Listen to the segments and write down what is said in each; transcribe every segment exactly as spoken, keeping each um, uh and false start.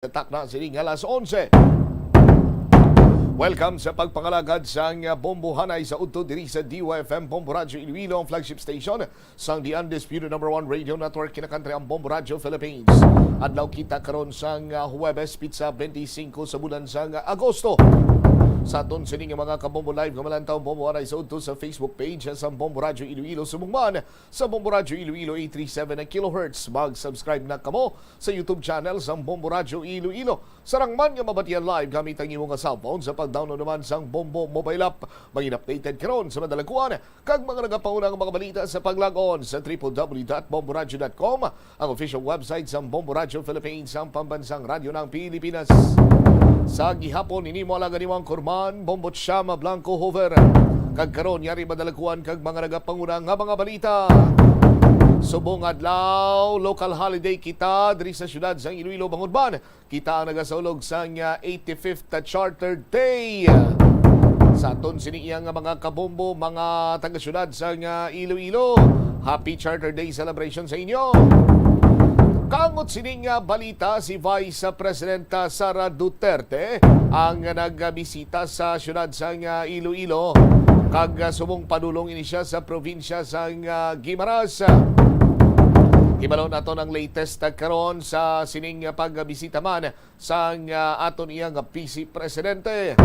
Takna sini nga alas onse. Welcome sa pagpangalagad sang Bombo Hanay sa udto diri sa D Y F M Bombo Radyo Iloilo, ang flagship station sang The Undisputed Number One Radio Network, kinakantri ang Bombo Radyo Philippines. Adlaw kita karon sang, ah, Huwebes, pitsa bente singko sa bulan sang Agosto. Sa aton sini nga mga kabombo live nga malantaw, Bombo Hanay sa udto sa Facebook page sang Bombo Radyo Iloilo, subong man sa Bombo Radyo Iloilo eight three seven kilohertz. Mag-subscribe na kamo sa YouTube channel sang Bombo Radyo Iloilo. Sarang man nga mabatian live gamit ang imo nga cellphone sa pag-download naman sang Bombo mobile app. Maging updated karon sa madalakuan kag mga nagapanguna nga mga balita sa pag-log on sa triple W dot bomboradyo dot com, ang official website sang Bombo Radyo Philippines, ang pambansang radyo ng Pilipinas. Sa gihapon, ini mo alagad nimo ang kurman, Bombo Chama Blanco Hover. Kag karon, yari madalakuan kag mga nagapanguna nga mga balita. Subong adlaw, local holiday kita diri sa siyudad sang Iloilo, bangod man kita ang nagasaulog sang, ah, eighty-fifth Charter Day. Sa aton sini iya nga mga kabombo, mga taga-siyudad sang, ah, Iloilo, Happy Charter Day celebration sa inyo. Kangot sining, ah, balita, si Vice President, ah, Sara Duterte ang nagbisita sa siyudad sang, ah, Iloilo, kag, ah, subong padulong ini siya sa probinsya sang, ah, Guimaras. Hibalo naton ang latest, ah, karon sa sining, ah, pagbisita man sang, ah, aton iya nga Vice Presidente.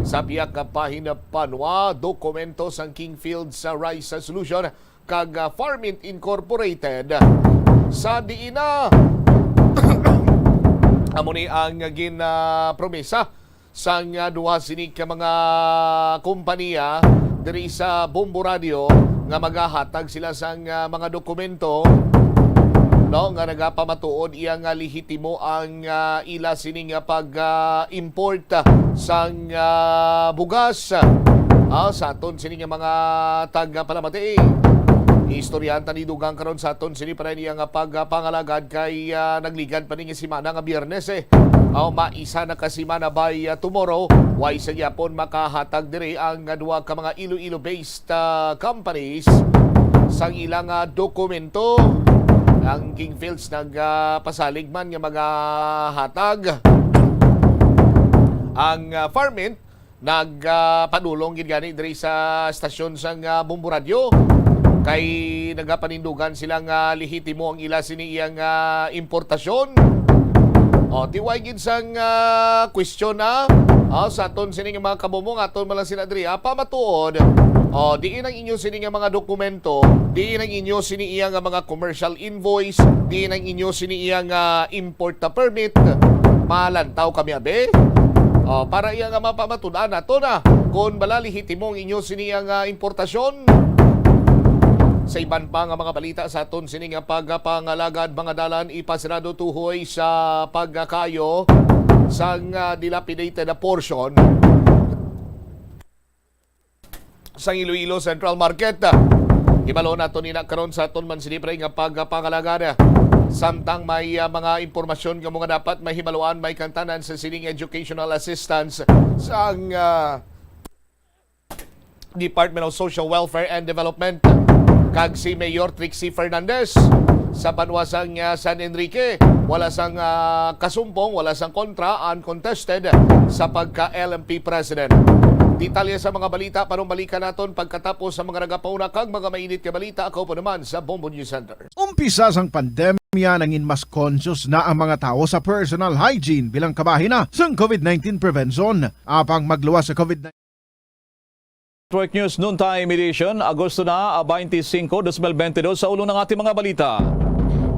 Sa pihak nga bahin, panwa, dokumento sang Kingfield sa Rice Solution kag, ah, Farmint Incorporated, sa diin na amo ni ang gin, ah, promesa sang, ah, duha sini ka mga kompanya diri sa Bombo Radio nga magahatag sila sang, ah, mga dokumento, no, nga nagapamatuod iya nga lehitimo ang, ah, ila sini nga pag, ah, import, ah, sang, ah, bugas. Ah, sa aton sini nga mga tagapalamati, istoryahan ta ni dugang karon sa aton sini pa rin iya nga pagpangalagad kay, ah, nagligad pa ni nga semana nga Biyernes, eh. Aw, maisa na ka semana by, ah, tomorrow, way sa gyapon makahatag diri ang, ah, duha ka mga Iloilo-based, ah, companies sang ilang, ah, dokumento. Ang Kingfields nag, ah, pasalig man nga magahatag. Ang, ah, Farmint nag, ah, padulong gid gani diri sa stasyon sang, ah, Bombo Radyo kay nagapanindugan sila nga lehitimo ang ila sini iyang, ah, importasyon. O, tiway gid sang, ah, question na, ah, sa aton sini nga mga kabombo, nga aton man lang sila diri, ah, pamatuod. O, diin ang inyo sini nga mga dokumento, diin ang inyo sini iya nga mga commercial invoice, diin ang inyo sini iya nga import permit. Malantaw kami, abi. O, para iya nga mapamatud-an nato na kung bala lehitimo ang inyo sini nga importasyon. Sa iban pa nga mga balita sa aton sini nga pagpangalagad, mga dalan ipasirado tuhoy sa pagkaayo sang, ah, dilapidated portion sang Iloilo Central Market. Hibalo nato ni na karon sa aton man sini pre nga pagpangalagad. Samtang may, ah, mga impormasyon nga mga dapat mahibaluan, may kantanan sa sining educational assistance sang, ah, Department of Social Welfare and Development kag si Mayor Trixie Fernandez sa banwa sang, ah, San Enrique. Wala sang, ah, kasumpong, wala sang kontra, uncontested sa pagka-L M P president. Detalye sa mga balita panumbalikan naton pagkatapos sa mga nagapauna kag mga mainit nga balita. Ako po naman sa Bombo News Center. Umpisa sang pandemya, nangin mas conscious na ang mga tawo sa personal hygiene bilang kabahin na sang COVID nineteen prevention. Apang magluwas sa COVID nineteen. Network News Noontime Edition, Agosto na, ah, twenty-five, dos mil bente dos, sa ulo ng ating mga balita.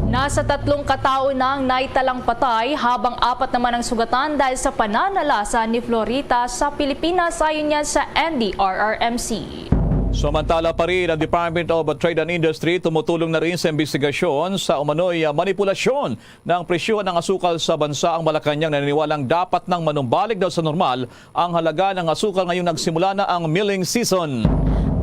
Nasa tatlong katao nang naitalang patay, habang apat naman ang sugatan dahil sa pananalasa ni Florita sa Pilipinas, ayon yan sa N D R R M C. Samantala pa rin, ang Department of Trade and Industry tumutulong na rin sa investigasyon sa umano'y, ah, manipulasyon ng presyo ng asukal sa bansa. Ang Malacañang naniniwalang dapat nang manumbalik daw sa normal ang halaga ng asukal ngayong nagsimula na ang milling season.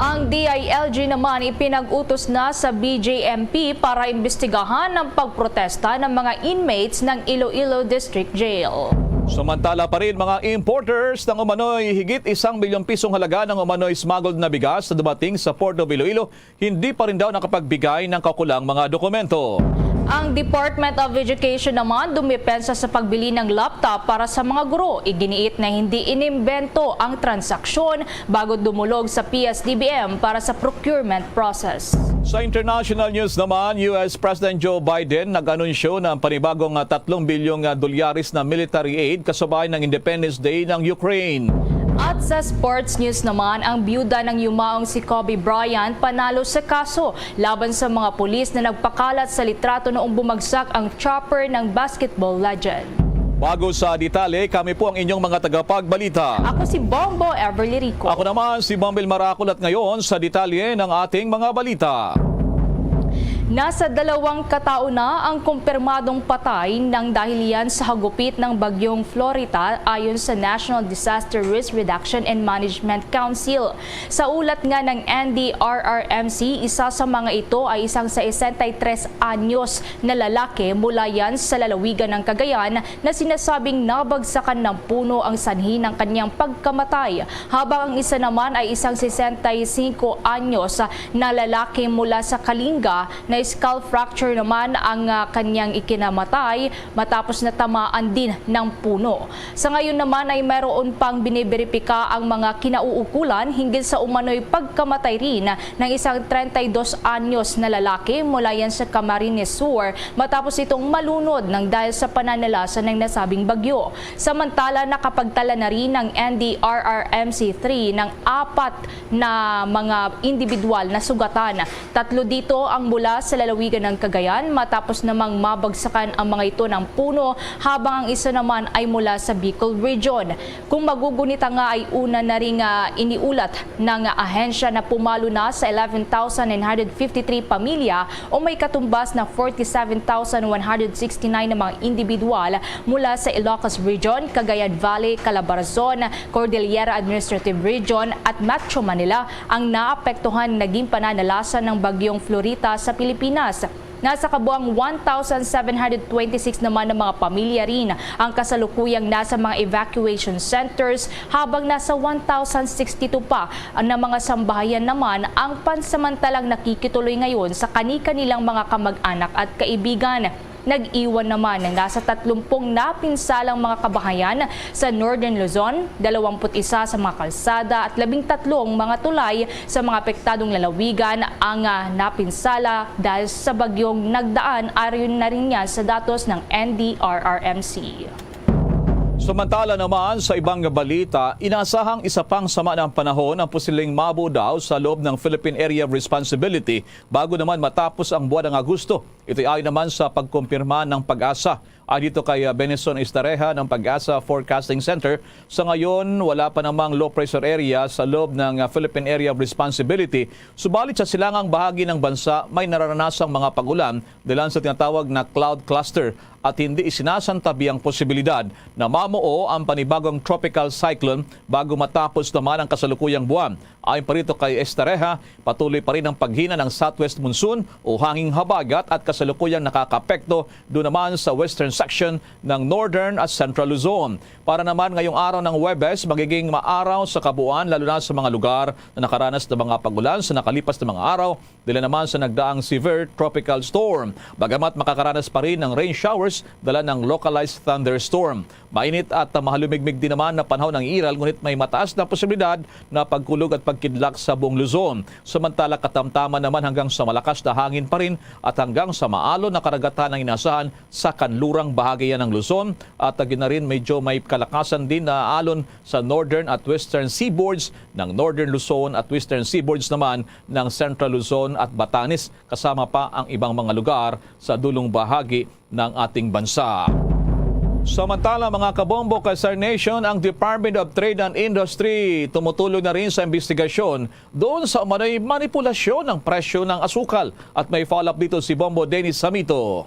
Ang D I L G naman ipinag-utos na sa B J M P para imbestigahan ang pagprotesta ng mga inmates ng Iloilo District Jail. Samantala pa rin, mga importers ng umano'y higit isang milyong pisong halaga ng umano'y smuggled na bigas na dumating sa Port of Iloilo, hindi pa rin daw nakapagbigay ng kaukulang mga dokumento. Ang Department of Education naman dumipensa sa pagbili ng laptop para sa mga guro. Iginiit na hindi inimbento ang transaksyon bago dumulog sa P S D B M para sa procurement process. Sa international news naman, U S President Joe Biden nag-anunsyo ng panibagong ah, tatlong bilyong ah, dolyares na military aid kasabay ng Independence Day ng Ukraine. At sa sports news naman, ang biyuda ng yumaong si Kobe Bryant panalo sa kaso laban sa mga pulis na nagpakalat sa litrato noong bumagsak ang chopper ng basketball legend. Bago sa detalye, kami po ang inyong mga tagapagbalita. Ako si Bombo Everly Rico. Ako naman si Bombil Marakol at ngayon sa detalye ng ating mga balita. Nasa dalawang katao na ang kumpirmadong patay nang dahil yan sa hagupit ng bagyong Florita, ayon sa National Disaster Risk Reduction and Management Council. Sa ulat nga ng N D R R M C, isa sa mga ito ay isang sesenta y tres anyos na lalaki mula yan sa lalawigan ng Cagayan na sinasabing nabagsakan ng puno ang sanhi ng kanyang pagkamatay, habang ang isa naman ay isang sesenta y cinco anyos na lalaki mula sa Kalinga na skull fracture naman ang ah, kanyang ikinamatay matapos natamaan din ng puno. Sa ngayon naman ay mayroon pang biniberipika ang mga kinauukulan hinggil sa umano'y pagkamatay rin ng isang treinta y dos anyos na lalaki mula yan sa Camarines Sur matapos itong malunod ng dahil sa pananalasa ng nasabing bagyo. Samantala, nakapagtala na rin ng N D R R M C three ng apat na mga individual na sugatan. Tatlo dito ang mula sa lalawigan ng Cagayan matapos namang mabagsakan ang mga ito ng puno, habang ang isa naman ay mula sa Bicol Region. Kung magugunita nga ay una na ring ah, iniulat ng ahensya na pumalo na sa eleven thousand nine hundred fifty-three pamilya o may katumbas na forty-seven thousand one hundred sixty-nine na mga individual mula sa Ilocos Region, Cagayan Valley, Calabarzon, Cordillera Administrative Region at Metro Manila ang naapektuhan naging pananalasa ng Bagyong Florita sa Pilipinas. Nasa kabuang one thousand seven hundred twenty-six naman na mga pamilya rin ang kasalukuyang nasa mga evacuation centers, habang nasa one thousand sixty-two pa na mga sambahayan naman ang pansamantalang nakikituloy ngayon sa kani-kanilang mga kamag-anak at kaibigan. Nag-iwan naman ng nasa tatlumpung napinsalang mga kabahayan sa Northern Luzon, dalawampu't isa sa mga kalsada at labing tatlong mga tulay sa mga apektadong lalawigan ang ah, napinsala dahil sa bagyong nagdaan, ayon na rin yan sa datos ng N D R R M C. Samantala naman, sa ibang balita, inasahang isa pang sama ng panahon ang posibleng mabo daw sa loob ng Philippine Area of Responsibility bago naman matapos ang buwan ng Agosto. Ito'y ayon naman sa pagkumpirma ng PAGASA. Ayon dito kay ah, Benison Estareja ng PAGASA Forecasting Center, sa ngayon wala pa namang low pressure area sa loob ng ah, Philippine Area of Responsibility. Subalit sa silangang bahagi ng bansa, may nararanasang mga pag-ulan dahilan sa tinatawag na cloud cluster at hindi isinasantabi ang posibilidad na mamuo ang panibagong tropical cyclone bago matapos naman ang kasalukuyang buwan. Ayon pa rito kay Estareja, patuloy pa rin ang paghina ng southwest monsoon o hanging habagat at kasalukuyang nakakaapekto doon naman sa western section ng Northern at Central Luzon. Para naman ngayong araw ng Huwebes, magiging maaraw sa kabuuan, lalo na sa mga lugar na nakaranas ng mga pag-ulan sa nakalipas na mga araw, dala naman sa nagdaang severe tropical storm. Bagamat makakaranas pa rin ng rain showers, dala ng localized thunderstorm. Mainit at mahalumigmig din naman na panahon ang iral, ngunit may mataas na posibilidad na pagkulog at pagkidlat sa buong Luzon. Samantala, katamtaman naman hanggang sa malakas na hangin pa rin at hanggang sa maalon na karagatan ang inasahan sa kanlurang bahagi yan ng Luzon. At agad na rin, medyo may kalakasan din na alon sa northern at western seaboards ng Northern Luzon at western seaboards naman ng Central Luzon at Batanes, kasama pa ang ibang mga lugar sa dulong bahagi ng ating bansa. Samantala, mga kabombo, ka Star Nation, ang Department of Trade and Industry tumutulong na rin sa investigasyon doon sa umano'y manipulasyon ng presyo ng asukal. At may follow-up dito si Bombo Dennis Samito.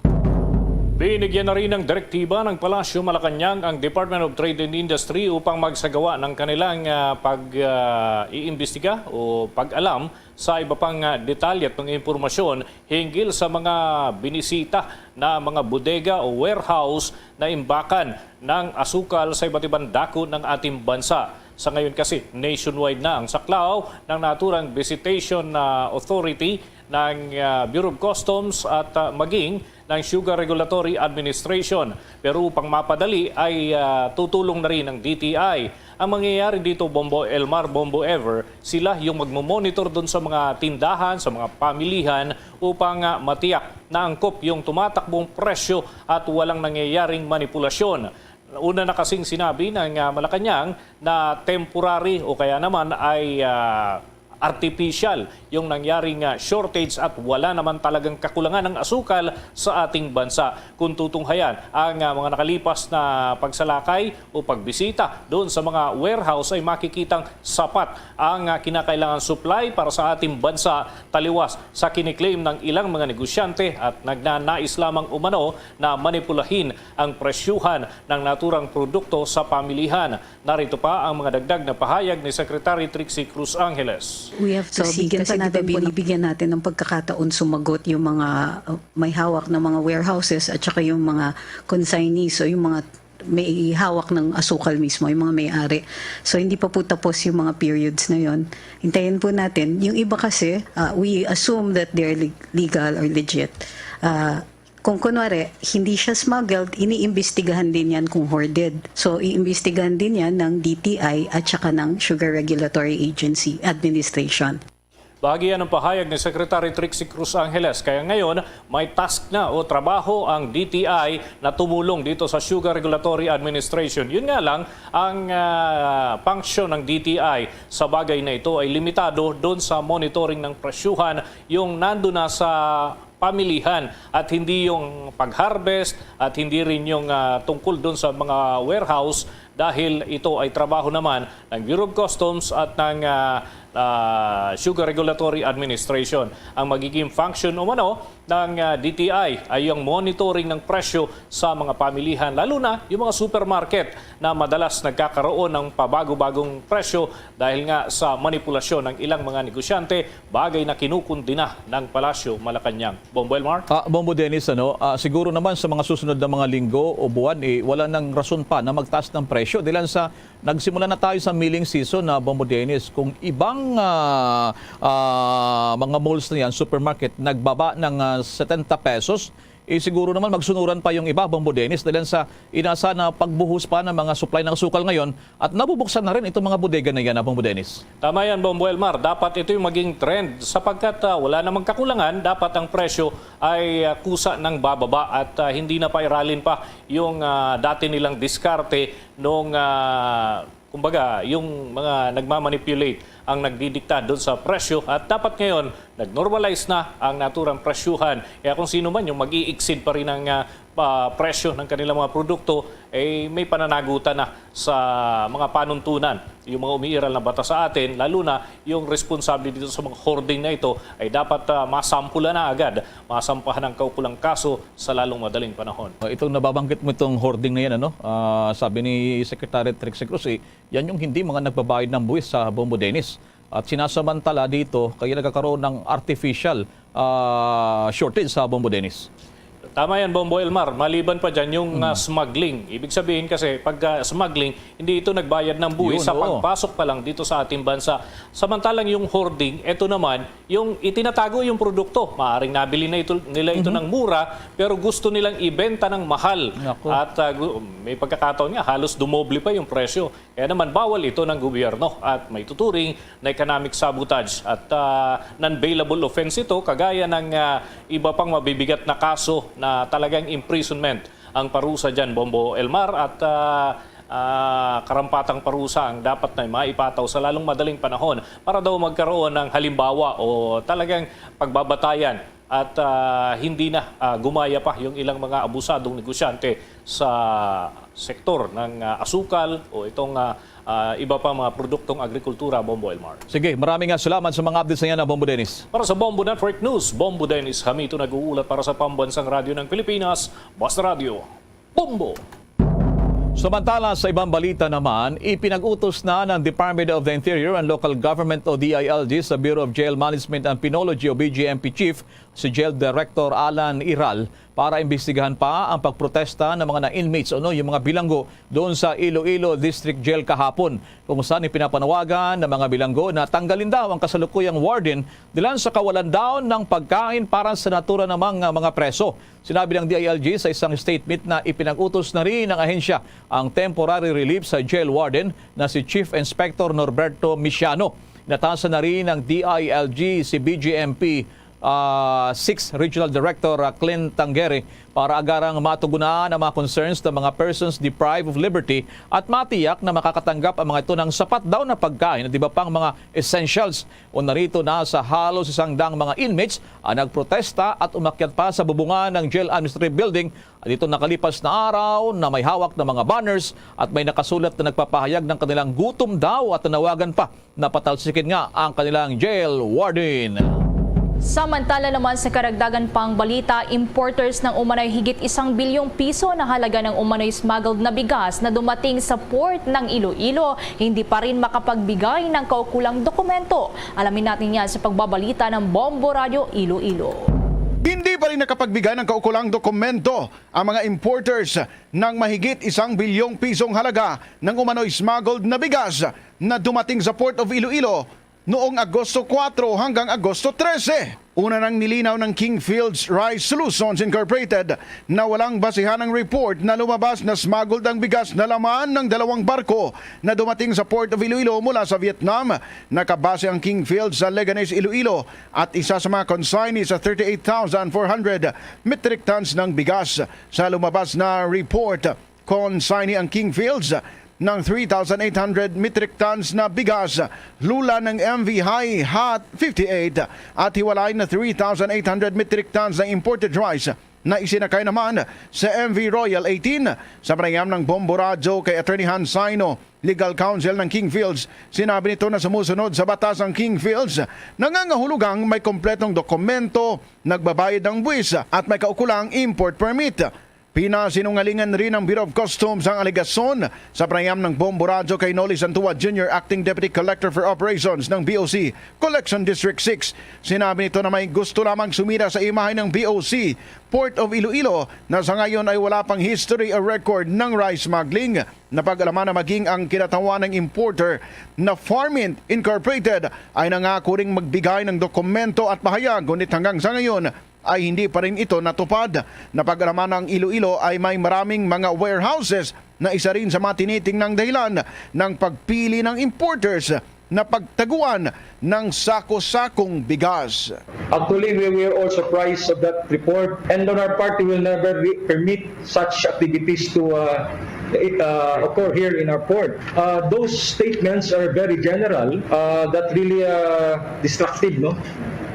Binigyan na rin ng direktiba ng Palasyo Malacañang ang Department of Trade and Industry upang magsagawa ng kanilang ah, pag-iimbestiga o pag-alam sa iba pang ah, detalye at mga impormasyon hinggil sa mga binisita na mga bodega o warehouse na imbakan ng asukal sa iba't ibang dako ng ating bansa. Sa ngayon kasi, nationwide na ang saklaw ng naturang visitation na authority ng, ah, Bureau of Customs at, ah, maging ng Sugar Regulatory Administration. Pero upang mapadali ay, ah, tutulong na rin ang D T I. Ang mangyayari dito, Bombo Elmar, Bombo Ever, sila yung magmomonitor doon sa mga tindahan, sa mga pamilihan upang, ah, matiyak na angkop yung tumatakbong presyo at walang nangyayaring manipulasyon. Una na kasing sinabi ng, ah, Malacañang na temporary o kaya naman ay, ah, artificial yung nangyaring, ah, shortage at wala naman talagang kakulangan ng asukal sa ating bansa. Kung tutunghayan ang, ah, mga nakalipas na pagsalakay o pagbisita doon sa mga warehouse ay makikitang sapat ang, ah, kinakailangan supply para sa ating bansa taliwas sa kiniklaim ng ilang mga negosyante at nagnanais lamang umano na manipulahin ang presyuhan ng naturang produkto sa pamilihan. Narito pa ang mga dagdag na pahayag ni Secretary Trixie Cruz Angeles. We have to So, see bigyan kasi pa natin, binibigyan natin ng pagkakataon sumagot yung mga, uh, may hawak ng mga warehouses at saka yung mga consignees o yung mga may hawak ng asukal mismo, yung mga may-ari. So, hindi pa po tapos yung mga periods na yon. Hintayin po natin. Yung iba kasi, uh, we assume that they're leg-, legal or legit. Uh, kung kunwari, hindi siya smuggled, iniimbestigahan din yan kung hoarded. So, iimbestigahan din yan ng D T I at saka ng Sugar Regulatory Agency Administration. Bahagi yan ng pahayag ni Secretary Trixie Cruz Angeles. Kaya ngayon, may task na o trabaho ang D T I na tumulong dito sa Sugar Regulatory Administration. Yun nga lang, ang, ah, function ng D T I sa bagay na ito ay limitado doon sa monitoring ng presyuhan, yung nando na sa pamilihan at hindi yung pag-harvest at hindi rin yung, ah, tungkol doon sa mga warehouse, dahil ito ay trabaho naman ng Bureau of Customs at ng, ah, ah, Sugar Regulatory Administration. Ang magiging function umano ng, ah, D T I ay yung monitoring ng presyo sa mga pamilihan, lalo na yung mga supermarket na madalas nagkakaroon ng pabago-bagong presyo dahil nga sa manipulasyon ng ilang mga negosyante, bagay na kinukundina ng Palasyo Malacañang. Bombo Elmar? Ah, Bombo Dennis, ano, ah, siguro naman sa mga susunod na mga linggo o buwan, eh, wala nang rason pa na magtaas ng presyo. Dilan sa, nagsimula na tayo sa milling season na, Bombo Dennis. Kung ibang, ah, ah, mga malls na yan, supermarket, nagbaba ng, ah, setenta pesos, eh, siguro naman magsunuran pa yung iba, Bombo Dennis, dahil sa inasa na pagbuhos pa ng mga supply ng asukal ngayon at nabubuksan na rin itong mga bodega na yan, ah, Bombo Dennis. Tama yan, Bombo Elmar. Dapat ito yung maging trend sapagkat, ah, wala namang kakulangan. Dapat ang presyo ay, ah, kusa ng bababa at, ah, hindi na pairalin pa yung, ah, dati nilang diskarte nung, ah, kumbaga, yung mga nagmamanipulate ang nagdidikta doon sa presyo at dapat ngayon nag-normalize na ang naturang presyuhan. Kaya kung sino man yung mag-i-exceed pa rin ang, ah, pa-, presyo ng kanilang mga produkto, eh, may pananagutan na sa mga panuntunan, yung mga umiiral na batas sa atin, lalo na yung responsable dito sa mga hoarding na ito ay dapat, ah, masampulan na agad, masampahan ng kaukulang kaso sa lalong madaling panahon. Uh, itong nababanggit mo, itong hoarding na yan, ano? Ah, sabi ni Secretary Trixie Cruz, eh, yan yung hindi mga nagbabayad ng buwis sa Bombo Dennis. At sinasamantala dito, kaya nagkakaroon ng artificial, ah, shortage sa Bombo Dennis. Tama yan, Bombo Elmar. Maliban pa dyan yung, ah, smuggling. Ibig sabihin kasi, pag, ah, smuggling, hindi ito nagbayad ng buwis Yun, sa oo. pagpasok pa lang dito sa ating bansa. Samantalang yung hoarding, eto naman, yung itinatago yung produkto. Maaring nabili na ito, nila ito Mhm. ng mura, pero gusto nilang ibenta ng mahal. Naku. At, ah, gu-, may pagkakataon nga, halos dumoble pa yung presyo. Kaya naman, bawal ito ng gobyerno at may tuturing na economic sabotage at, ah, non-bailable offense ito, kagaya ng, ah, iba pang mabibigat na kaso na talagang imprisonment ang parusa dyan, Bombo Elmar, at, ah, ah, karampatang parusa ang dapat na maipataw sa lalong madaling panahon para daw magkaroon ng halimbawa o talagang pagbabatayan at, ah, hindi na, ah, gumaya pa yung ilang mga abusadong negosyante sa sektor ng, ah, asukal o itong, ah, ah, iba pa mga produktong agrikultura, Bombo Elmar. Sige, maraming nga salamat sa mga updates na yan, ah, Bombo Dennis. Para sa Bombo Network News, Bombo Dennis Hamito nag-uulat para sa Pambansang Radyo ng Pilipinas, Basta Radyo, Bombo! Samantala, sa ibang balita naman, ipinag-utos na ng Department of the Interior and Local Government o D I L G sa Bureau of Jail Management and Penology o B J M P Chief si Jail Director Alan Iral para imbestigahan pa ang pagprotesta ng mga na-inmates o no, yung mga bilanggo doon sa Iloilo District Jail kahapon, kung saan ipinapanawagan ng mga bilanggo na tanggalin daw ang kasalukuyang warden dilan sa kawalan daw ng pagkain para sa natura namang mga preso. Sinabi ng D I L G sa isang statement na ipinag-utos na rin ng ahensya ang temporary relief sa jail warden na si Chief Inspector Norberto Misiano. Inatasan na rin ng D I L G si B J M P ah, six Regional Director, ah, Clint Tangere para agarang matugunan ang mga concerns ng mga persons deprived of liberty at matiyak na makakatanggap ang mga ito ng sapat daw na pagkain at iba pang mga essentials. O narito na sa halos isang dang mga inmates ang nagprotesta at umakyat pa sa bubungan ng Jail Administrative Building dito nakalipas na araw na may hawak na mga banners at may nakasulat na nagpapahayag ng kanilang gutom daw at nanawagan pa na patalsikin nga ang kanilang jail warden. Samantala naman sa karagdagan pang balita, importers ng umano'y higit isang bilyong piso na halaga ng umano'y smuggled na bigas na dumating sa port ng Iloilo hindi pa rin makapagbigay ng kaukulang dokumento. Alamin natin yan sa pagbabalita ng Bombo Radyo Iloilo. Hindi pa rin nakapagbigay ng kaukulang dokumento ang mga importers ng mahigit isang bilyong pisong halaga ng umano'y smuggled na bigas na dumating sa Port of Iloilo noong Agosto kuwatro hanggang Agosto trese. Una nang nilinaw ng King Fields Rice Solutions Incorporated na walang basihan ang report na lumabas na smuggled ang bigas na laman ng dalawang barko na dumating sa Port of Iloilo mula sa Vietnam. Nakabase ang King Fields sa Leganes, Iloilo at isa sa mga consignee sa thirty-eight thousand four hundred metric tons ng bigas. Sa lumabas na report, consignee ang King Fields ng three thousand eight hundred metric tons na bigas, lula ng M V High Hat fifty-eight at hiwalay na three thousand eight hundred metric tons na imported rice na isinakay naman sa M V Royal eighteen. Sa panayam ng Bombo Radyo kay Attorney Han Saino, legal counsel ng King Fields, sinabi nito na sumusunod sa batas ang King Fields, nangangahulugang may kompletong dokumento, nagbabayad ng buwis at may kaukulang import permit. Pinasinungalingan rin ng Bureau of Customs ang alegasyon sa panayam ng Bombo Radyo kay Noli Santua Junior, Acting Deputy Collector for Operations ng B O C Collection District six. Sinabi nito na may gusto lamang sumira sa imahe ng B O C Port of Iloilo na sa ngayon ay wala pang history o record ng rice smuggling. Napag-alaman na maging ang kinatawan ng importer na Farmint Incorporated ay nangako ring magbigay ng dokumento at pahayag, ngunit hanggang sa ngayon ay hindi pa rin ito natupad. Napag-alaman na ang Iloilo ay may maraming mga warehouses na isa rin sa mga tinitingnang dahilan ng pagpili ng importers na pagtaguan ng sako-sakong bigas. Actually, we were all surprised of that report, and on our part, we will never re- permit such activities to uh, uh, occur here in our port. Uh, those statements are very general, uh, that really uh, destructive, no,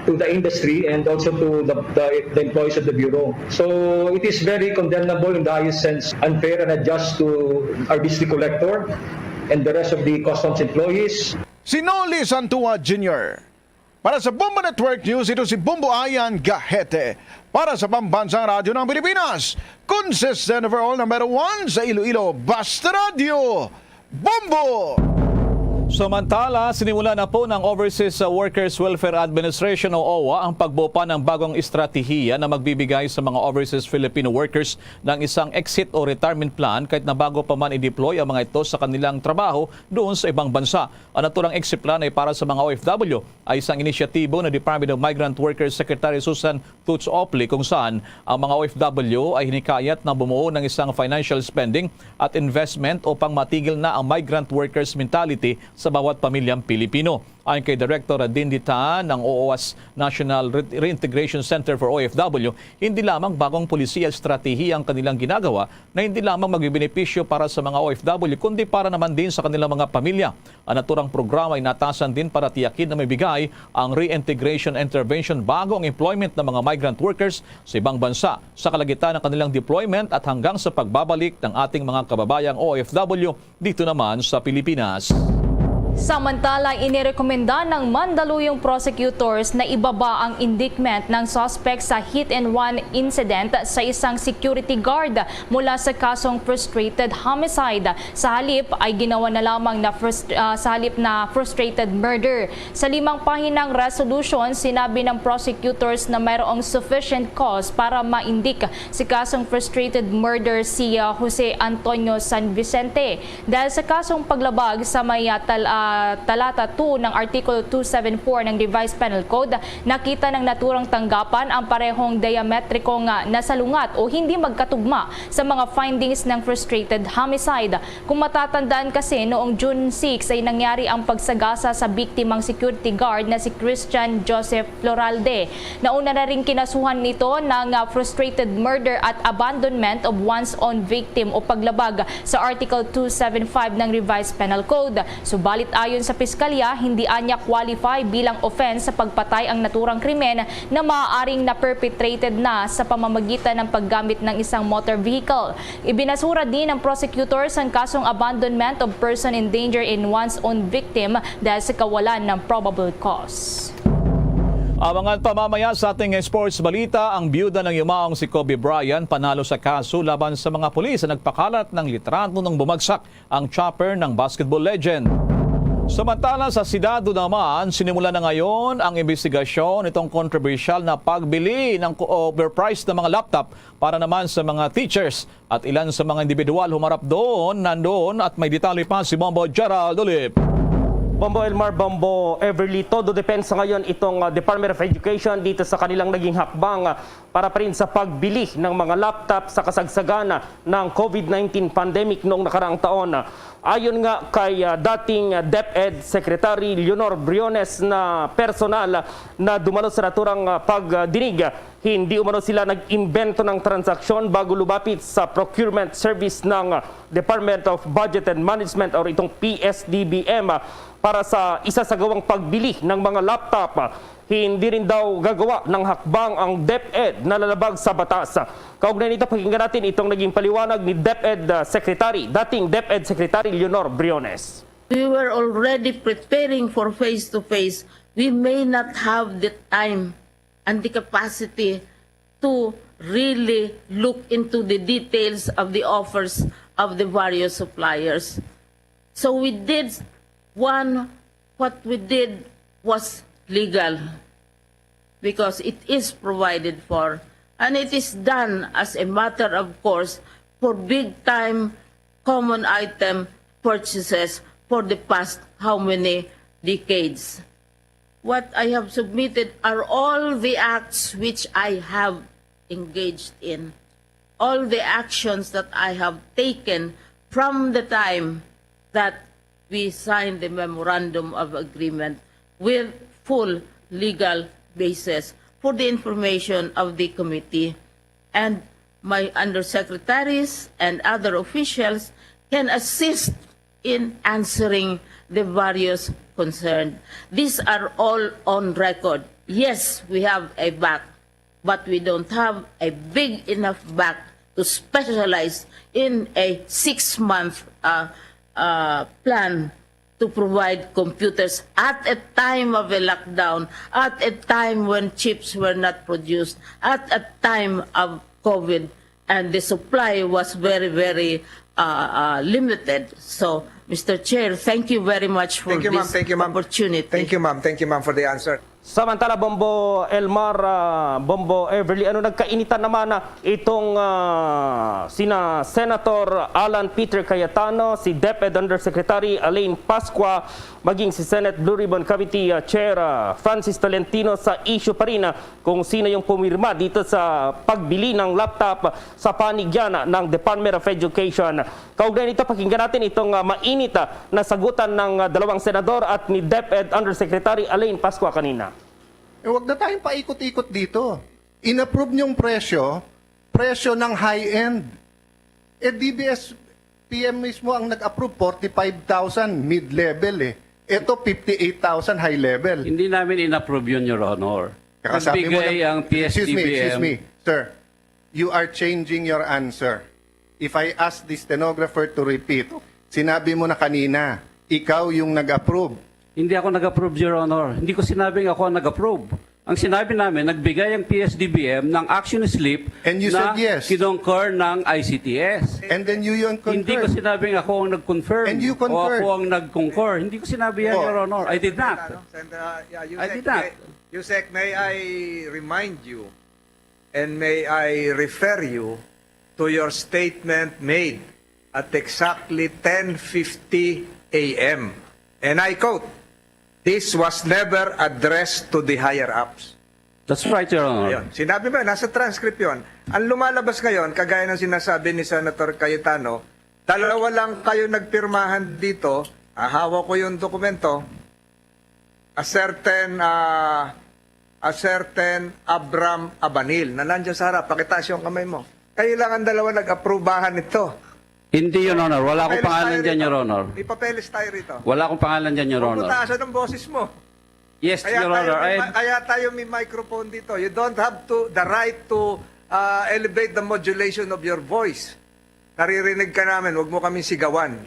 to the industry and also to the, the, the employees of the Bureau. So it is very condemnable in the highest sense, unfair and unjust to our district collector and the rest of the customs employees. Si Noli Santua Junior. Para sa Bombo Network News, ito si Bombo Ayan Gahete. Para sa Pambansang Radyo ng Pilipinas, consistent overall number one sa Iloilo, Basta Radyo, Bombo! Samantala, sinimulan na po ng Overseas Workers Welfare Administration o OWWA ang pagbuo pa ng bagong estratehiya na magbibigay sa mga overseas Filipino workers ng isang exit o retirement plan kahit na bago pa man i-deploy ang mga ito sa kanilang trabaho doon sa ibang bansa. Ang naturang exit plan ay para sa mga O F W ay isang inisyatibo ng Department of Migrant Workers Secretary Susan Toots Opley, kung saan ang mga O F W ay hinikayat na bumuo ng isang financial spending at investment upang matigil na ang migrant workers mentality sa bawat pamilyang Pilipino. Ayon kay Director Dindi Tan ng OWWA's National Re- Reintegration Center for O F W, hindi lamang bagong polisiya at estratehiya ang kanilang ginagawa na hindi lamang magbibenepisyo para sa mga O F W kundi para naman din sa kanilang mga pamilya. Ang naturang programa ay inatasan din para tiyakin na mabigay ang reintegration intervention bago ang employment ng mga migrant workers sa ibang bansa, sa kalagitan ng kanilang deployment at hanggang sa pagbabalik ng ating mga kababayang O F W dito naman sa Pilipinas. Samantala, inirekomenda ng Mandaluyong prosecutors na ibaba ang indictment ng suspect sa hit-and-run incident sa isang security guard mula sa kasong frustrated homicide. Sa halip ay ginawa na lamang na frust-, ah, sa halip na frustrated murder. Sa limang pahinang resolution, sinabi ng prosecutors na mayroong sufficient cause para maindik sa kasong frustrated murder si, ah, Jose Antonio San Vicente. Dahil sa kasong paglabag sa may, ah, tal-, ah, talata two ng Article two seven four ng Revised Penal Code, nakita ng naturang tanggapan ang parehong diametrikong, ah, nasalungat o hindi magkatugma sa mga findings ng frustrated homicide. Kung matatandaan kasi, noong June six ay nangyari ang pagsagasa sa biktimang security guard na si Christian Joseph Floralde. Nauna na ring kinasuhan nito ng, ah, frustrated murder at abandonment of one's own victim o paglabag sa Article two seven five ng Revised Penal Code. Subalit ayon sa piskalya, hindi anya qualify bilang offense sa pagpatay ang naturang krimen na maaaring na-perpetrated na sa pamamagitan ng paggamit ng isang motor vehicle. Ibinasura din ng prosecutors ang kasong abandonment of person in danger in one's own victim dahil sa kawalan ng probable cause. Abangan pa mamaya sa ating sports balita ang biyuda ng yumaong si Kobe Bryant panalo sa kaso laban sa mga pulis na nagpakalat ng litrato nung bumagsak ang chopper ng basketball legend. Samantala, sa Senado naman, sinimulan na ngayon ang imbestigasyon nitong kontrobersyal na pagbili ng ko-, overpriced na mga laptop para naman sa mga teachers at ilan sa mga individual humarap doon, nandoon, at may detalye pa si Bombo Gerald Olip. Bombo Elmar, Bombo Everly, todo depensa ngayon itong, ah, Department of Education dito sa kanilang naging hakbang, ah, para pa rin sa pagbili ng mga laptop sa kasagsagan ng COVID nineteen pandemic noong nakaraang taon. Ayon nga kay, ah, dating, ah, DepEd Secretary Leonor Briones na personal na dumalo sa naturang, ah, pagdinig, hindi umano sila nag-imbento ng transaksyon bago lumapit sa procurement service ng Department of Budget and Management or itong P S D B M para sa isasagawang pagbili ng mga laptop. Hindi rin daw gagawa ng hakbang ang DepEd na lalabag sa batas. Kaugnay nito, pakinggan natin itong naging paliwanag ni DepEd, uh, Secretary, dating DepEd Secretary Leonor Briones. We were already preparing for face-to-face. We may not have the time and the capacity to really look into the details of the offers of the various suppliers. So we did one, what we did was legal because it is provided for, and it is done as a matter of course for big time common item purchases for the past how many decades. What I have submitted are all the acts which I have engaged in, all the actions that I have taken from the time that we signed the memorandum of agreement with full legal basis for the information of the committee. And my undersecretaries and other officials can assist in answering the various concern. These are all on record. Yes, we have a back, but we don't have a big enough back to specialize in a six-month, uh, uh, plan to provide computers at a time of a lockdown, at a time when chips were not produced, at a time of COVID, and the supply was very, very, uh, uh, limited. So, Mister Chair, thank you very much for Thank you, ma'am. this Thank you, ma'am. opportunity. Thank you, ma'am. Thank you, ma'am, for the answer. Samantala, Bombo Elmar, ah, Bombo Everly, ano, nagkainitan naman, ah, itong, ah, sina Senator Alan Peter Cayetano, si DepEd Undersecretary Elaine Pascua, maging si Senate Blue Ribbon Committee, ah, Chair, ah, Francis Tolentino sa issue pa rin, ah, kung sino yung pumirma dito sa pagbili ng laptop sa panig yan ng Department of Education. Kaugnay nito, pakinggan natin itong, ah, mainit, ah, na sagutan ng, ah, dalawang senador at ni DepEd Undersecretary Elaine Pascua kanina. Eh, wag na tayong paikot-ikot dito. In-approve niyong presyo, presyo ng high-end. Eh, D B S P M mismo ang nag-approve, forty-five thousand mid-level eh. Ito, fifty-eight thousand high level. Hindi namin in-approve yun, Your Honor. Kasabi mo Nagbigay lang, ang excuse me, excuse P S D B M. me, sir. You are changing your answer. If I ask the stenographer to repeat, sinabi mo na kanina, ikaw yung nag-approve. Hindi ako nag-approve, Your Honor. Hindi ko sinabing ako ang nag-approve. Ang sinabi namin, nagbigay ang P S D B M ng action slip And you na said yes. kinonquer ng I C T S. And then you yung Hindi ko concur. Sinabing ako ang nag-confirm And you o concurred. ako ang nag-concur. Hindi ko sinabi yan, Oh. Your Honor. I did not. Ano, Sen-, uh, yeah, I Yusek, did not. may, Yusek, may I remind you and may I refer you to your statement made at exactly ten fifty a m. And I quote, "This was never addressed to the higher-ups." That's right, Your Honor. Ayun. Sinabi mo, nasa transcript yun. Ang lumalabas ngayon, kagaya ng sinasabi ni Senator Cayetano, dalawa lang kayo nagpirmahan dito. Ah, hawak ko yung dokumento. A certain, ah, a certain Abram Abanil na nandiyan sa harap. Pakitaas yung kamay mo. Kayo lang ang dalawa nag-aprubahan nito. Hindi, Your Honor. Wala akong Papeles pangalan tayo dyan, rito. Your Honor. May papeles tayo rito. Wala akong pangalan dyan, Your Huwag mo Honor. taasan ang boses mo. Yes, Kaya Your tayo, Honor. may, I, ma- kaya tayo may microphone dito. You don't have to the right to uh, elevate the modulation of your voice. Naririnig ka namin, huwag mo kaming sigawan.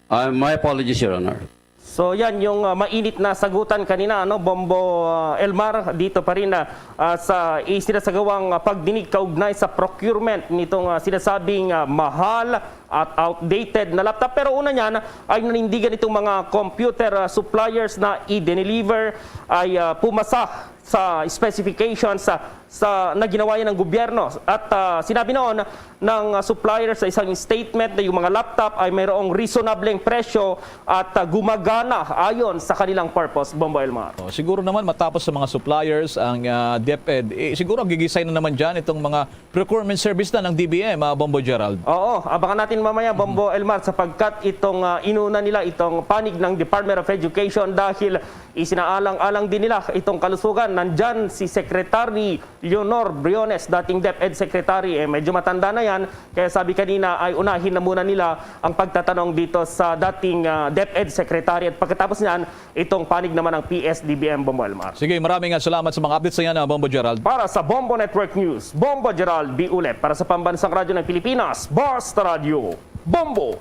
uh, my apologies, Your Honor. So yan yung uh, mainit na sagutan kanina, ano, Bombo uh, Elmar, dito pa rin uh, uh, sa isinasagawang uh, pagdinig kaugnay sa procurement nitong uh, sinasabing uh, mahal at outdated na laptop. Pero una niyan ay nanindigan itong mga computer uh, suppliers na i-deliver ay uh, pumasa sa specifications sa, sa na ginawa yan ng gobyerno. At uh, sinabi noon ng uh, supplier sa isang statement na yung mga laptop ay mayroong reasonableng presyo at uh, gumagana ayon sa kanilang purpose, Bombo Elmar. Oh, siguro naman matapos sa mga suppliers ang ah, DepEd, eh, siguro gigisay na naman dyan itong mga procurement service na ng D B M, ah, Bombo Gerald. Oo, abangan natin mamaya, Bombo Elmar, sapagkat itong uh, inuna nila, itong panig ng Department of Education dahil isinaalang-alang din nila itong kalusugan. Nandyan si Secretary Leonor Briones, dating DepEd Secretary. Eh, medyo matanda na yan, kaya sabi kanina ay unahin na muna nila ang pagtatanong dito sa dating uh, DepEd Secretary. At pagkatapos niyan, itong panig naman ng P S D B M, Bombo Elmar. Sige, maraming ah, salamat sa mga updates na yan, ah, Bombo Gerald. Para sa Bombo Network News, Bombo Gerald B. Ulep. Para sa Pambansang Radyo ng Pilipinas, Basta Radyo, Bombo!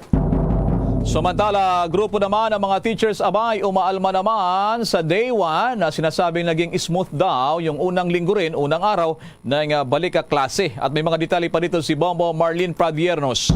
Samantala, grupo naman ng mga teachers abay umaalma naman sa day one na sinasabing naging smooth daw yung unang linggo rin, unang araw ng ah, balik ka klase. At may mga detalye pa dito si Bombo Marlene Pradiernos.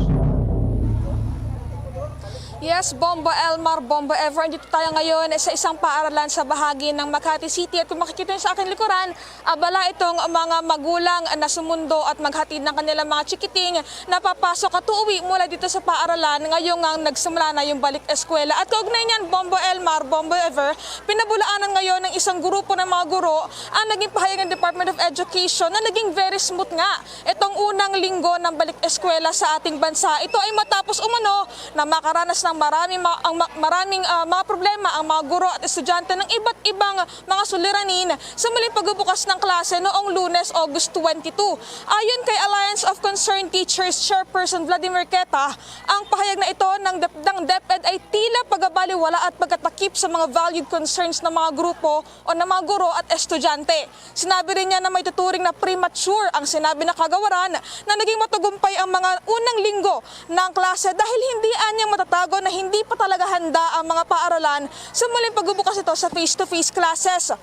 Yes, Bombo Elmar, Bombo Ever. Dito tayo ngayon sa isang paaralan sa bahagi ng Makati City. At kung makikita niyo sa aking likuran, abala itong mga magulang na sumundo at maghatid ng kanilang mga chikiting na papasok at uuwi mula dito sa paaralan ngayong ang nagsimula na yung balik eskwela. At kaugnay niyan, Bombo Elmar, Bombo Ever, pinabulaanan ngayon ng isang grupo ng mga guro ang naging pahayag ng Department of Education na naging very smooth nga itong unang linggo ng balik eskwela sa ating bansa. Ito ay matapos umano na makaranas ng maraming ma- ang ma- maraming ah, mga problema ang mga guro at estudyante ng iba't ibang mga suliranin sa muling pagbubukas ng klase noong Lunes, August twenty-two. Ayon kay Alliance of Concerned Teachers Chairperson Vladimir Queta, ang pahayag na ito ng, dep- ng DepEd ay tila pagabaliwala at pagkatakip sa mga valued concerns ng mga grupo o ng mga guro at estudyante. Sinabi rin niya na may tuturing na premature ang sinabi na kagawaran na naging matagumpay ang mga unang linggo ng klase dahil hindi anyang matatago na hindi pa talaga handa ang mga paaralan sa muling pagbubukas nito sa face-to-face classes.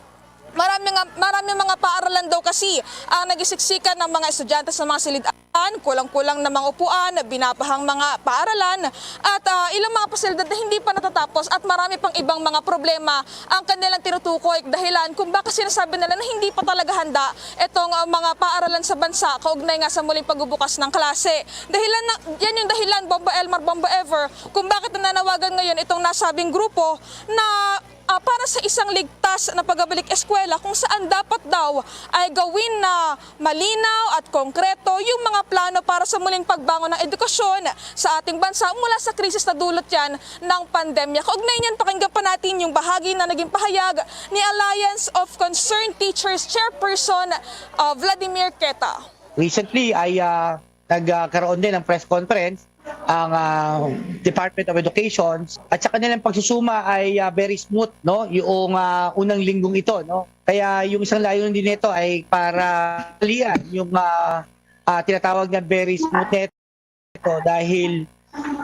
Marami nga, marami mga paaralan daw kasi ang nagisiksikan ng mga estudyante sa mga silid-aran, kulang-kulang na mga upuan, binabahang mga paaralan, at ah, ilang mga pasilidad na hindi pa natatapos at marami pang ibang mga problema ang kanilang tinutukoy dahilan kung bakit sinasabi nila na hindi pa talaga handa itong ah, mga paaralan sa bansa kaugnay nga sa muling pagbubukas ng klase. Dahilan na, yan yung dahilan, Bombo Elmar, Bombo Ever, kung bakit nananawagan ngayon itong nasabing grupo na ah, para sa isang ligtas na pagabalik eskwela kung saan dapat daw ay gawin na malinaw at konkreto yung mga plano para sa muling pagbangon ng edukasyon sa ating bansa mula sa krisis na dulot yan ng pandemya. Kaugnay niyan, pakinggan pa natin yung bahagi na naging pahayag ni Alliance of Concerned Teachers Chairperson ah, Vladimir Queta. Recently ay ah, nagkaroon din ng press conference ang ah, Department of Education at sa kanilang pagsusuma ay ah, very smooth, no, yung ah, unang linggong ito, no. Kaya yung isang layunin din nito ay para alian yung ah, ah, tinatawag na very smooth nito dahil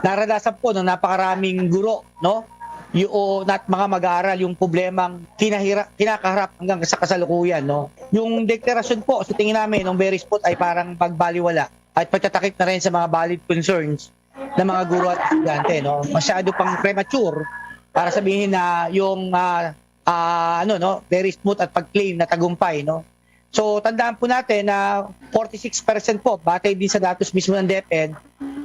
naranasan po ng napakaraming guro, no, yung at mga mag-aaral yung problemang kinahira, kinakaharap hanggang sa kasalukuyan, no? Yung deklarasyon po, sa tingin namin, ng very spot ay parang pagbaliwala at pagtatakip na rin sa mga valid concerns ng mga guro at estudyante, no? Masyado pang premature para sabihin na yung ah, ah, ano, no, very smooth at pag-claim na tagumpay, no? So, tandaan po natin na forty-six percent po, batay din sa datos mismo ng DepEd,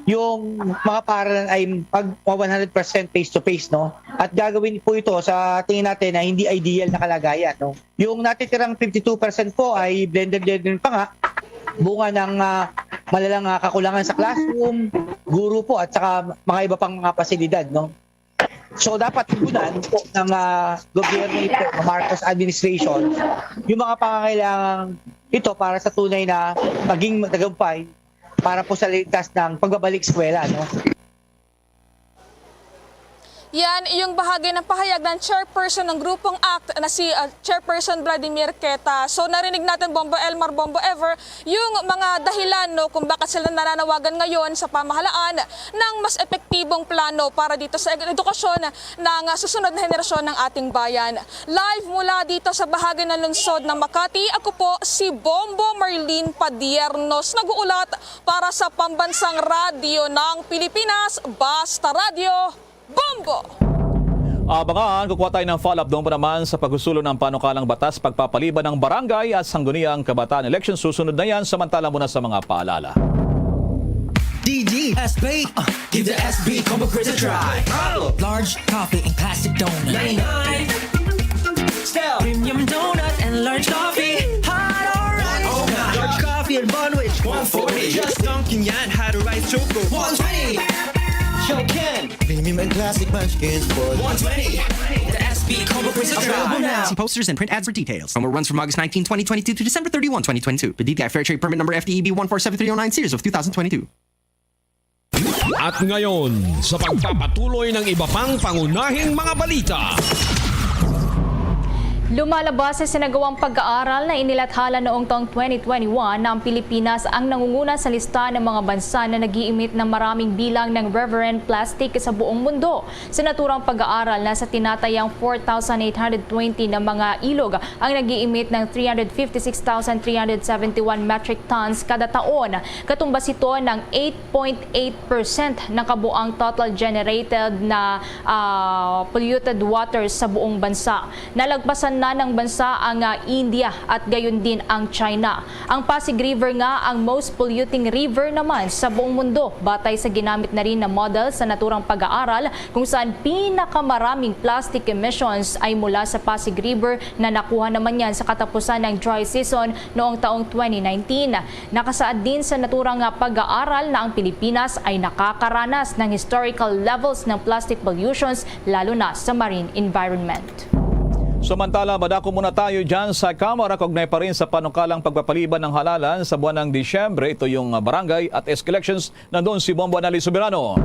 yung mga paaralan ay mag one hundred percent face-to-face, no? At gagawin po ito sa tingin natin na hindi ideal na kalagayan, no? Yung natitirang fifty-two percent po ay blended learning pa nga, bunga ng ah, malalang ah, kakulangan sa classroom, guro po at saka mga iba pang mga pasilidad, no? So dapat tugunan po ng ah, gobyerno ito, ng Marcos administration, yung mga pangangailangan ito para sa tunay na maging matagumpay para po sa ligtas ng pagbabalik eskwela, no? Yan yung bahagi ng pahayag ng chairperson ng Grupong act na si ah, Chairperson Vladimir Queta. So narinig natin, Bombo Elmar, Bombo Ever, yung mga dahilan, no, kung bakit sila nananawagan ngayon sa pamahalaan ng mas epektibong plano para dito sa ed- edukasyon ng ah, susunod na henerasyon ng ating bayan. Live mula dito sa bahagi ng lungsod ng Makati, ako po si Bombo Marlene Padiernos, nag-uulat para sa Pambansang Radyo ng Pilipinas, Basta Radyo, Bombo! Abangan, kukuha tayo ng follow-up doon pa naman sa paghusulo ng panukalang batas pagpapaliban ng barangay at sangguniang kabataan election. Susunod na yan, samantala muna sa mga paalala. D D S B, uh, give the S B Combo Crisp a try. Large coffee and classic donut. Style. Premium donut and large coffee. Hot or iced. Large coffee and bun with one forty. Just dunking yan, hot or iced choco. one twenty. Show Ken. Premium and classic munchkins for one twenty. The S B Combo Crisp a try. Available now. See posters and print ads for details. Promo runs from August nineteen, twenty twenty-two to December thirty-one, twenty twenty-two. The D T I Fair Trade Permit Number F T E B one four seven three oh nine series of two thousand twenty-two. At ngayon, sa pagpapatuloy ng iba pang pangunahing mga balita. Lumalabas sa sinagawang pag-aaral na inilathala noong taong twenty twenty-one na ang Pilipinas ang nangunguna sa lista ng mga bansa na nag-iimit ng maraming bilang ng rare earth plastic sa buong mundo. Sa naturang pag-aaral, nasa tinatayang four thousand eight hundred twenty na mga ilog ang nag-iimit ng three hundred fifty-six thousand three hundred seventy-one metric tons kada taon. Katumbas ito ng eight point eight percent ng kabuang total generated na ah, polluted waters sa buong bansa. Nalagpasan na ng bansa ang ah, India at gayon din ang China. Ang Pasig River nga ang most polluting river naman sa buong mundo, batay sa ginamit na rin na model sa naturang pag-aaral kung saan pinakamaraming plastic emissions ay mula sa Pasig River na nakuha naman yan sa katapusan ng dry season noong taong twenty nineteen. Nakasaad din sa naturang ah, pag-aaral na ang Pilipinas ay nakakaranas ng historical levels ng plastic pollutions, lalo na sa marine environment. Samantala, madako muna tayo dyan sa Kamara, kaugnay pa rin sa panukalang pagpapaliban ng halalan sa buwan ng Disyembre. Ito yung ah, barangay at S K elections. Nandun si Bombo Anali Soberano.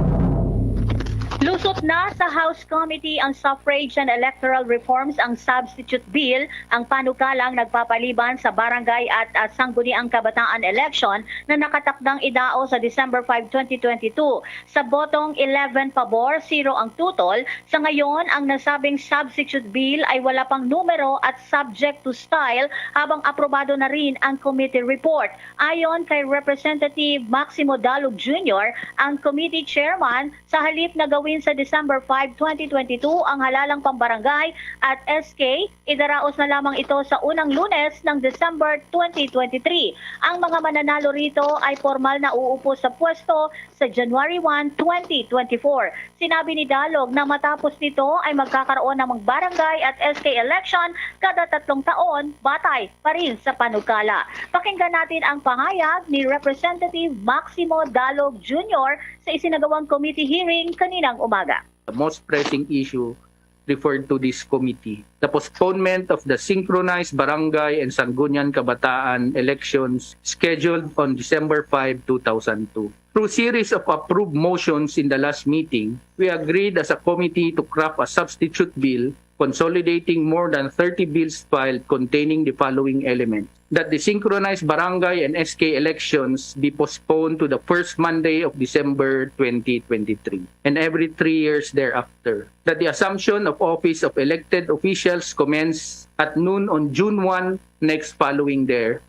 Lusot na sa House Committee ang Suffrage and Electoral Reforms, ang Substitute Bill, ang panukalang nagpapaliban sa barangay at ah, sangguniang kabataan election na nakatakdang idao sa December five, twenty twenty-two. Sa botong eleven pabor, zero ang tutol, sa ngayon, ang nasabing substitute bill ay wala pang numero at subject to style habang aprobado na rin ang committee report. Ayon kay Representative Maximo Dalog Junior, ang committee chairman, sa halip na gawin sa December five, twenty twenty-two ang halalang pambarangay at S K, idaraos na lamang ito sa unang Lunes ng December twenty twenty-three. Ang mga mananalo rito ay pormal na uupo sa pwesto sa January one, twenty twenty-four. Sinabi ni Dalog na matapos nito ay magkakaroon ng barangay at S K election kada tatlong taon, batay pa rin sa panukala. Pakinggan natin ang pahayag ni Representative Maximo Dalog Junior sa isinagawang committee hearing kaninang umaga. The most pressing issue referred to this committee, the postponement of the synchronized barangay and Sangguniang Kabataan elections scheduled on December five, two thousand two. Through series of approved motions in the last meeting, we agreed as a committee to craft a substitute bill consolidating more than thirty bills filed containing the following elements: that the synchronized barangay and S K elections be postponed to the first Monday of December twenty twenty-three and every three years thereafter; that the assumption of office of elected officials commence at noon on June one next following there.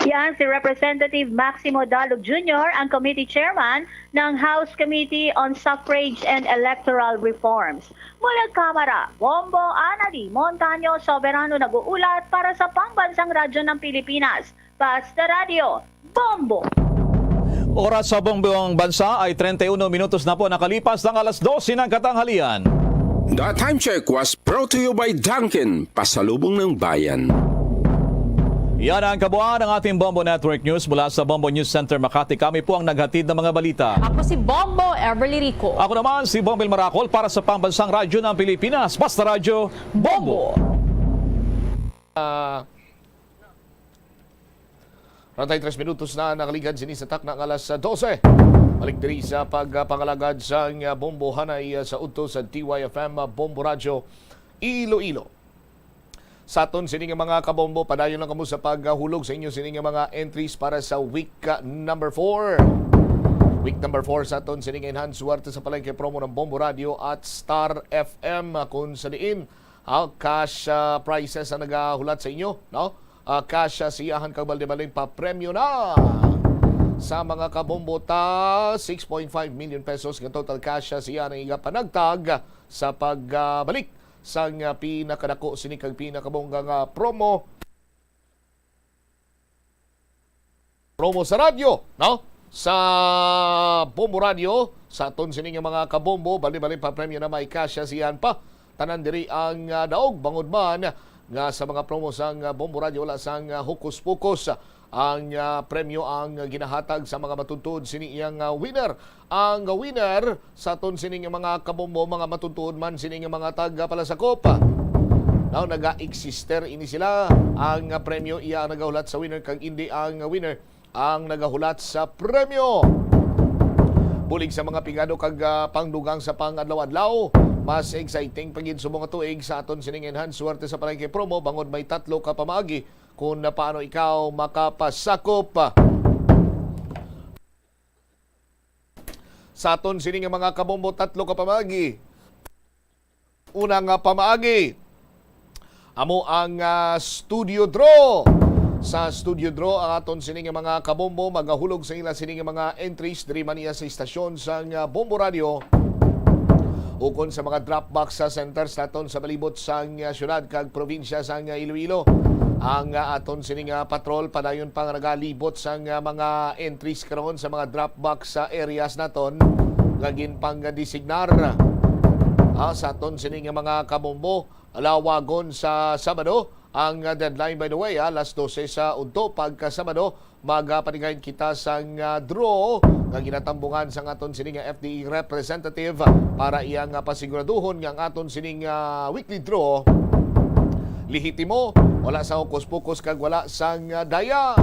Yan si Representative Maximo Dalog Junior, ang committee chairman ng House Committee on Suffrage and Electoral Reforms. Mula Kamara, Bombo Anali Montaño Soberano nag-uulat para sa Pambansang Radyo ng Pilipinas, Basta Radyo, Bombo! Oras sa buong bansa ay treinta y uno minutos na po nakalipas ng alas dose ng katanghalian. The time check was brought to you by Dunkin, pasalubong ng bayan. Yan ang kabuuan ng ating Bombo Network News mula sa Bombo News Center Makati. Kami po ang naghatid ng mga balita. Ako si Bombo Everly Rico. Ako naman si Bombil Maracol para sa Pambansang Radyo ng Pilipinas, Basta Radyo, Bombo. Bombo. Ah, Rantay tres minutos na nakaligad sini sa takna nga alas dose. Balik diri sa pagpangalagad sang bombohanay sa udto sa D Y F M Bombo Radyo Iloilo. Sa aton sini nga mga kabombo, padayon lang kamo sa paghulog sa inyo sini nga mga entries para sa week, ah, number four. Week number four sa aton sini nga Enhance Suwerte sa Palengke promo ng Bombo Radio at Star F M, ah, kung sa diin, ah, cash, ah, prizes ang nagahulat sa inyo, no? Ah, cash, ah, siyahan kag balde-baldeng papremyo na sa mga kabombo ta, six point five million pesos nga total cash, ah, siyahan ang igapanagtag sa pagbalik sang, ah, pinakadako sini kag pinakabongga nga promo. Promo sa radyo, no? Sa Bombo Radyo, sa aton sini nga mga kabombo, bali-bali pa premyo na may kasya siyan pa. Tanan diri ang, ah, daog, bangod man nga sa mga promo sang, ah, Bombo Radyo, wala sang, ah, hokus-pokus. Ang, ah, premyo ang ginahatag sa mga matutuod sini iyang, ah, winner. Ang winner sa aton sini nga mga kabombo, mga matutuod man sini nga mga tagapalasakop. Now, naga-exister ini sila. Ang premyo iya ang nagahulat sa winner, kag indi ang winner ang nagahulat sa premyo. Bulig sa mga pigado kag, ah, pangdugang sa pangadlaw-adlaw, mas exciting pa gid subong nga tuig sa aton sining Enhance Suwerte sa Palengke promo, bangod may tatlo ka pamaagi kung paano ikaw makapasakop. Sa aton sini nga mga kabombo, tatlo ka pamaagi. Una nga pamaagi, amo ang, ah, studio draw. Sa studio draw, ang aton sini nga mga kabombo magahulog sa ila sini nga mga entries diri man iya sa istasyon sang, ah, Bombo Radio ukon sa mga drop box sa centers naton sa palibot sang, ah, syudad kag probinsya sang, ah, Iloilo. Ang, ah, aton sini nga patrol padayon pa nga nagalibot sang, ah, mga entries karon sa mga drop box sa areas naton nga ginpangdesignar. Ah, sa aton sini nga mga kabombo, lawagon sa Sabado ang, ah, deadline, by the way, ah, alas dose sa udto pagka Sabado, magapatigay kita sang, ah, draw nga ginatambungan sang aton sini nga F D E representative para iya nga pasiguraduhon nga ang aton sining, ah, weekly draw lehitimo, wala sa hokus-pokus kag wala sang, ah, daya.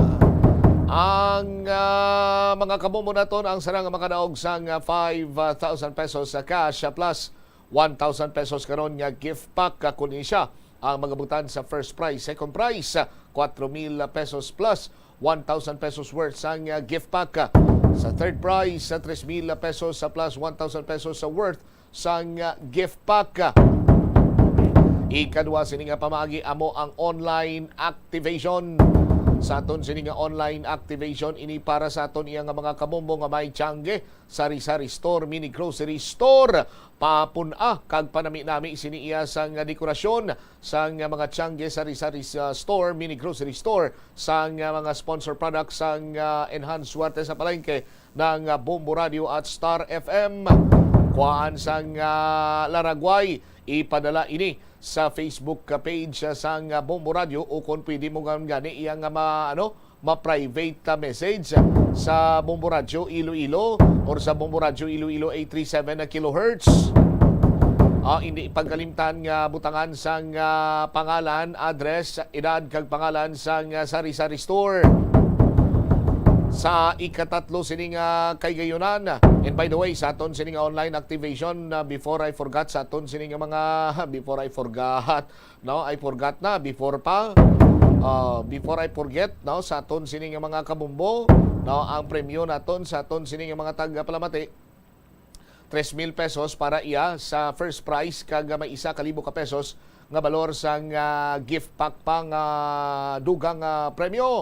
Ang, ah, mga kabombo naton, ang sarang nga makadaog sang, ah, five thousand pesos sa cash, ah, plus one thousand pesos karon nga gift pack, ah, kun ini siya ang magabutan sa first prize. Second prize, ah, kwatro mil pesos plus one thousand pesos worth sang, ah, gift pack. Sa third prize, sa tres mil pesos, ah, plus one thousand pesos sa worth sang, ah, gift pack. Ikadua sini nga pamaagi amo ang online activation. Sa aton sini nga online activation, ini para sa aton iya nga mga kabombo nga may tiyangge, sari-sari store, mini grocery store, papun-a kag panami-nami sini iya sang dekorasyon sang mga tiyangge, sari-sari sa store, mini grocery store, sang mga sponsor products sang, ah, Enhance Suwerte sa Palengke ng, ah, Bombo Radio at Star F M. Kuhaan sang, ah, laragway, ipadala ini sa Facebook page, ah, sang, ah, Bombo Radio, ukon pwede mo nga gani iya nga ma-, ano, ma-private, ah, message sa Bombo Radio Iloilo or sa Bombo Radio Iloilo eight three seven kilohertz. Ah, hindi pagkalimtan nga butangan sang, ah, pangalan, address, edad, kag pangalan sang, ah, sari-sari store. Sa ikatatlo sini nga kahigayonan. And by the way, sa aton sini nga online activation, uh, before I forgot, sa aton sini nga mga, before I forgot, no, I forgot na, before pa, uh, before I forget, no, sa aton sini nga mga kabombo, no, ang premyo naton sa aton sini nga mga tagapalamati, tres mil pesos para iya sa first prize, kag may isa ka libo ka pesos nga balor sang, ah, gift pack pa nga dugang, ah, premyo.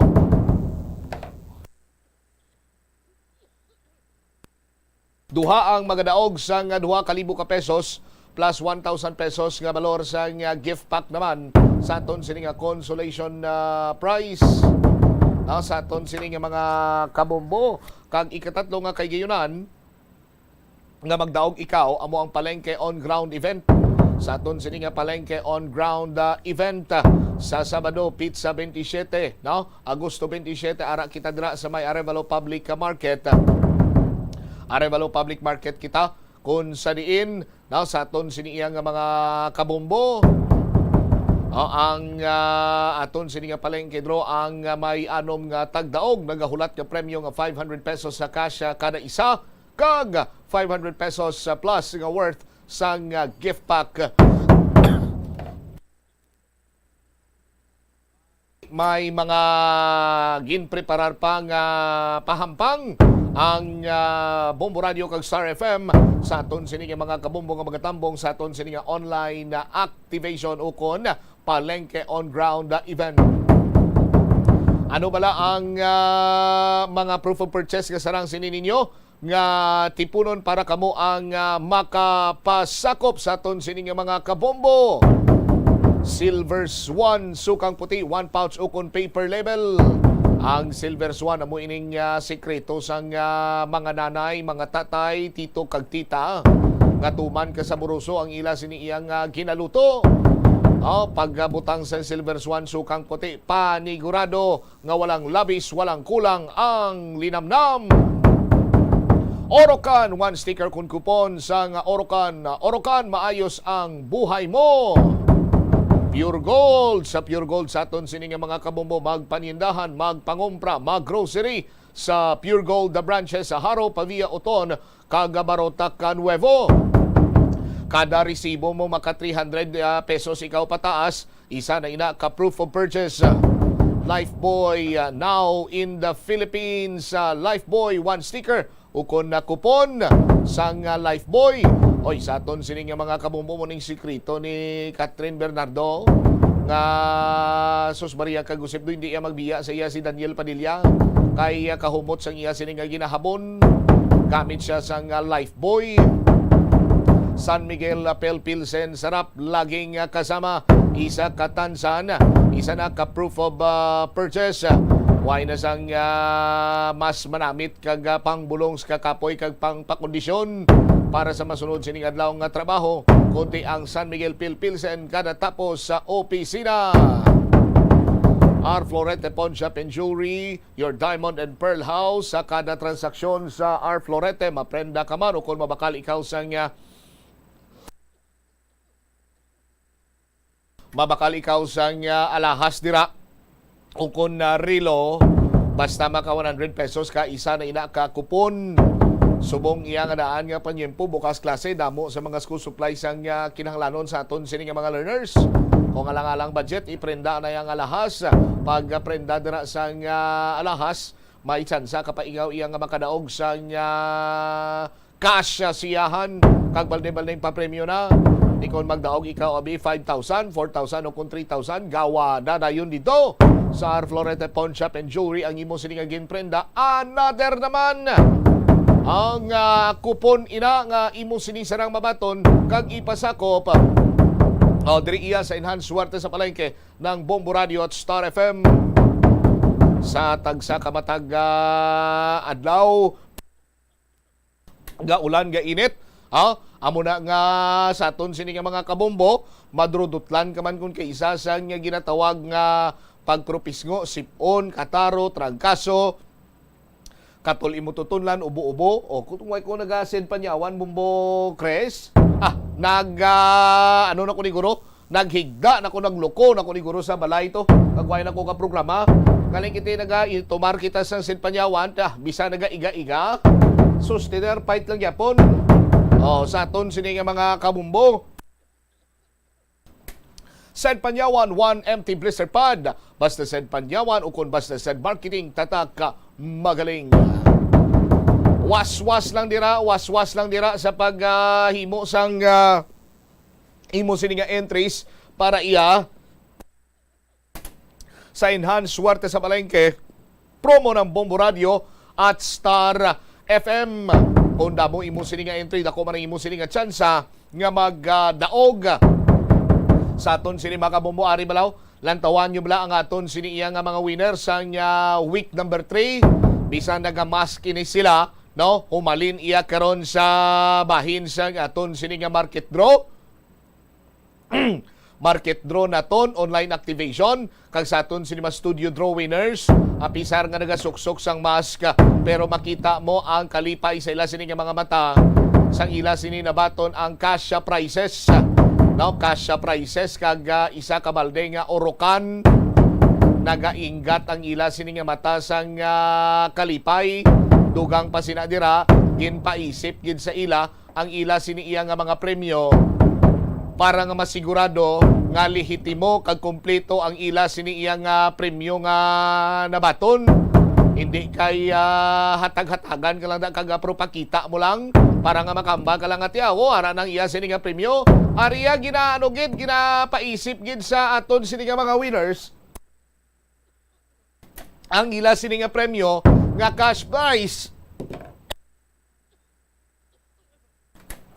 Duha ang magadaog sang duha ka libo ka pesos plus one thousand pesos nga balor sang, ah, gift pack naman sa aton sini nga consolation, ah, prize. Ah, sa aton sini nga mga kabombo, kag ikatatlo nga kahigayonan, nga magdaog ikaw amo ang Palengke on Ground event. Sa aton sini nga Palengke on Ground, ah, event, ah, sa Sabado, petsa twenty-seven, no? Agosto twenty-seven, ara kita dira sa may Arevalo Public Market. Arevalo Public Market kita, kung sa diin, no, sa aton sini iya nga mga kabombo, ah, ang, ah, aton sini nga palengke draw ang, ah, may anom nga tagdaog nagahulat nga premyo nga five hundred pesos sa cash, ah, kada isa, kag five hundred pesos, ah, plus nga worth sang, ah, gift pack. May mga ginpreparar pa nga pahampang ang, ah, Bombo Radio kag Star F M sa aton sini nga mga kabombo nga magatambong sa aton sini nga online na activation ukon Palengke on Ground, ah, event. Ano bala ang, ah, mga proof of purchase nga sarang sini ninyo nga tipunon para kamo ang, ah, makapasakop sa aton sini nga mga kabombo? Silver Swan, sukang puti, one pouch ukon paper label. Ang Silver Swan amo ining, ah, sikreto sang, ah, mga nanay, mga tatay, tito kag tita nga tuman ka saboroso ang ila sini iyang, ah, ginaluto. Oh, pagbutang sa Silver Swan, sukang puti, panigurado nga walang labis, walang kulang ang linamnam. Orocan, one sticker kun kupon sang Orocan. Orocan, maayos ang buhay mo. Pure Gold, sa Pure Gold sa aton sini nga mga kabombo, magpanindahan, magpangumpra, mag-grocery sa Pure Gold, the branches sa Jaro, Pavia, Oton, kag Barotac Nuevo. Kada resibo mo maka three hundred, ah, pesos ikaw pataas, isa na ina ka proof of purchase. Lifebuoy, ah, now in the Philippines. Ah, Lifebuoy, one sticker ukon na kupon sang, ah, Lifebuoy. Oy, sa aton sini nga mga kabombo, mo ning sikreto ni Catherine Bernardo nga, sus Maria, kag usip do hindi iya magbiya sa iya si Daniel Padilla kay, ah, kahumot sang iya sini nga ginahabon. Gamit siya sang, ah, Lifebuoy. San Miguel, ah, Pale Pilsen, sarap laging, ah, kasama. Isa ka tansan, isa na ka proof of, ah, purchase. Why na sang, ah, mas manamit kag, ah, pangbulong sa kakapoy kag pangpakondisyon para sa masunod sining adlaw nga trabaho, kundi ang San Miguel Pale Pilsen kada tapos sa opisina. Ar Florete Pawn Shop and Jewelry, your diamond and pearl house. Sa kada transaksyon sa Ar Florete, maprenda ka man o kung mabakal ikaw sang, ah, mabakal ikaw sang, ah, alahas dira o kon, ah, relo, basta maka one hundred pesos ka, isa na ina ka kupon. Subong iya nga daan nga panyempo, bukas klase, damo sa mga school supplies ang, ah, kinahanglanon sa aton sini nga mga learners. Kung alang-alang budget, iprenda na yang alahas. Pag, ah, prenda dira sang, ah, alahas, may tsansa ka pa ingaw iya nga makadaog sang, ah, cash, ah, siyahan, kag balde-baldeng papremyo na. Di kon magdaog ikaw, abi, five thousand, four thousand, o kon three thousand, gawa na dayon dito sa Ar Florete Pawn Shop and Jewelry ang imo sini nga ginprenda. Another naman ang, ah, kupon ina nga imo sini sarang mabaton kag ipasakop. O, diri iya sa Enhanced Suwerte sa Palengke ng Bombo Radio at Star F M. Sa tagsa ka matag, ah, adlaw, ga ulan, ga init, ha? Amo na nga sa aton sini nga mga kabombo, madrudutlan ka man kun kay isa sa nga ginatawag nga pagpropisngo, sip-on, kataro, trangkaso, katol imo tutunlan, ubo-ubo. O, kung way ko nag-send panyawan, Bombo Chris, ah, nag, ah, ano na ko ni guro? Naghigda na ko, nagluko na ko ni guro sa balay to. Kag way na ko ka programa. Kaling kita naga itumar kita sa Said Panyawan, ah, bisa naga iga-iga. Sus, dinner fight lang gyapon. Oh, sa aton sini nga mga kabumbo. Said Panyawan, one empty blister pad. Basta Said Panyawan, ukon basta Said Marketing, tatak ka magaling. Waswas lang dira, waswas lang dira sa pag, ah, himo sang, ah, imo sini nga entries para iya sa Enhance Swerte sa Palengke, promo ng Bombo Radio at Star F M. Kung damo imo sini nga entry, dako man ang imo sini nga tsansa nga magdaog sa aton sini, mga kabombo. Ari balaw, lantawan nyo bala ang aton sini iya nga mga winner sa nga week number three. Bisan nagamask ini sila, no? Humalin iya karon sa bahin sa aton sini nga market draw. Market draw naton, online activation, kag sa aton sini mga studio draw winners, apisar nga nagasuksok sang mask, pero makita mo ang kalipay sa ila sini nga mga mata, sang ila sini nabaton ang cash prizes. No, cash prizes kag, ah, isa ka balde nga Orocan. Nagainggat ang ila sini nga mata sang, ah, kalipay. Dugang pa sina dira, ginpaisip gid sa ila ang ila sini iya nga mga premyo para nga masigurado nga lehitimo kag kompleto ang ila sini iya nga premyo nga nabaton. Hindi kay, ah, hatag-hatagan ka lang da kag, ah, pero pakita mo lang para nga makamba ka lang nga tiyawo. Ara nang iya sini nga premyo. Ari iya ginaano gid, ginapaisip gid sa aton sini nga mga winners ang ila sini nga premyo nga cash prize.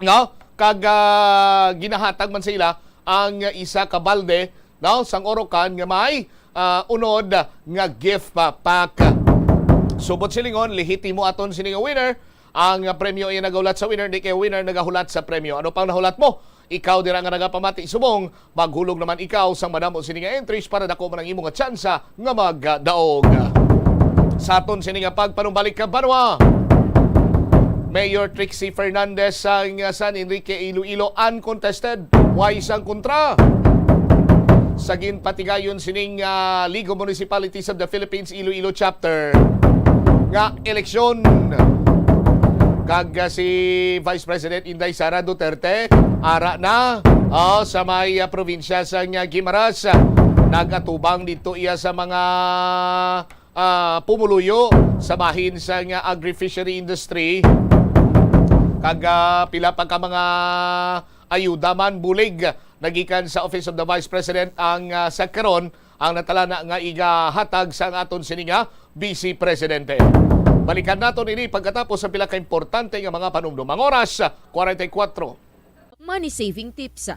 No? Kag, ah, ginahatag man sa ila ang isa ka balde, no, sang Orocan nga may, ah, unod nga gift pa-, pack. Subot silingon, lehitimo aton sini nga winner. Ang, ah, premyo iya nagahulat sa winner, di kay winner nagahulat sa premyo. Ano pang nahulat mo? Ikaw dira nga nagapamati subong, maghulog naman ikaw sang madamo sini nga entries para dako man ang imo nga tsansa nga magdaog. Sa aton sini nga pagpanumbalik ka banwa, Mayor Trixie Fernandez sang San Enrique, Iloilo, uncontested, way sang kontra sa ginpatigayon sining, ah, League of Municipalities of the Philippines Iloilo Chapter nga eleksyon. Kag, ah, si Vice President Inday Sara Duterte, ara na, oh, sa may, ah, probinsya sa nga Guimaras. Nagatubang dito iya sa mga, ah, pumuluyo sa bahin sa nga agri-fishery industry. Kag, ah, pila pa ka mga ayuda man, bulig, nagikan sa Office of the Vice President ang, ah, sa karon ang natalana nga igahatag sa aton sini nga Vice Presidente. Balikan naton ini pagkatapos sa pila ka importante nga mga panumdom. Ang oras, kwarenta y kuwatro. Money saving tips.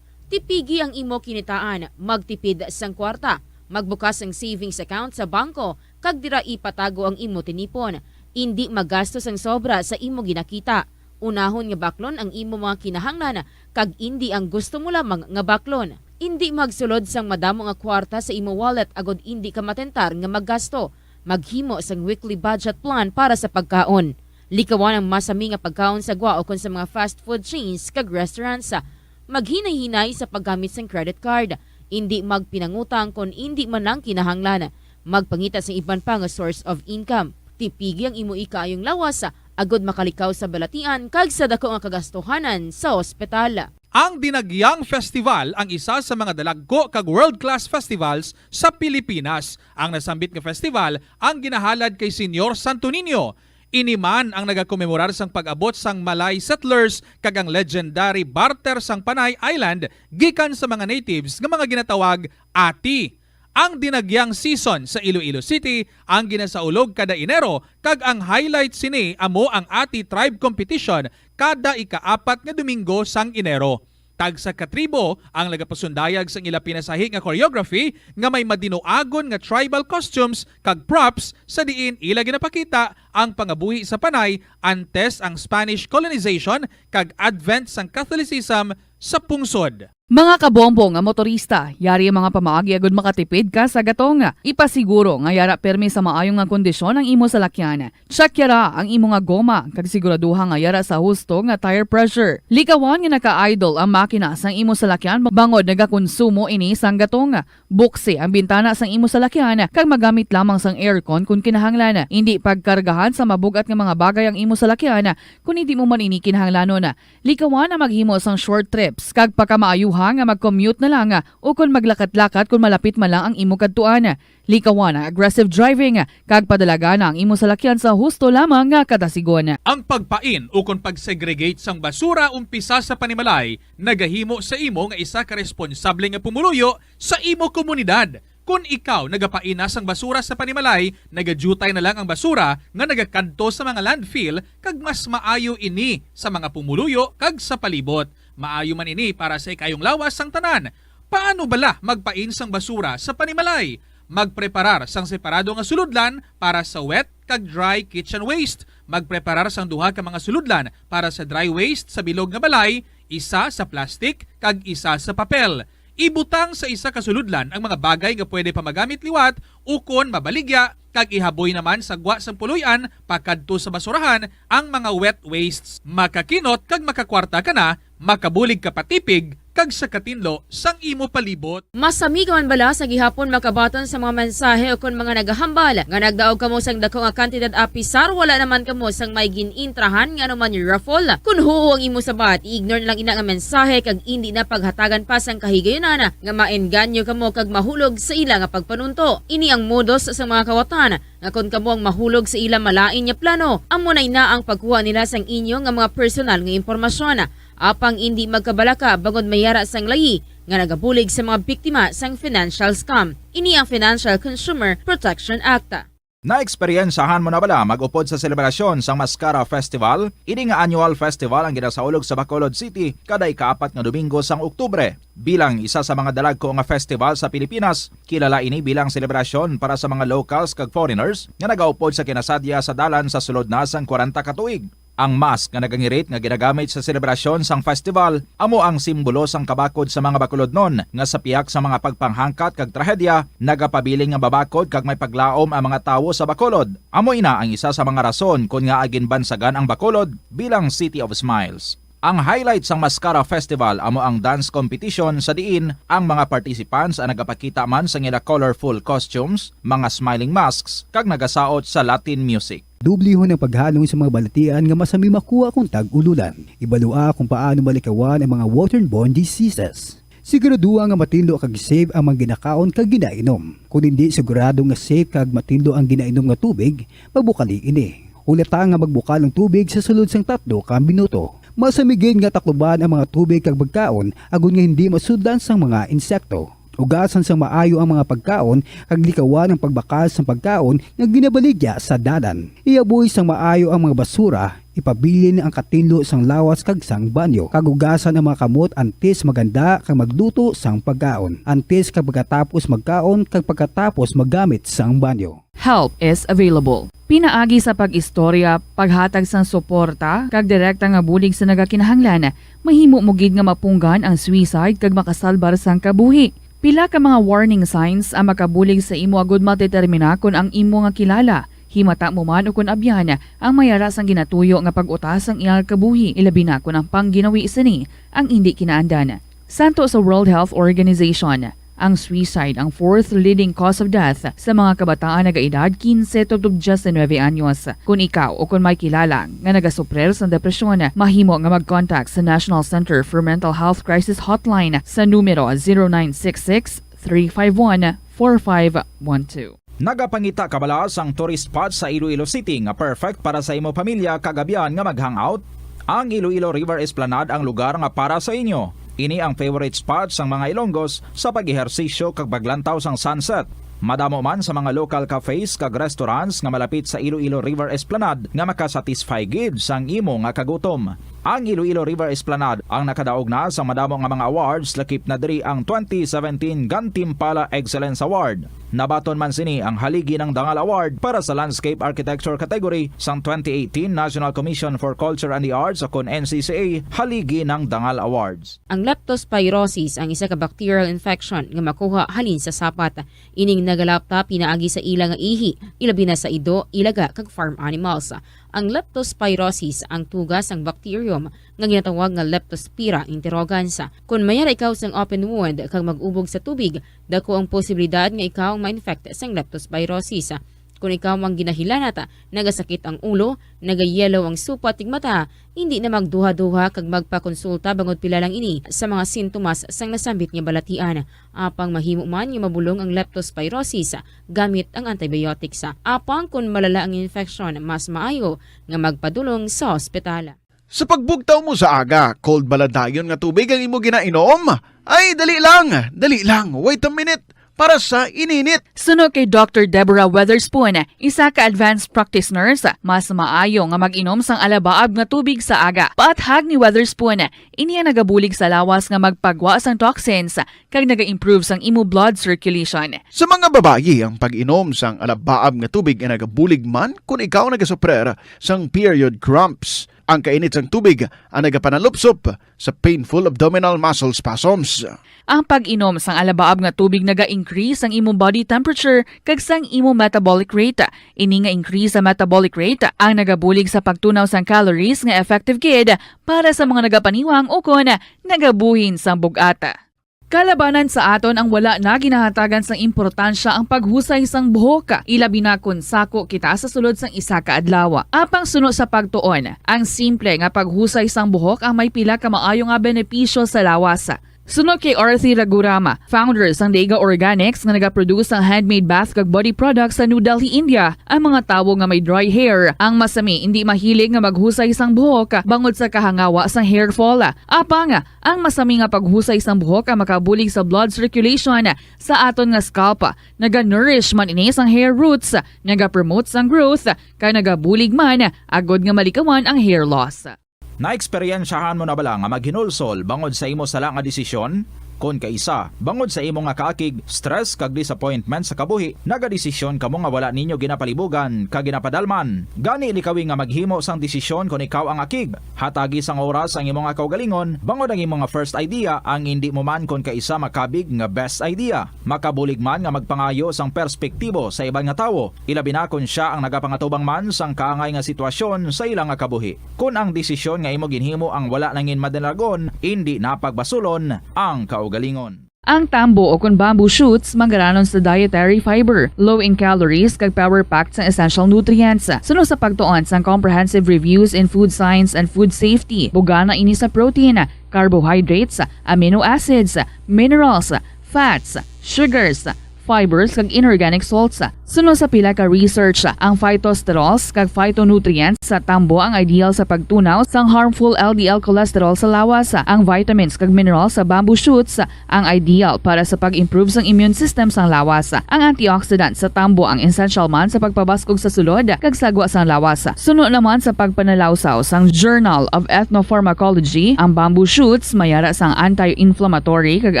Tipigi ang imo kinitaan, magtipid sang kwarta, magbukas sang savings account sa bangko, kag dira ipatago ang imo tinipon. Indi magasto sang sobra sa imo ginakita. Unahon nga baklon ang imo mga kinahanglan, kag indi ang gusto mo lamang nga baklon. Indi magsulod sang madamo nga kwarta sa imo wallet agod indi ka matentar nga maggasto. Maghimo sang weekly budget plan para sa pagkaon. Likawan ang masami nga pagkaon sa gwa ukon sa mga fast food chains kag restaurants. Maghinay-hinay sa paggamit sang credit card. Indi magpinangutang kon indi man lang kinahanglan. Magpangita sang iban pa nga source of income. Tipigi ang imo ikaayong lawas agod makalikaw sa balatian kag sa dako nga kagastuhanan sa ospital. Ang Dinagyang Festival ang isa sa mga dalagko kag world-class festivals sa Pilipinas. Ang nasambit nga festival ang ginahalad kay Señor Santo Niño. Ini man ang nagakomemorar sang pag-abot sang Malay settlers kag ang legendary barter sang Panay Island gikan sa mga natives nga mga ginatawag Ati. Ang Dinagyang season sa Iloilo City ang ginasaulog kada Enero, kag ang highlight sini amo ang Ati Tribe Competition kada ikaapat nga Domingo sang Enero. Tagsa ka tribo ang nagapasundayag sang ila pinasahi nga choreography nga may madinuagon nga tribal costumes kag props, sa diin ila ginapakita ang pangabuhi sa Panay antes ang Spanish colonization kag advent sang Catholicism sa pungsod. Mga kabombo nga motorista, yari ang mga pamaagi agud makatipid ka sa gatong. Ipasiguro nga yara permi sa maayo nga kondisyon ang imo salakyan. Check yara ang imo nga goma kag siguraduha nga yara sa husto nga tire pressure. Likawan nga naka-idle ang makina sang imo salakyan bangod nagakonsumo ini sang gatong. Buksi ang bintana sang imo salakyan kag magamit lamang sang aircon kon kinahanglan. Indi pagkargahan sa mabug-at nga mga bagay ang imo salakyan kon hindi mo man ini kinahanglanon. Likawan ang maghimo sang short trips kag pakamaayuha nga mag-commute na lang o kon maglakat-lakat kon malapit man lang ang imo kadtuan. Likawan ang aggressive driving kag padalagana ang imo salakyan sa husto lamang nga kadasigon. Ang pagpain ukon pag-segregate sang basura umpisa sa panimalay nagahimo sa imo nga isa ka responsable nga pumuluyo sa imo komunidad. Kon ikaw nagapaina sang basura sa panimalay, nagadyutay na lang ang basura nga nagakadto sa mga landfill, kag mas maayo ini sa mga pumuluyo kag sa palibot. Maayo man ini para sa ikayong lawas sang tanan. Paano bala magpain sang basura sa panimalay? Magpreparar sang separado nga sulodlan para sa wet kag dry kitchen waste. Magpreparar sang duha ka mga sulodlan para sa dry waste sa bilog nga balay, isa sa plastic kag isa sa papel. Ibutang sa isa ka sulodlan ang mga bagay nga pwede pa magamit liwat ukon mabaligya, kag ihaboy naman sa gwa sang puloy-an pakadto sa basurahan ang mga wet wastes. Makakinot kag makakwarta ka na, makabulig ka pa tipig kag sa katinlo sang imo palibot. Masami ka man bala sa gihapon makabaton sa mga mensahe ukon mga nagahambal nga nagdaog kamo sang dako nga kantidad apisar wala naman kamo sang may gin-intrahan nga anuman raffle? Kon huo ang imo sabat, i-ignore na lang ina nga mensahe kag indi na paghatagan pa sang kahigayunan nga maengganyo kamo kag mahulog sa ila nga pagpanunto. Ini ang modus sang mga kawatan nga kon kamo ang mahulog sa ila malain nga plano, amo na ina ang pagkuha nila sang inyo nga mga personal nga impormasyon. Apang indi magkabalaka bangod may yara sang layi nga nagabulig sa mga biktima sang financial scam. Ini ang Financial Consumer Protection Act. Naeksperyensahan mo na bala mag-upod sa selebrasyon sang Mascara Festival? Ini nga annual festival ang ginasaulog sa Bacolod City kada ikaapat nga Domingo sang Oktubre. Bilang isa sa mga dalagko nga festival sa Pilipinas, kilala ini bilang selebrasyon para sa mga locals kag foreigners nga nagaupod sa kinasadya sa dalan sa sulod na sang kwarenta ka tuig. Ang mask nga nagangirit nga ginagamit sa selebrasyon sang festival amo ang simbolo sang kabakod sa mga Bacolodnon, nga sa pihak sa mga pagpanghangkat kag trahedya, nagapabilin nga mabakod kag may paglaom ang mga tawo sa Bacolod. Amo ina ang isa sa mga rason kon ngaa ginbansagan ang Bacolod bilang City of Smiles. Ang highlight sang Mascara Festival amo ang dance competition, sa diin ang mga participants ang nagapakita man sang ila colorful costumes, mga smiling masks, kag nagasaot sa Latin music. Dublihon ang paghalong sa mga balatian nga masami makuha kon tag-ululan. Ibalua kung paano malikawan ang mga waterborne diseases. Siguraduha nga matinlo kag safe ang mga ginakaon kag ginainom. Kon hindi sigurado nga safe kag matinlo ang ginainom nga tubig, magbukali ini. Hulata nga magbukal ang tubig sa sulod sang tatlo ka minuto. Masami gid nga takluban ang mga tubig kag pagkaon agod nga hindi masudlan sang mga insekto. Ugasan sang maayo ang mga pagkaon kag likawan ang pagbakal sang pagkaon nga ginabaligya sa dalan. Ihaboy sang maayo ang mga basura, ipabilin ang katinlo sang lawas kag sang banyo, kag ugasan ang mga kamot antes maghanda kag magluto sang pagkaon, antes kag pagkatapos magkaon kag pagkatapos maggamit sang banyo. Help is available. Pinaagi sa pag-istorya, paghatag sang suporta, kag direkta nga bulig sa nagakinahanglan, mahimo mo gid nga mapunggan ang suicide kag makasalbar sang kabuhi. Pila ka mga warning signs ang makabulig sa imo agud madetermina kon ang imo nga kilala, himata mo man ukon abyan, ang may ara sang ginatuyo nga pag-uta sang iyang kabuhi, ilabi na kon ang pangginawi sini ang indi kinaandan. Santo sa World Health Organization, ang suicide ang fourth leading cause of death sa mga kabataan nagaedad quince tubtob diecinueve anyos. Kon ikaw o kon may kilala nga nagasuprir sa depresyon, mahimo nga mag-contact sa National Center for Mental Health Crisis Hotline sa numero zero nine six six, three five one, four five one two. Nagapangita ka bala sang tourist spot sa Iloilo City nga perfect para sa imo pamilya kag abyan nga mag-hangout? Ang Iloilo River Esplanade ang lugar nga para sa inyo. Ini ang favorite spot sang mga Ilonggos sa pag-ehersisyo kag paglantaw sang sunset. Madamo man sa mga local cafes kag restaurants nga malapit sa Iloilo River Esplanade nga makasatisfy gid sang imo nga kagutom. Ang Iloilo River Esplanade ang nakadaog na sa madamo nga mga awards, lakip na diri ang twenty seventeen Gantimpala Excellence Award. Nabaton man sini ang Haligi ng Dangal Award para sa Landscape Architecture category sang twenty eighteen National Commission for Culture and the Arts, o kon N C C A Haligi ng Dangal Awards. Ang leptospirosis ang isa ka bacterial infection nga makuha halin sa sapat. Ining nagalapta pinaagi sa ila nga ihi, ilabi na sa ido, ilaga, kag farm animals. Ang leptospirosis ang tuga sang bacterium nga ginatawag nga Leptospira interrogans. Kon mayara ikaw sang open wound kag mag-ubog sa tubig, dako ang posibilidad nga ikaw ma-infect sang leptospirosis. Kon ikaw ang ginahilanat, nagasakit ang ulo, nagayellow ang supat ning mata, hindi na magduha-duha kag magpakonsulta bangod pila lang ini sa mga sintomas sang nasambit nga balatian. Apang mahimo man nga mabulong ang leptospirosis gamit ang antibiotics. Apang kon malala ang infeksyon, mas maayo nga magpadulong sa ospital. Sa pagbugtaw mo sa aga, cold bala dayon nga tubig ang imo ginainom? Ay, dali lang, dali lang, wait a minute, para sa ininit. Suno kay Doctor Deborah Weatherspoon, isa ka advanced practice nurse, mas maayo nga mag-inom sang alabaab nga tubig sa aga. Paathag ni Weatherspoon, ini ang nagabulig sa lawas nga magpagwa sang toxins kag naga-improve sang imo blood circulation. Sa mga babayi, ang pag-inom sang alabaab nga tubig ay nagabulig man kon ikaw nagasuprer sang period cramps. Ang kainit sang tubig ang nagapanalupsop sa painful abdominal muscle spasms. Ang pag-inom sang alabaab nga tubig naga-increase sang imong body temperature kag sang imong metabolic rate. Ini nga increase sa metabolic rate ang nagabulig sa pagtunaw sang calories nga effective gid para sa mga nagapaniwang ukon nagabuhin sang bug-at. Kalabanan sa aton ang wala na ginahatagan sang importansya ang paghusay sang buhok, ilabi na kon sako kita sa sulod sang isa ka adlaw. Apang suno sa pagtuon, ang simple nga paghusay sang buhok ang may pila ka maayo nga benepisyo sa lawas. Suno kay Arthi Ragurama, founder sang Dega Organics nga nagaproduce sang handmade bath kag body products sa New Delhi, India, ang mga tawo nga may dry hair ang masami indi mahilig nga maghusay sang buhok bangod sa kahangawa sang hair fall. Apang ang masami nga paghusay sang buhok ang makabulig sa blood circulation sa aton nga scalp. Naga-nourish man ini sang hair roots, naga-promote sang growth, kag nagabulig man agod nga malikawan ang hair loss. Naeksperyensyahan mo na bala nga maghinulsol bangod sa imo sala nga desisyon? Kon kaisa, bangod sa imo nga kaakig, stress, kag disappointment sa kabuhi, nagadesisyon kamo nga wala ninyo ginapalibugan kag ginapadalman. Gani, likawi nga maghimo sang desisyon kon ikaw ang akig. Hatagi sang oras ang imo nga kaugalingon, bangod ang imo nga first idea ang indi mo man kon kaisa makabig nga best idea. Makabulig man nga magpangayo sang perspektibo sa iban nga tawo, ilabi na kon sia ang nagapangatubang man sang kaangay nga sitwasyon sa ila nga kabuhi. Kon ang desisyon nga imo ginhimo ang wala nangin madalagon, indi na pagbasulon ang kaugalingon. Ang tambo o kon bamboo shoots manggaranon sa dietary fiber, low in calories, kag power-packed sang essential nutrients. Suno sa pagtuon sang Comprehensive Reviews in Food Science and Food Safety, bugana ini sa protein, carbohydrates, amino acids, minerals, fats, sugars, fibers, kag inorganic salts. Suno sa pila ka research, ang phytosterols kag phytonutrients sa tambo ang ideal sa pagtunaw sang harmful L D L cholesterol sa lawas. Ang vitamins kag minerals sa bamboo shoots ang ideal para sa pag-improve sang immune system sang lawas. Ang antioxidant sa tambo ang essential man sa pagpabaskog sa sulod kag sagwa sang lawas. Suno naman sa pagpanalawsaw sang Journal of Ethnopharmacology, ang bamboo shoots mayara sang anti-inflammatory kag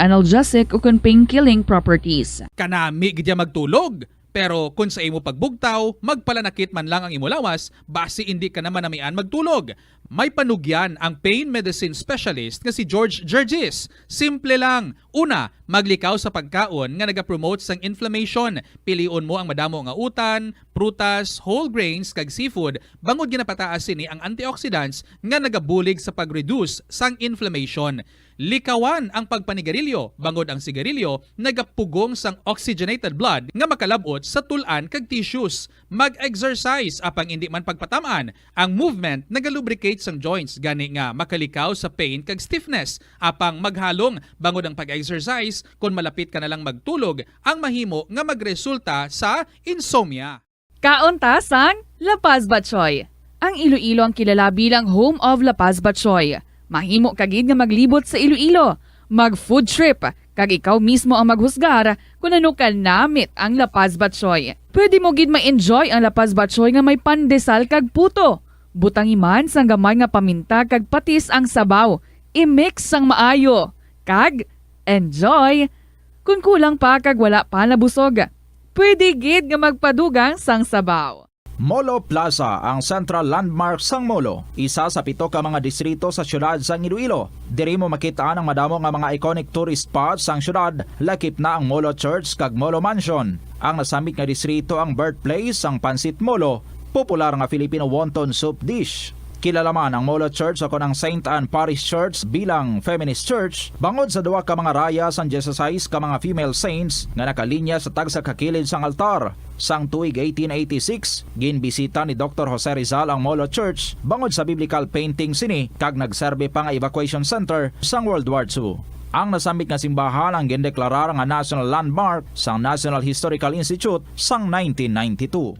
analgesic ukon pain-killing properties. Kanami gid ya magtulog, pero kon sa imo pagbugtaw, magpalanakit man lang ang imo lawas, basi indi ka na manamian magtulog. May panugyan ang pain medicine specialist nga si George Gergis. Simple lang. Una, maglikaw sa pagkaon nga nagapromote sang inflammation. Pilion mo ang madamo nga utan, prutas, whole grains, kag seafood, bangod ginapataas sini ang antioxidants nga nagabulig sa pag-reduce sang inflammation. Likawan ang pagpanigarilyo, bangod ang sigarilyo nagapugong sang oxygenated blood nga makalab-ot sa tul-an kag tissues. Mag-exercise, apang indi man pagpatam-an. Ang movement nagalubricate sang joints, gani nga makalikaw sa pain kag stiffness. Apang maghalong, bangod ang pag-exercise, kon malapit ka na lang magtulog, ang mahimo nga magresulta sa insomnia. Kaon ta sang La Paz Batchoy. Ang Iloilo ang kilala bilang home of La Paz Batchoy. Mahimo ka gid nga maglibot sa Iloilo, mag-food trip, kag ikaw mismo ang maghusgar kon ano kanamit ang La Paz Batchoy. Pwede mo gid ma-enjoy ang La Paz Batchoy nga may pandesal kag puto. Butangi man sang gamay nga paminta kag patis ang sabaw. I-mix sang maayo. Kag enjoy! Kon kulang pa kag wala pa nabusog, pwede gid nga magpadugang sang sabaw. Molo Plaza, ang central landmark sang Molo, isa sa pito ka mga distrito sa siyudad sang Iloilo. Diri mo makit-an ang madamo nga mga iconic tourist spots sang siyudad, lakip na ang Molo Church kag Molo Mansion. Ang nasambit nga distrito ang birthplace sang Pancit Molo, popular nga Filipino wonton soup dish. Kilala man ang Molo Church ukon ang Saint Anne Parish Church bilang feminist church bangod sa duha ka mga raya sang dieciséis ka mga female saints nga nakalinya sa tagsa ka kilid sang altar. Sang tuig eighteen eighty-six, ginbisita ni Doktor Jose Rizal ang Molo Church bangod sa biblical painting sini kag nagserbi pa nga evacuation center sang World War Two. Ang nasambit nga simbahan ang gindeklarar nga national landmark sang National Historical Institute sang nineteen ninety-two.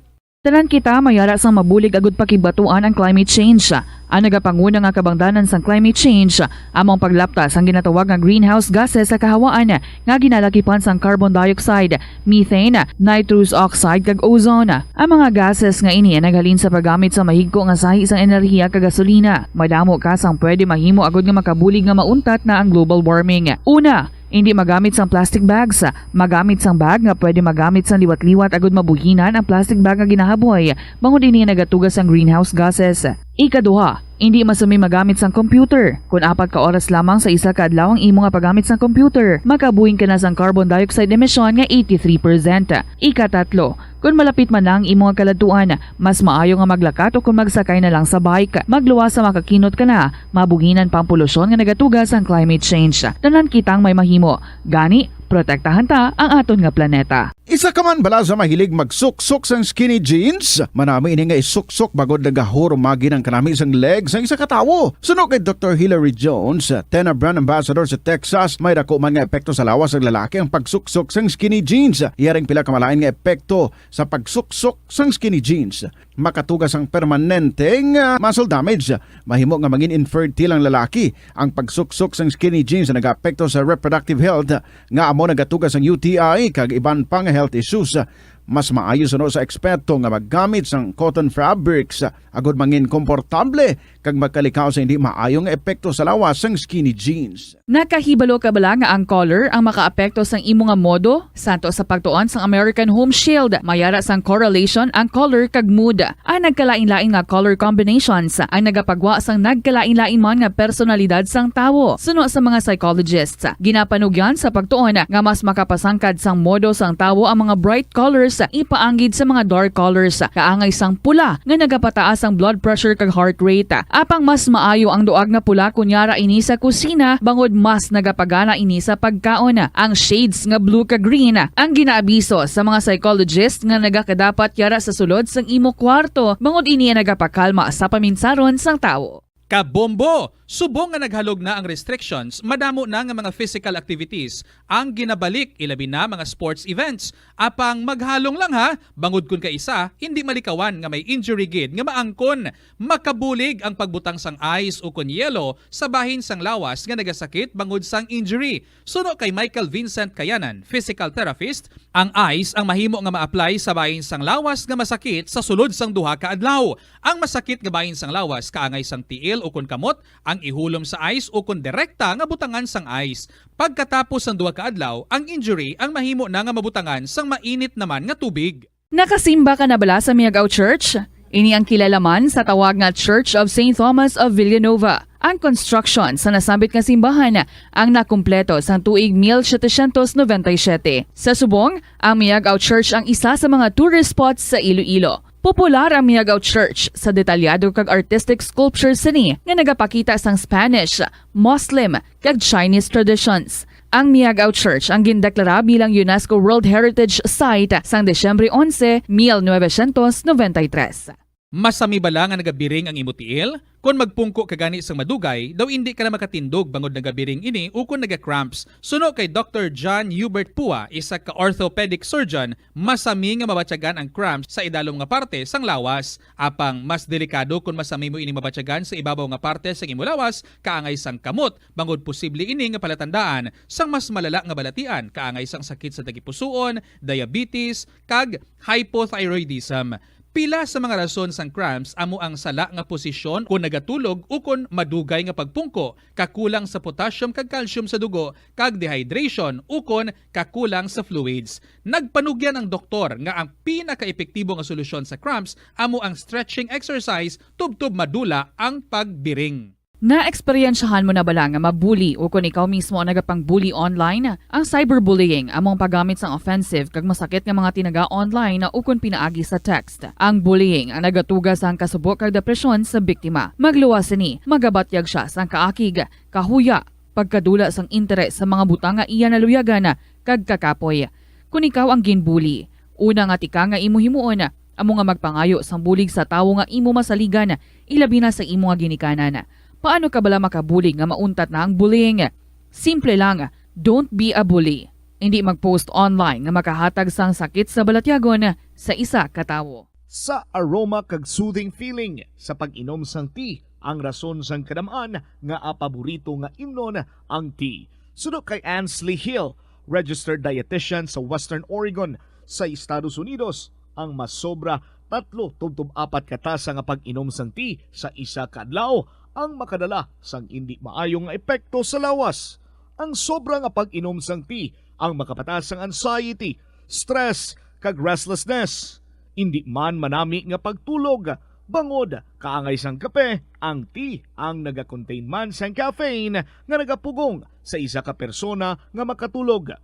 Tanan kita may ara sang mabulig agud pakigbaton ang climate change. Ang nagapanguna nga kabangdanan sang climate change amo ang paglapta sang ginatawag nga greenhouse gases sa kahawaan nga ginalakipan sang carbon dioxide, methane, nitrous oxide, kag ozone. Ang mga gases nga ini naghalin sa paggamit sa mahigko nga sahi sang enerhiya kag gasolina. Madamo ka sang pwede mahimo agud nga makabulig nga mauntat na ang global warming. Una, indi magamit sang plastic bags. Magamit sang bag nga pwede magamit sang liwat-liwat agud mabuhinan ang plastic bag nga ginahaboy, bangod ini nagatuga sang greenhouse gases. Ikaduha, indi masami magamit sang computer. Kon apat ka oras lamang sa isa ka adlaw ang imo nga paggamit sang computer, makabuhin ka na sang carbon dioxide emission nga eighty-three percent. Ikatatlo, kon malapit man na ang imo nga kaladtuan, mas maayo nga maglakat o kon magsakay na lang sa bike. Magluwas sa makakinot ka na, mabuhinan pa ang polusyon nga nagatuga sang climate change. Tanan kitang may mahimo. Gani, protektahan ta ang aton nga planeta. Isa ka man bala sa mahilig magsuksok sang skinny jeans? Manami ini nga isuksok bangod nagahurumagi ang kanami sang leg sang isa ka tawo. Suno kay Doktor Hilary Jones, Tena brand ambassador sa Texas, may dako man nga epekto sa lawas sang lalaki ang pagsuksok sang skinny jeans. Iya ring pila ka malain nga epekto sa pagsuksok sang skinny jeans. Makatuga sang permanente nga muscle damage. Mahimo nga mangin infertile ang lalaki. Ang pagsuksok sang skinny jeans nagaapekto sa reproductive health, nga amo nagatuga sang U T I kag iban pa nga health issues. Mas maayo suno sa eksperto nga maggamit sang cotton fabrics agud mangin komportable kag magkalikaw sa hindi maayo nga epekto sa lawas sang skinny jeans. Nakahibalo ka bala nga ang color ang makaapekto sang imo nga modo? Santo sa pagtuon sang American Home Shield, may ara sang correlation ang color kag mood. Ang nagkalain-lain nga color combinations ang nagapagwa sang nagkalain-lain man nga personalidad sang tawo. Suno sa mga psychologists, ginapanugyan sa pagtuon nga mas makapasangkad sang modo sang tawo ang mga bright colors ipaanggid sa mga dark colors, kaangay sang pula nga nagapataas ang blood pressure kag heart rate. Apang mas maayo ang duag nga pula kon yara ini sa kusina, bangod mas nagapagana ini sa pagkaon. Ang shades nga blue kag green ang ginaabiso sa mga psychologist nga nagakadapat yara sa sulod sang imo kwarto, bangod ini ang nagapakalma sa paminsaron sang tawo. Kabombo! Subong nga naghalog na ang restrictions, madamo na nga mga physical activities ang ginabalik, ilabi na mga sports events. Apang maghalong lang ha, bangod kon kaisa, hindi malikawan nga may injury gid nga maangkon. Makabulig ang pagbutang sang ice ukon yelo sa bahin sang lawas nga nagasakit bangod sang injury. Suno kay Michael Vincent Kayanan, physical therapist, ang ice ang mahimo nga ma-apply sa bahin sang lawas nga masakit sa sulod sang duha ka adlaw. Ang masakit nga bahin sang lawas kaangay sang tiil ukon kamot ang ihulom sa ice ukon direkta nga butangan sang ice. Pagkatapos sang duha ka adlaw, ang injury ang mahimo na nga mabutangan sang mainit naman nga tubig. Nakasimba ka na bala sa Miag-ao Church? Ini ang kilala man sa tawag nga Church of Saint Thomas of Villanova. Ang construction sa nasambit nga simbahan ang nakumpleto sang tuig mil setecientos noventa y siete. Sa subong, ang Miag-ao Church ang isa sa mga tourist spots sa Iloilo. Popular ang Miag-ao Church sa detalyado kag artistic sculpture sini nga nagapakita sang Spanish, Muslim, kag Chinese traditions. Ang Miag-ao Church ang gindeklara bilang UNESCO World Heritage Site sang Disyembre onse, mil novecientos noventa y tres. Masami bala nga nagabiring ang imo tiil? Kon magpungko ka gani sang madugay, daw indi ka na makatindog bangod nagabiring ini ukon naga-cramps. Suno kay Doktor John Hubert Pua, isa ka orthopedic surgeon, masami nga mabatyagan ang cramps sa idalom nga parte sang lawas. Apang mas delikado kon masami mo ini mabatyagan sa ibabaw nga parte sang imo lawas, kaangay sang kamot, bangod posible ini nga palatandaan sang mas malala nga balatian, kaangay sang sakit sa tagipusoon, diabetes, kag hypothyroidism. Pila sa mga rason sang cramps amo ang sala nga posisyon kon nagatulog ukon madugay nga pagpungko, kakulang sa potassium kag calcium sa dugo, kag dehydration ukon kakulang sa fluids. Nagpanugyan ang doktor nga ang pinakaepektibo nga solusyon sa cramps amo ang stretching exercise tubtob madula ang pagbiring. Naeksperyensyahan mo na bala nga mabuli ukon ikaw mismo ang nagapang-bully online? Ang cyberbullying amo ang paggamit sang offensive kag masakit nga mga tinaga online ukon pinaagi sa text. Ang bullying ang nagatuga sang kasubo kag depresyon sa biktima. Magluwas sini, magabatyag sia sang kaakig, kahuya, pagkadula sang interes sa mga butang nga iya naluyagan kag kakapoy. Kon ikaw ang ginbuli, una nga tikang nga imo himuon amo nga magpangayo sang bulig sa tawo nga imo masaligan, ilabi na sa imo nga ginikanan. Paano ka bala makabulig nga mauntat na ang bullying? Simple lang, don't be a bully. Indi mag-post online nga makahatag sang sakit sa balatyagon sa isa ka tawo. Sa aroma kag soothing feeling sa pag-inom sang tea ang rason sang kadam-an nga paborito nga imnon ang tea. Suno kay Ansley Hill, registered dietitian sa Western Oregon sa Estados Unidos, ang masobra tatlo tubtob apat ka tasa nga pag-inom sang tea sa isa ka adlaw ang makadala sang indi maayo nga epekto sa lawas. Ang sobra nga pag-inom sang tea ang makapataas sang anxiety, stress, kag restlessness. Indi man manami nga pagtulog, bangod kaangay sang kape, ang tea ang nagakontain man sang caffeine nga nagapugong sa isa ka persona nga makatulog.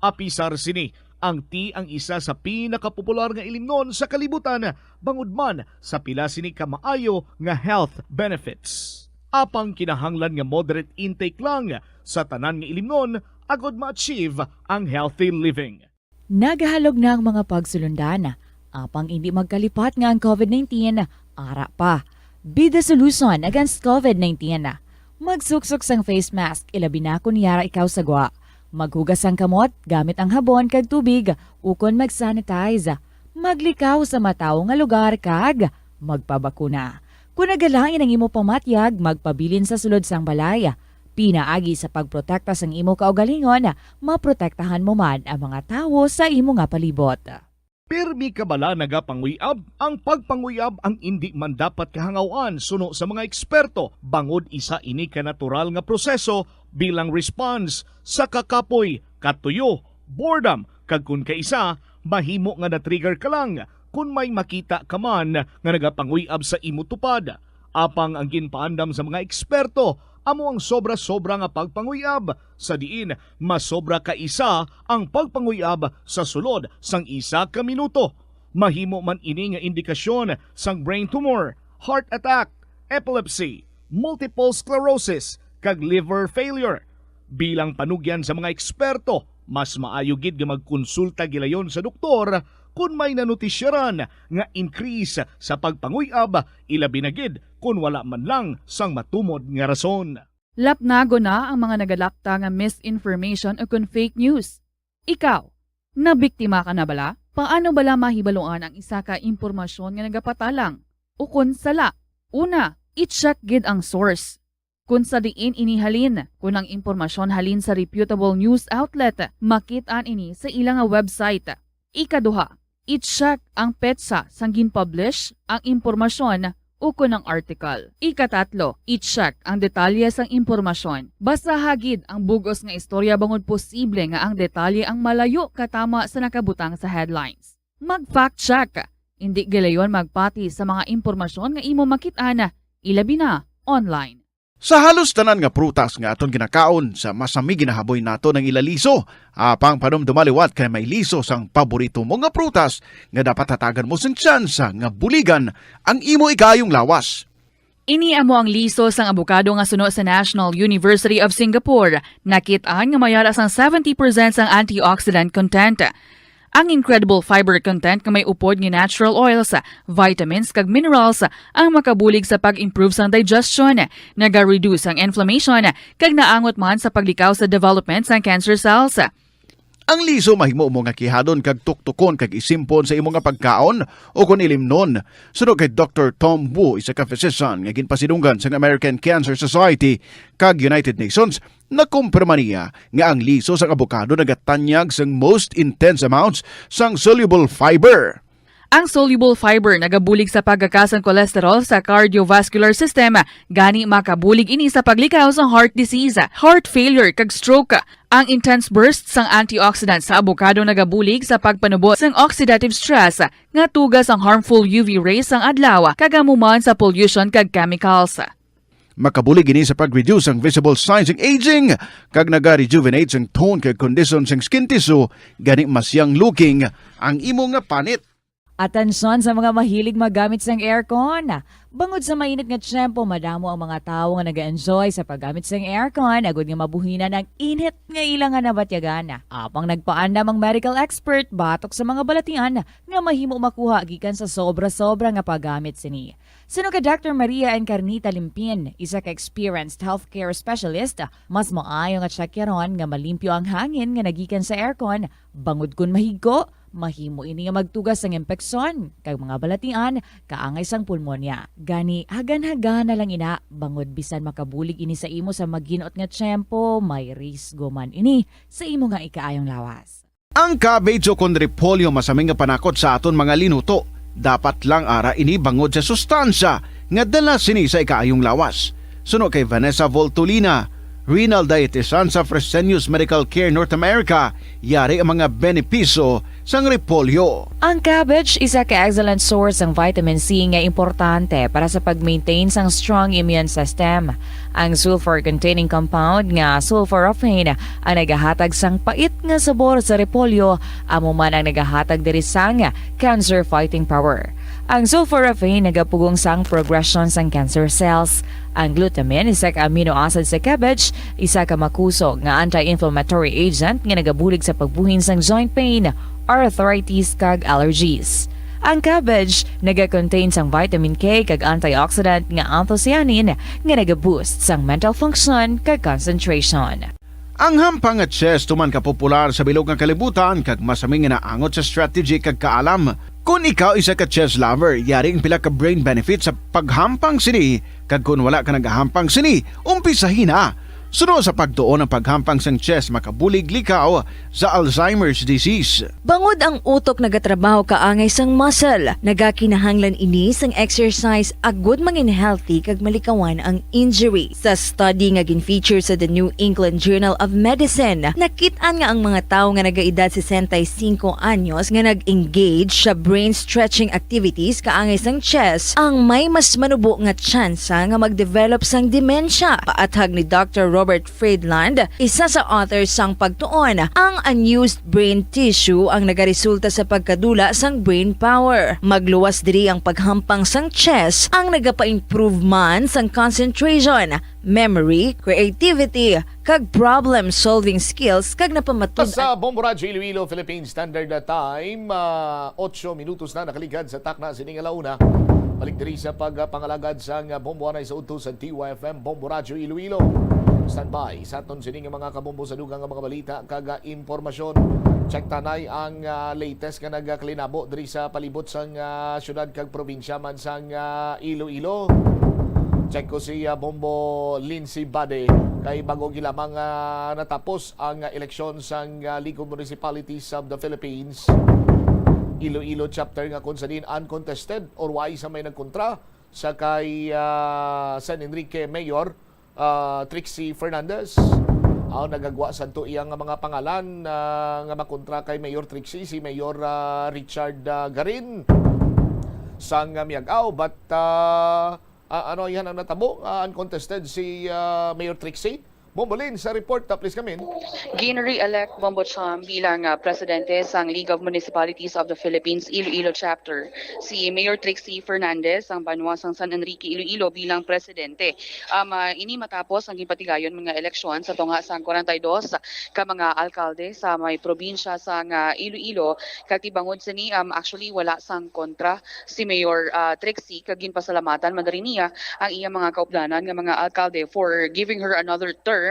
Apisar sini, ang tea ang isa sa pinakapopular nga ilimnon sa kalibutan, bangod man sa pila sini ka maayo nga health benefits. Apang kinahanglan nga moderate intake lang sa tanan nga ilimnon agod ma-achieve ang healthy living. Nagahalog na ang mga pagsulundan, apang indi magkalipat nga ang covid nineteen ara pa. Be the solution against covid nineteen. Magsuksok sang face mask, ilabi na kon yara ikaw sa gwa. Maghugas sang kamot gamit ang habon kag tubig, ukon mag-sanitize. Maglikaw sa matawo nga lugar kag magpabakuna. Kon nagalain ang imo pamatyag, magpabilin sa sulod sang balay. Pinaagi sa pagprotekta sang imo kaugalingon, maprotektahan mo man ang mga tawo sa imo nga palibot. Pirmi ka bala nagapanguyab? Ang pagpanguyab ang indi man dapat kahangaw-an suno sa mga eksperto, bangod isa ini ka natural nga proseso bilang response sa kakapoy, katuyo, boredom, kag kon kaisa, mahimo nga na-trigger ka lang kon may makita ka man nga nagapanguyab sa imo tupad. Apang ang ginpaandam sa mga eksperto amo ang sobra-sobra nga pagpanguyab, sa diin masobra ka isa ang pagpanguyab sa sulod sang isa ka minuto. Mahimo man ini nga indikasyon sang brain tumor, heart attack, epilepsy, multiple sclerosis, kag liver failure. Bilang panugyan sa mga eksperto, mas maayo gid nga magkonsulta gilayon sa doktor kon may nanotisyaran nga increase sa pagpanguyab, ilabi na gid kon wala man lang sang matumod nga rason. Lapnagon na ang mga nagalapta nga misinformation o kon fake news. Ikaw, nabiktima ka na bala? Paano bala mahibaluan ang isa ka impormasyon nga nagapatalang o kon sala? Una, i-check gid ang source. Kon sa diin ini halin, kon ang impormasyon halin sa reputable news outlet, makit-an ini sa ila nga website. Ikaduha, i-check ang petsa sang gin-publish ang impormasyon ukon ang article. Ikatatlo, i-check ang detalye sang impormasyon. Basaha gid ang bug-os nga istorya bangod posible nga ang detalye ang malayo katama sa nakabutang sa headlines. Mag-fact check. Indi gilayon magpati sa mga impormasyon nga imo makit-an, ilabi na online. Sa halos tanan nga prutas nga aton ginakaon, sa masami ginahaboy naton ang ila liso. Apang panumduma liwat kay may liso sang paborito mo nga prutas nga dapat hatagan mo sing tsansa nga buligan ang imo ikaayong lawas. Ini amo ang liso sang abokado nga suno sa National University of Singapore. Nakit-an nga may ara sang seventy percent sang antioxidant content. Ang incredible fiber content nga may upod nga natural oils, vitamins, kag minerals ang makabulig sa pag-improve sang digestion, naga-reduce ang inflammation, kag naangot man sa paglikaw sa development sang cancer cells. Ang liso mahimo mo nga kihadon kag tuktukon kag isimpon sa imo nga pagkaon o kon ilimnon. Suno kay Doktor Tom Wu, isa ka physician nga ginpasidunggan sang American Cancer Society kag United Nations, nakumpirma niya nga ang liso sang abokado nagatanyag sang most intense amounts sang soluble fiber. Ang soluble fiber nagabulig sa paggakas sang cholesterol sa cardiovascular system, gani makabulig ini sa paglikaw sa heart disease, heart failure, kag stroke. Ang intense burst sang antioxidant sa avocado nagabulig sa pagpanubo sang oxidative stress nga tuga sang harmful U V rays sang adlaw kag amo man sa pollution kag chemicals. Makabulig ini sa pag-reduce ang visible signs sang aging kag naga-rejuvenate sang tone kag kondisyon sang skin tissue, gani mas young looking ang imo nga panit. Atensyon sa mga mahilig maggamit sang aircon. Bangod sa mainit nga tiyempo, madamo ang mga tawo nga nag-enjoy sa paggamit sang aircon agod nga mabuhinan ang init nga ila nga nabatyagan. Apang nagpaandam ang medical expert batok sa mga balatian nga mahimo makuha gikan sa sobra-sobra nga paggamit sini. Suno kay Doctor Maria Encarnita Limpin, isa ka experienced healthcare specialist, mas maayo nga tsekyaron nga malimpyo ang hangin nga nagikan sa aircon, bangod kon mahigko, mahimo ini nga magtuga sang impeksyon kag mga balatian kaangay sang pulmonya. Gani, hagan-hagan na lang ina, bangod bisan makabulig ini sa imo sa maginot nga tiyempo, may risgo man ini sa imo nga ikaayong lawas. Ang cabbage o kon repolyo masami nga panakot sa aton mga linuto. Dapat lang ara ini bangod sa sustansya nga dala sini sa ikaayong lawas. Suno kay Vanessa Voltolina, renal dietitian sa Fresenius Medical Care North America, yari ang mga benepisyo sang repolyo. Ang cabbage isa ka excellent source sang vitamin C nga importante para sa pag-maintain sang strong immune system. Ang sulfur-containing compound nga sulforaphane ang nagahatag sang pait nga sabor sa repolyo, amo man ang nagahatag diri sang cancer fighting power. Ang sulforaphane nagapugong sang progression sang cancer cells. Ang glutamine, isa ka amino acid sa cabbage, isa ka makusog nga anti-inflammatory agent nga nagabulig sa pagbuhin sang joint pain, arthritis, kag allergies. Ang cabbage naga-contain sang vitamin K kag antioxidant nga anthocyanin nga naga-boost sang mental function kag concentration. Ang hampang nga chess tuman ka popular sa bilog nga kalibutan kag masami nga naangot sa strategy kag kaalam. Kon ikaw isa ka chess lover, yari ang pila ka brain benefits sa paghampang sini, kag kon wala ka nagahampang sini, umpisahi na. Suno sa pagtuon, ang paghampang sang chess makabulig likaw sa Alzheimer's disease. Bangod ang utok nagatrabaho kaangay sang muscle, nagakinahanglan ini sang exercise agud mangin healthy kag malikawan ang injury. Sa study nga gin-feature sa The New England Journal of Medicine, nakit-an nga ang mga tawo nga nagaedad sesenta y cinco anyos nga nag-engage sa brain stretching activities kaangay sang chess ang may mas manubo nga tsansa nga mag-develop sang demensya. Paathag ni Doctor Robert Friedland, isa sa author sang pagtuon, ang unused brain tissue ang nagaresulta sa pagkadula sang brain power. Magluwas diri ang paghampang sang chess ang nagapa-improve man sang concentration, memory, creativity, kag problem-solving skills kag napamatud-an. Sa Bombo Radyo Iloilo, Philippine Standard Time, ah, otso minutos na nakaligad sa takna sini nga launa. Balik diri sa pagpangalagad sang Bombo anay sa udto sa T Y F M, Bombo Radyo Iloilo. Standby sa aton sini nga mga kabombo sa dugang nga mga balita kag, ah, impormasyon. Check tanay ang, ah, latest nga nagakalinabo diri sa palibot sang, ah, syudad kag probinsya man sang, ah, Iloilo. Check ko si, ah, Bombo Lindsay Bade kay bago gilamang, ah, natapos ang, ah, eleksyon sang, ah, League of Municipalities of the Philippines Iloilo chapter nga kon sa diin uncontested or way sa may nagkontra sa kay, ah, San Enrique Mayor, ah, Trixie Fernandez. Aw, nagagwa sadto iya nga mga pangalan, ah, nga makontra kay Mayor Trixie, si Mayor, ah, Richard, ah, Garin sang, ah, Miag-ao. But, ah, ah, ano, yan ang natabo, ah, uncontested si, ah, Mayor Trixie. Bombolin sa report, ah, please, Kamin. Gin-re-elect Bombo Cham bilang, ah, presidente sang League of Municipalities of the Philippines Iloilo Chapter si Mayor Trixie Fernandez sang banwa sang San Enrique, Iloilo bilang presidente. Um, ah, ini matapos ang ginpatigayon mga eleksyon sa tunga sang kwarenta y dos ka mga alkalde sa may probinsya sang, ah, Iloilo. Kag tibangod sini, um, actually wala sang kontra si Mayor, ah, Trixie, kag ginpasalamatan man diri niya ang iya mga kaupdanan nga mga alkalde for giving her another term.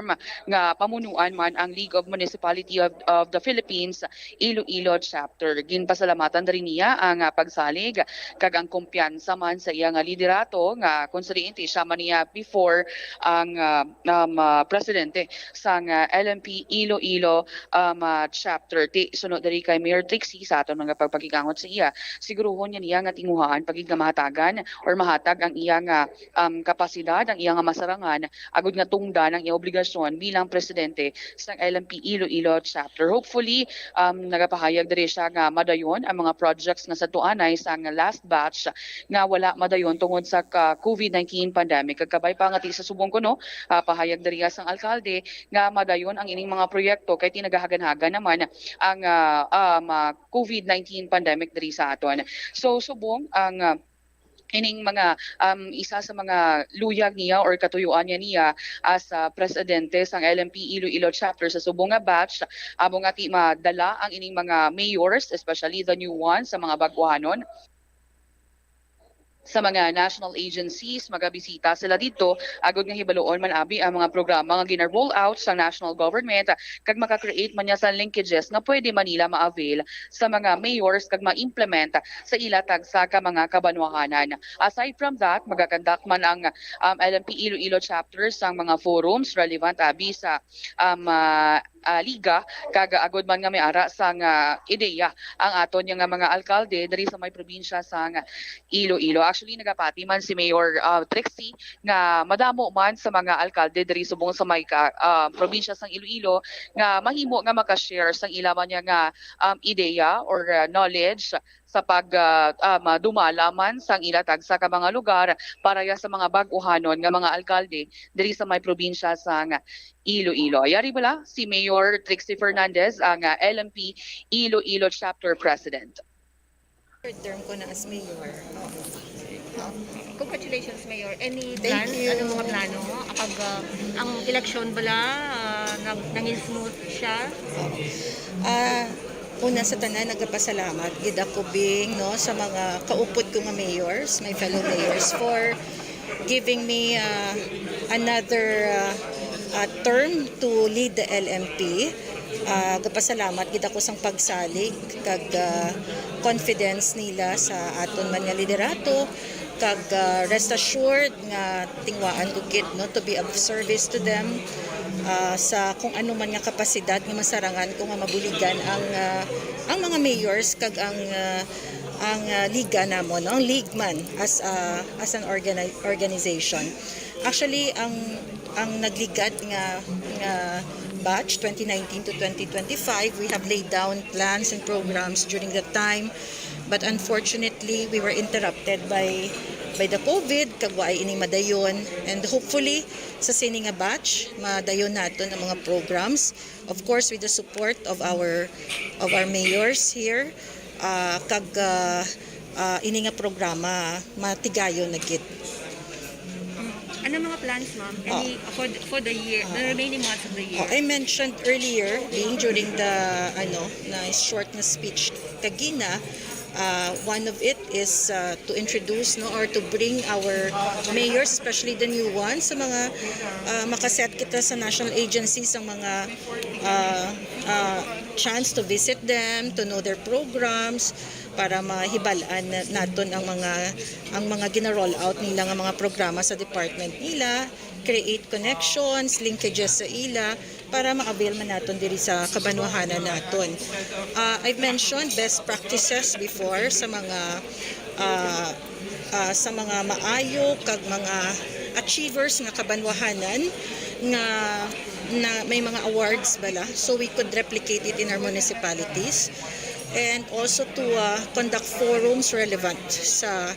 nga pamunuan man ang League of Municipality of, of the Philippines Iloilo Chapter. Ginpasalamatan diri niya ang, ah, pagsalig kag ang kumpiyansa man sa iya nga liderato, nga kon sa diin ti siya man niya before ang, ah, um, ah, presidente sang, ah, L M P Iloilo, um, ah, Chapter. Ti sunod diri kay Mayor Trixie sa aton mga pagpakigangot sa iya, siguruhon niya niya nga tinguhaan pa gid nga mahatagan or mahatag ang iya nga, um, kapasidad, ang iya nga masarangan, agud nga tungdan ang iya obligasyon bilang presidente sang L M P Iloilo Chapter. Hopefully, um, nagapahayag diri siya nga madayon ang mga projects nga sadto anay sang last batch nga wala madayon tungod sa ka-, covid nineteen pandemic. Kag kabay pa nga ti sa subong kuno, ah, pahayag diri sang alkalde nga madayon ang ining mga proyekto kay ti nagahagan-hagan naman ang, ah, um, ah, covid nineteen pandemic diri sa aton. So, subong ang, ah, ining mga, um, isa sa mga luyag niya or katuyuan niya niya as, ah, presidente sang L M P Iloilo Chapter sa subong nga batch, amo nga ti madala ang ining mga mayors, especially the new ones, sa mga bag-ohanon, sa mga national agencies, magabisita sila didto, agud nga hibaluon man abi ang mga programa nga gina-roll out sa national government, kag maka-create man niya sa linkages nga pwede man nila ma-avail sa mga mayors kag ma-implement sa ila tagsa ka mga kabanwahanan. Aside from that, magakandak man ang, um, L M P Iloilo chapters sang mga forums relevant abi sa, um, ah, ah, liga, kag agud man nga may ara sang, ah, ideya ang aton nga mga alkalde diri sa may probinsya sang Iloilo. Actually, nagapati man si Mayor, ah, Trixie nga madamo man sa mga alkalde diri subong sa may ka-, ah, probinsya sang Iloilo nga mahimo nga maka-share sang ila man niya nga, um, ideya or, ah, knowledge sa pag, ah, um, dumala man sang ila tagsa ka mga lugar para ya sa mga bag-ohanon nga mga alkalde diri sa may probinsya sang Iloilo. Yari bala si Mayor Trixie Fernandez, ang, ah, L M P Iloilo Chapter President. Third term ko na as mayor. Congratulations, Mayor. Any Thank plans? you. Anong mga plano? Kapag, ah, ang eleksyon bala, ah, nag-, nangin smooth siya? Ah, una sa tanan, nagapasalamat gid ako, Bing, no, sa mga kaupod ko nga mayors, my fellow mayors, for giving me, ah, another, ah, ah, term to lead the L M P. Ah, gapasalamat gid ako sang pagsalig kag, ah, confidence nila sa aton man nga liderato, kag, ah, rest assured nga tinguhaan ko gid, no, to be of service to them, ah, sa kung ano man nga kapasidad nga masarangan ko nga mabuligan ang, ah, ang mga mayors kag ang, ah, ang, ah, liga namon, no, ang league man as, ah, as an organi-, organization. Actually, ang, ang nagligad nga, nga batch, twenty nineteen to twenty twenty-five, we have laid down plans and programs during that time. But unfortunately, we were interrupted by, by the covid, kag wa ini madayon. And hopefully, sa sini nga batch, madayon naton ang mga programs. Of course, with the support of our, of our mayors here, ah, kag, ah, ah, ini nga programa matigayon na gid. Ano mga plans, ma'am? Any, Oh. for the, for the year, the Ah. remaining months of the year? Oh, I mentioned earlier, Bing, during the, ano, na short na speech kagina, ah, one of it is, ah, to introduce, no, or to bring our mayors, especially the new ones, sa mga, ah, makaset kita sa national agencies, ang mga, ah, ah, chance to visit them, to know their programs, para mahibal-an na-, naton ang mga, ang mga gina-roll out nila nga mga programa sa department nila, create connections, linkages sa ila, para ma-avail man naton diri sa kabanwahanan naton. Ah, I've mentioned best practices before sa mga, ah, ah, sa mga maayo kag mga achievers nga kabanwahanan nga na may mga awards bala, so we could replicate it in our municipalities. And also to, ah, conduct forums relevant sa,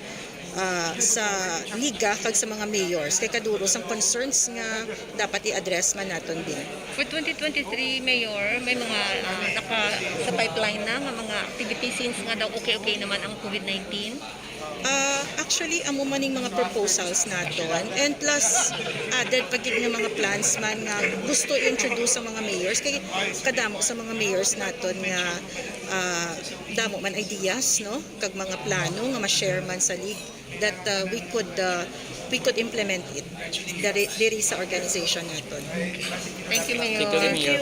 ah, sa liga kag sa mga mayors, kay kaduro sang concerns nga dapat i-address man naton din. For twenty twenty-three, Mayor, may mga, ah, naka, sa pipeline na nga mga activities since nga daw okay-okay naman ang covid nineteen? Ah, actually, amo man ning mga proposals naton. And plus, added pa gid nga mga plans man nga gusto i-introduce sa mga mayors. Kay kadamo sa mga mayors naton nga, ah, damo man ideas, no? Kag mga plano nga ma-share man sa league. that uh, we could uh, we could implement it diri, diri sa organization naton. Thank you, Mayor. Thank you, Mayor.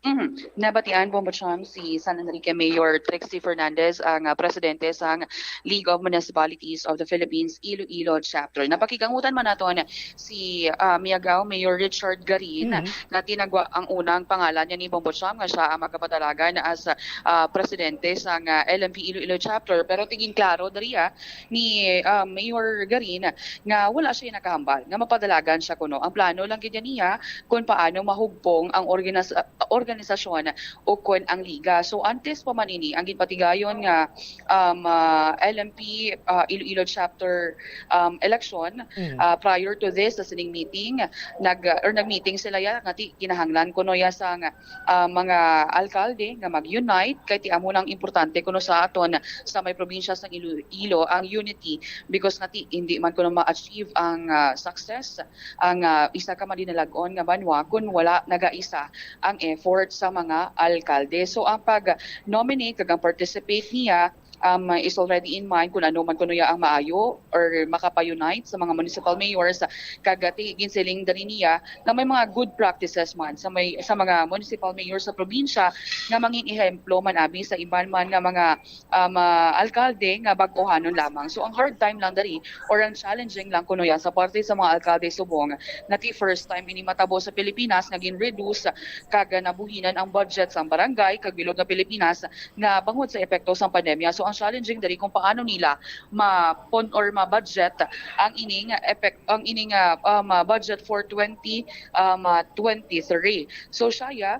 Mhm. Nabatian, Bombo Cham, si San Enrique Mayor Trixie Fernandez, ang ah, presidente sang League of Municipalities of the Philippines Iloilo Chapter. Napakigangutan man naton si ah, Miagao Mayor Richard Garin, Mhm. nga tinagwa ang unang pangalan niya ni Bombo Cham nga siya ang magkapatalagan as ah, presidente sang ah, L M P Iloilo Chapter. Pero tiging klaro diri ah, ni ah, Mayor Garin nga wala siya nakahambal nga mapadalagan siya kuno. Ang plano lang gid niya kung paano mahugpong ang organis- organisasyon o kon ang liga. So antes pa man ini, ang ginpatigayon nga um, ah, L M P ah, Iloilo chapter um, election, Mm. ah, prior to this, sa sining meeting, nag or nag-meeting sila ya nga ti kinahanglan kuno ya sang ah, mga alkalde nga mag-unite, kay ti amo nang importante kuno sa aton sa may probinsya sang Iloilo ang unity, because nga ti hindi man kuno ma-achieve ang ah, success ang ah, isa ka madinalag-on nga banwa kun wala nagaisa ang effort sa mga alkalde. So ang pag-nominate kag ang participate niya um, is already in mind kung ano man kuno ya ang maayo or makapa-unite sa mga municipal mayors, kag ti ginsiling diri niya nga may mga good practices man sa may sa mga municipal mayors sa probinsya nga mangin ehemplo man abi sa iban man nga mga um, ah, alkalde nga bag-ohanon lamang. So ang hard time lang diri or ang challenging lang kuno ya sa parte sa mga alkalde subong nga ti first time ini matabo sa Pilipinas nga gin-reduce kag nabuhinan ang budget sang barangay kag bilog nga Pilipinas nga bangod sa epekto sang pandemya. So ang challenging diri kung paano nila ma-pon or ma-budget ang ining epek ang ining ah, um, ah, budget for twenty um, ah, twenty-three. So siya ya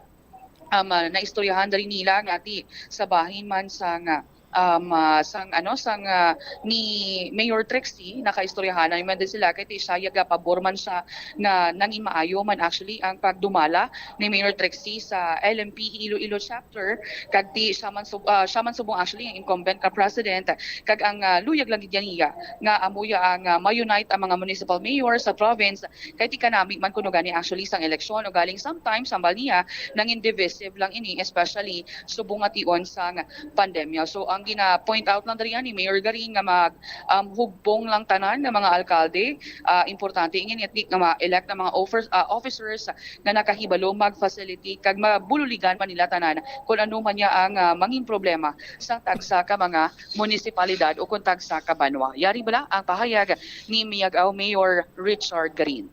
um, ah, naistoryahan diri nila nga ti sa bahin man sang ah, um, ah, sang ano sang ah, ni Mayor Trixie, nakaistoryahan na man din sila kay ti siya ya gapabor man siya nga nangin maayo man actually ang pagdumala ni Mayor Trixie sa L M P Iloilo chapter, kag ti siya man sub, ah, siya man subong actually ang incumbent ka president, kag ang ah, luyag lang gid niya nga amo ya ang ah, ma-unite ang mga municipal mayor sa province, kay ti kanami man kuno gani actually sang eleksyon, o galing sometimes hambal niya nangin divisive lang ini, especially subong nga tion sang pandemya. So ang gina-point out lang diri ni Mayor Garin nga mag um, hugpong lang tanan nga mga alkalde, ah, importante ingin nga ma-elect ang mga offers, ah, officers nga nakahibalo mag-facilitate kag mabululigan man nila tanan kung ano man niya ang ah, mangin problema sang tagsa ka mga munisipalidad o kung tagsa ka banwa. Yari bala ang pahayag ni Miagao Mayor Richard Garin.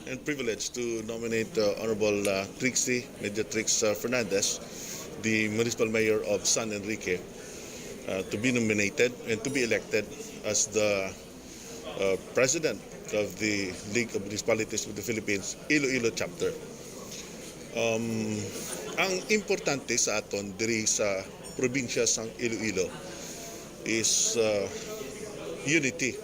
And privileged to nominate uh, Honorable uh, Trixie Mediatrix uh, Fernandez, the municipal mayor of San Enrique, uh, to be nominated and to be elected as the uh, president of the League of Municipalities of the Philippines Iloilo chapter. Um, ang importante sa aton diri sa probinsya sang Iloilo is uh, unity,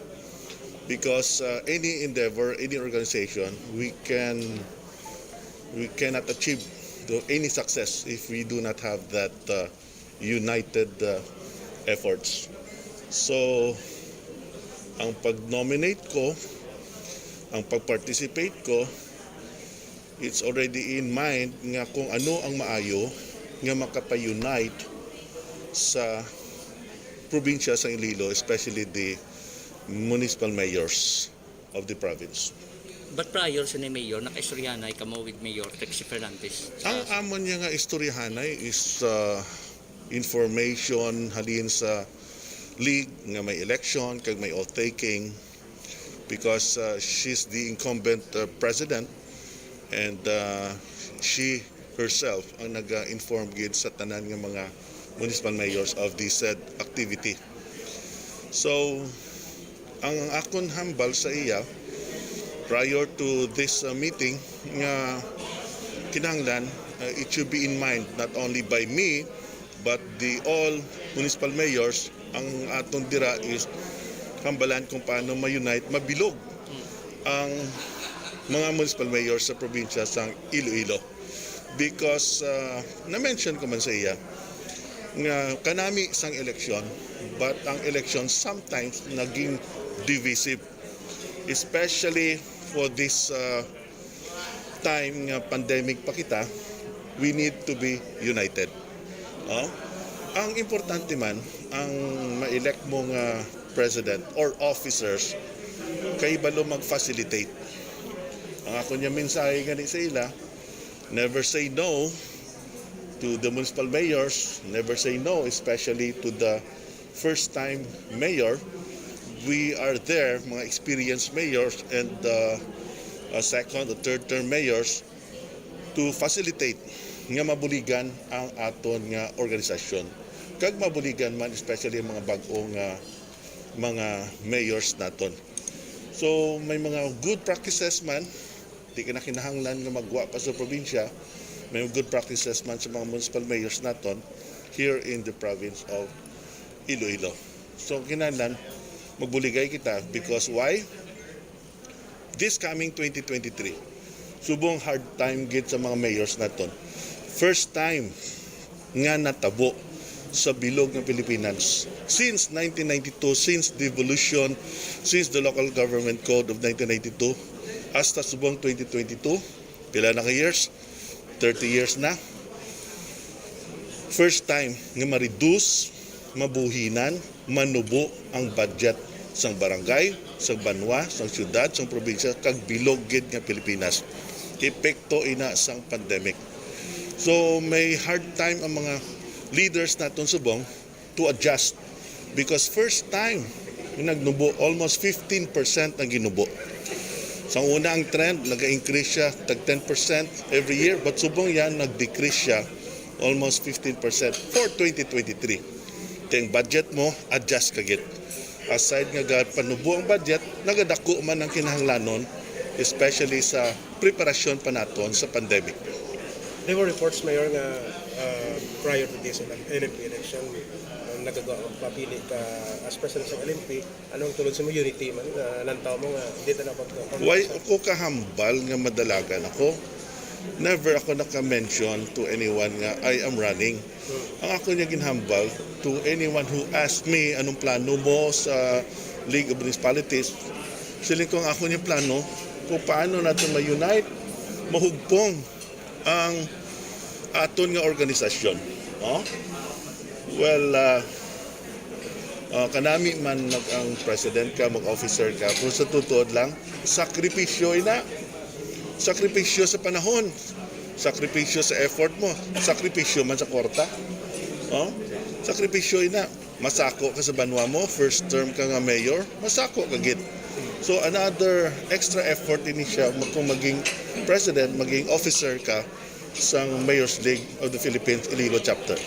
because uh, any endeavor, any organization, we can we cannot achieve the, any success if we do not have that uh, united uh, efforts. So ang pag-nominate ko, ang pag-participate ko, it's already in mind nga kung ano ang maayo nga makapa-unite sa probinsya sa Iloilo, especially the municipal mayors of the province. But prior sa ni Mayor, nakaistoryahanay kamo with Mayor Trixie Fernandez? Ang amon niya nga istoryahanay is uh, information halin sa league nga may election kag may oath-taking, because uh, she's the incumbent uh, president, and uh, she herself ang nag-inform gid sa tanan nga mga municipal mayors of the said activity. So ang akon hambal sa iya prior to this uh, meeting nga kinahanglan uh, it should be in mind not only by me but the all municipal mayors. Ang aton dira is hambalan kung paano ma-unite, mabilog ang mga municipal mayors sa probinsya sang Iloilo, because uh, na-mention ko man sa iya nga kanami sang eleksyon, but ang eleksyon sometimes naging divisive, especially for this uh, time nga pandemic pa kita. We need to be united. Oh? Ang importante man ang ma-elect mo nga president or officers kay balo mag-facilitate. Ang ako niya mensahe gani sa ila, never say no to the municipal mayors, never say no, especially to the first time mayor. We are there, mga experienced mayors and uh, uh, second or third term mayors to facilitate nga mabuligan ang aton nga organisasyon kag mabuligan man especially ang mga bag-o nga mga mayors naton. So may mga good practices man, di ka na kinahanglan nga magwa pa sa probinsya. May good practices man sa mga municipal mayors naton here in the province of Iloilo. So kinahanglan magbuligay kita because why? This coming twenty twenty-three, subong hard time gid sa mga mayors naton. First time nga natabo sa bilog nga Pilipinas since nineteen ninety-two, since devolution, since the Local Government Code of nineteen ninety-two, hasta subong twenty twenty-two, pila na ka years? Thirty years na. First time nga ma-reduce, mabuhinan, manubo ang budget sang barangay, sang banwa, sang syudad, sang probinsya, kag bilog gid nga Pilipinas. Epekto ina sang pandemic. So may hard time ang mga leaders naton subong to adjust because first time nga nagnubo, almost fifteen percent ang ginubo. Sa una ang trend, nag-increase siya tag ten percent every year, but subong yan nag-decrease siya almost fifteen percent for twenty twenty-three. Kay ang budget mo, adjust ka gid. Aside nga gapanubo ang budget, nagadako man ang kinahanglanon, especially sa preparasyon pa naton sa pandemic. There were reports, Mayor, nga uh, prior to this ele- L M P election, uh, nagagawa magpapili ka as president sa L M P. Anong tulod sa mo unity man? Uh, nantaw mo nga hindi na pag Why ko kahambal nga madalagan ako? Never ako naka-mention to anyone nga I am running. Ang ako niya ginhambal to anyone who asked me anong plano mo sa League of Municipalities, siling ko ang ako niya plano kung paano natin ma-unite, mahugpong ang aton nga organisasyon. No? Well, uh, uh, kanami man mag ang president ka, mag-officer ka, pero sa tutuod lang, sakripisyo ina. Sakripisyo sa panahon, sakripisyo sa effort mo, sakripisyo man sa kwarta. No? Sakripisyo ina. Masako ka sa banwa mo, first term ka nga mayor, masako ka gid. So another extra effort ini siya kung maging president, maging officer ka sang Mayor's League of the Philippines Iloilo Chapter.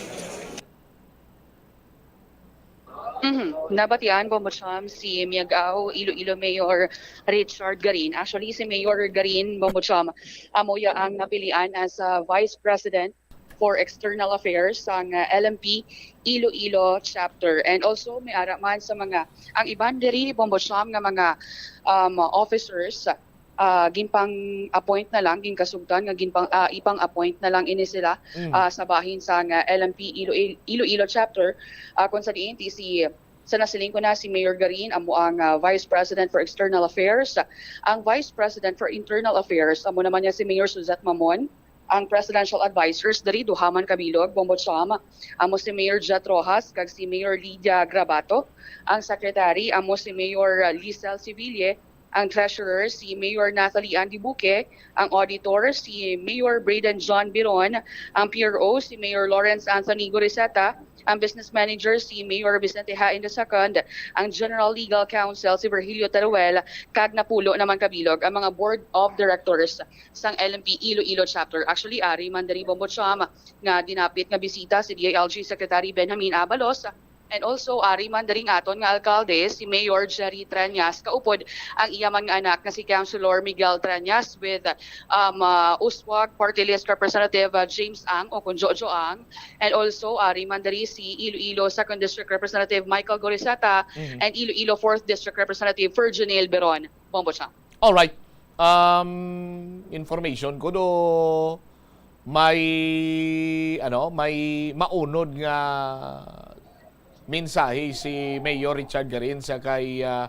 Mhm. Nabatian, Bombo Cham, si Miag-ao Iloilo Mayor Richard Garin. Actually, si Mayor Garin, Bombo Cham, amo ya ang napilian as a Vice President for External Affairs sang uh, L M P Iloilo Chapter. And also, may ara man sa mga, ang iban diri, Bombo Cham, nga mga um, officers, uh, ginpang-appoint na lang, ginkasugtan nga ginpang, uh, ipang-appoint na lang ini sila mm. uh, sa bahin sang uh, L M P Iloilo, Iloilo Chapter. Uh, kung sa diin, si sa nasiling ko na si Mayor Garin amo ang uh, Vice President for External Affairs. Ang Vice President for Internal Affairs amo naman niya si Mayor Suzette Mamon. Ang presidential advisors diri duha man kabilog, Bombo Cham, amo si Mayor Jet Rojas kag si Mayor Lydia Grabato. Ang secretary amo si Mayor uh, Lisel Seville. Ang treasurer si Mayor Nathalie Ann Dibuque, ang auditor si Mayor Braden John Biron, ang P R O si Mayor Lawrence Anthony Goriseta, ang business manager si Mayor Vicente Hain the second, ang General Legal Counsel si Virgilio Teruel, kag napulo naman kabilog ang mga board of directors sang L M P Iloilo Chapter. Actually, ari man diri, Bombo Cham, nga dinapit nga bisita si D I L G Secretary Benjamin Abalos, and also ari man diri ang aton nga alkalde, si Mayor Jerry Treñas, kaupod ang iya man nga anak nga si Councilor Miguel Treñas with um, uh, Uswag Party List Representative uh, James Ang o kung Jojo Ang, and also ari man diri si Iloilo Second District Representative Michael Gorisata mm-hmm. and Iloilo Fourth District Representative Fergenil Beron. Bombo Cham. Alright. Um, information ko do may ano, may maunod nga mensahe si Mayor Richard Garin sa kay uh,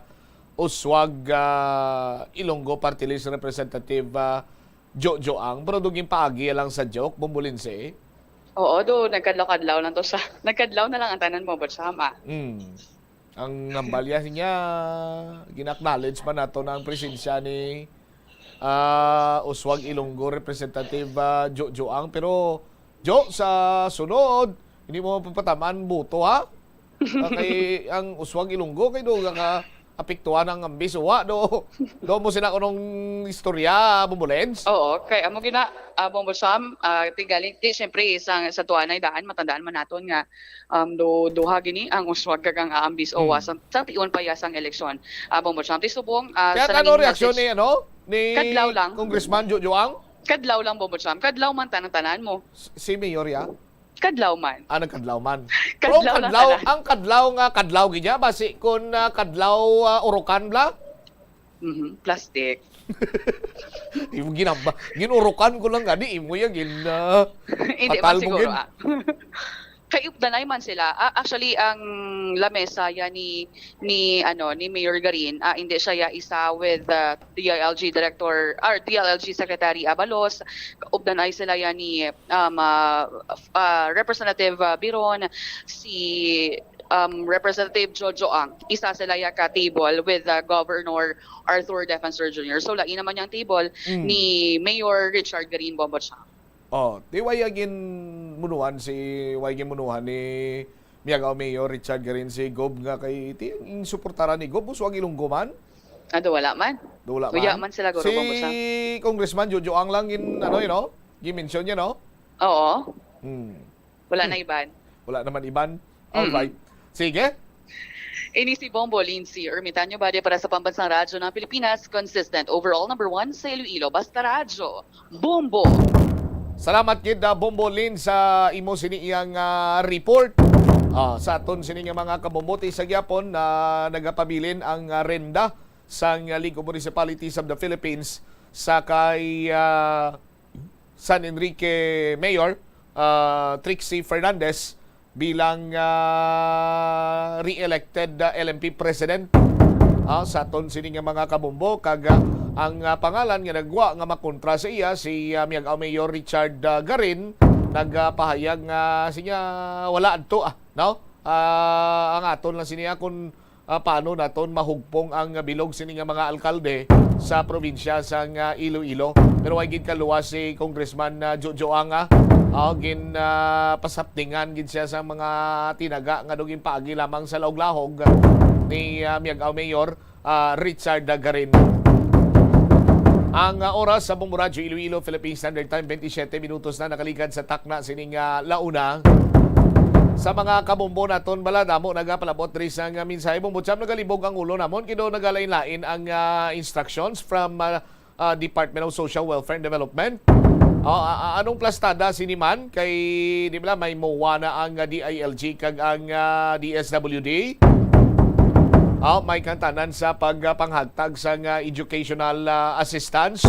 Uswag uh, Ilonggo Party List Representative uh, Jojo Ang. Pero duging paagi lang sa joke, Bumbulinse. Oo, do nagkadlaw-kadlaw lang to sa nagkadlaw na lang ang tanan mo, Botsama. Mm. Ang hambalya niya, gina-acknowledge man nato na ang presensya ni, ah, Uswag Ilonggo, Representative, ah, Jo Joang. Pero, Jo, sa sunod, hindi mo mapapatamaan boto, ha? Ah, kay ang Uswag Ilonggo, kay do ka apektuhan ang ambis, wa, do, do mo sila kunong istorya, Bombo Lens? Oo, kay amo gina, ah, Bombo Sam, ah, tigali, di, siyempre, sa, sa tuanay daan, matandaan man naton nga, um, do, duha gini ang Uswag kag ang aambis o Hmm. wa sang, sang tion pa ya sang eleksyon. Ah, Bombo Sam, ti subong, ah, Kaya sa ano nanging reaksyon message ni, ano, ni Kadlaw lang. Congressman Jo Joang? Kadlaw lang, Bombo Sam. Kadlaw man tanan-tanan mo. S-, si Mayor ya? Kadlaw man. Ah, nagkadlaw man. Kadlaw Pero lang kadlaw, tanan. Ang kadlaw nga kadlaw gid ya, basi kun, ah, kadlaw, ah, urukan bla? Mhm, plastic. Imo ginamba, ginurukan ko lang gani, imo ya gin, ah, Hindi man patalbog siguro, yun. ah. Kay updanay man sila. Ah, actually, ang lamesa ya ni, ni, ano, ni Mayor Garin, ah, hindi siya ya isa with, ah, D I L G Director, or D I L G Secretary Abalos. Updanay sila ya ni, um, ah, f-, ah, Representative, ah, Biron, si, um, Representative Jo Joang. Isa sila ya ka table with, ah, Governor Arthur Defensor Junior. So, lain naman yang table Mm. ni Mayor Richard Garin Bombo Chang. Oh, di way gin munuhan si, way gin munuhan ni Miagao Mayor Richard Garin si Gob nga kay ti, ang suportara ni Gob, Uswag Ilonggo man? Ah, do wala man. Do wala Kuya man. man sila, guro, Si Bombo Sam. Congressman Jo Joang lang gin, ano, you know, gin-mention niya, no? Oo. Hmm. Wala na iban. Wala naman iban. Mm. Alright. Sige. Ini si Bombo Lindsay Ermitanyo, bali para sa Pambansang Radyo ng Pilipinas, consistent, overall number one sa Iloilo. Basta Radyo, Bombo. Salamat gid, ah, Bombo Lin, sa imo sini iyang, ah, report. Ah, sa aton sini nga mga kabombo, ti sa gyapon na nagapabilin ang, ah, renda sang, ah, League of Municipalities of the Philippines sa kay, ah, San Enrique Mayor, ah, Trixie Fernandez bilang, ah, re-elected, ah, L M P President, ah, sa aton sini nga mga kabombo, kag, ah, ang, ah, pangalan nga nagwa nga makontra sa iya si, ah, Miagao Mayor Richard, ah, Garin, nagpahayag nga siya wala adto, ah, no? Ah, ang aton lang sini, ah, kung ah, paano naton mahugpong ang bilog sini nga mga alkalde sa probinsya sang, ah, Iloilo. Pero way gid kaluwas si Congressman, ah, Jo Joang, ah, gin, ah, pasaptingan gid siya sa mga tinaga nga naging paagi lamang sa lahog-lahog ni, ah, Miagao Mayor, ah, Richard Garin. Ang, ah, oras sa Bombo Radyo Iloilo, Philippine Standard Time, twenty-seven minutos na nakaligad sa takna sining, ah, launa. Sa mga kabombo naton, bala, damo nagapalabot diri sang, ah, mensahe. Bombo Cham, nagalibog ang ulo namon, kay do nagalain-lain ang, ah, instructions from, ah, ah, Department of Social Welfare and Development. Oh, ah, ah, anong plastada sini man? Kay, di ba, may MOA na ang, ah, D I L G kag ang, ah, D S W D. Oh, may kantanan sa pagpanghagtag sang, ah, educational, ah, assistance.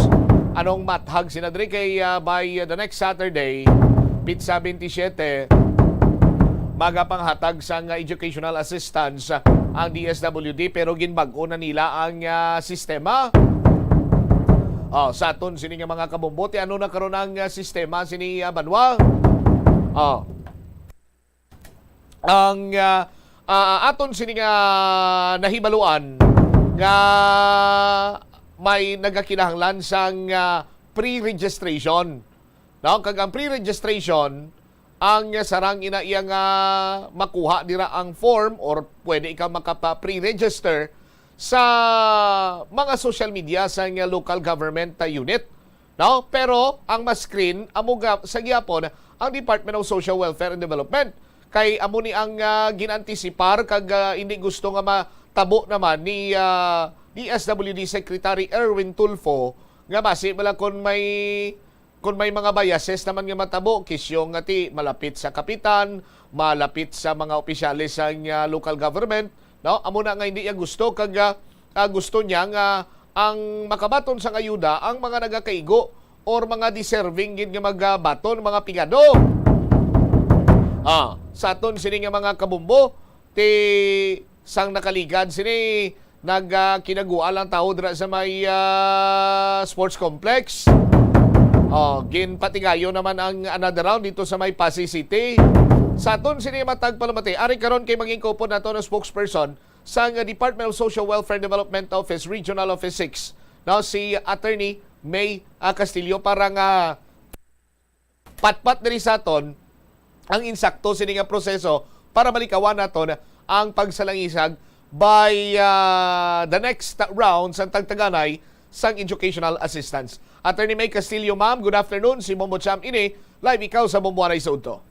Anong mathag sina diri kay, ah, by, ah, the next Saturday, pitsa twenty-seven, magapanghatag sang, ah, educational assistance, ah, ang D S W D, pero ginbag-o na nila ang, ah, sistema. Oh, sa aton sini nga mga kabombo, ti ano na karon ang, ah, sistema sini, ah, banwa? Oh. Ang, ah, ah, aton sini nga nahibaluan nga may nagakinahanglan sang, ah, pre-registration. No? Kag ang pre-registration, ang sarang ina iya nga makuha dira ang form or pwede ikaw makapa-pre-register sa mga social media sang local government unit. No? Pero ang ma-screen, amo ga, sa gihapon, ang Department of Social Welfare and Development. Kay amo ni ang, ah, gin-antisipar kag, ah, hindi gusto nga matabo naman ni, ah, D S W D Secretary Erwin Tulfo nga basi bala kon may, kon may mga biases naman nga matabo, kisyo nga ti malapit sa kapitan, malapit sa mga opisyales sa, ah, local government, no? Amo na nga hindi niya gusto kag, ah, ah, gusto niya nga ang makabaton sang ayuda ang mga nagakaigo or mga deserving gid nga magabaton, mga pigado. Ah, sa aton sini nga mga kabombo, ti sang nakaligad sini, nag, ah, kinagua lang tawo dira sa may, ah, sports complex. Oh, ginpatigayon naman ang another round dito sa may Passi City. Sa aton sini matag palamati, ari karon kay maging kupon nato ang spokesperson sang Department of Social Welfare Development Office, Regional Office six, no, si Attorney May, ah, Castillo, para nga patpat diri sa aton ang insakto sini nga proseso para malikawan naton ang pagsalangisag by, ah, the next round sang tagtaganay sang educational assistance. Attorney May Castillo, ma'am, good afternoon. Si Bombo Cham ini, live ikaw sa Bombo Anay sa Udto.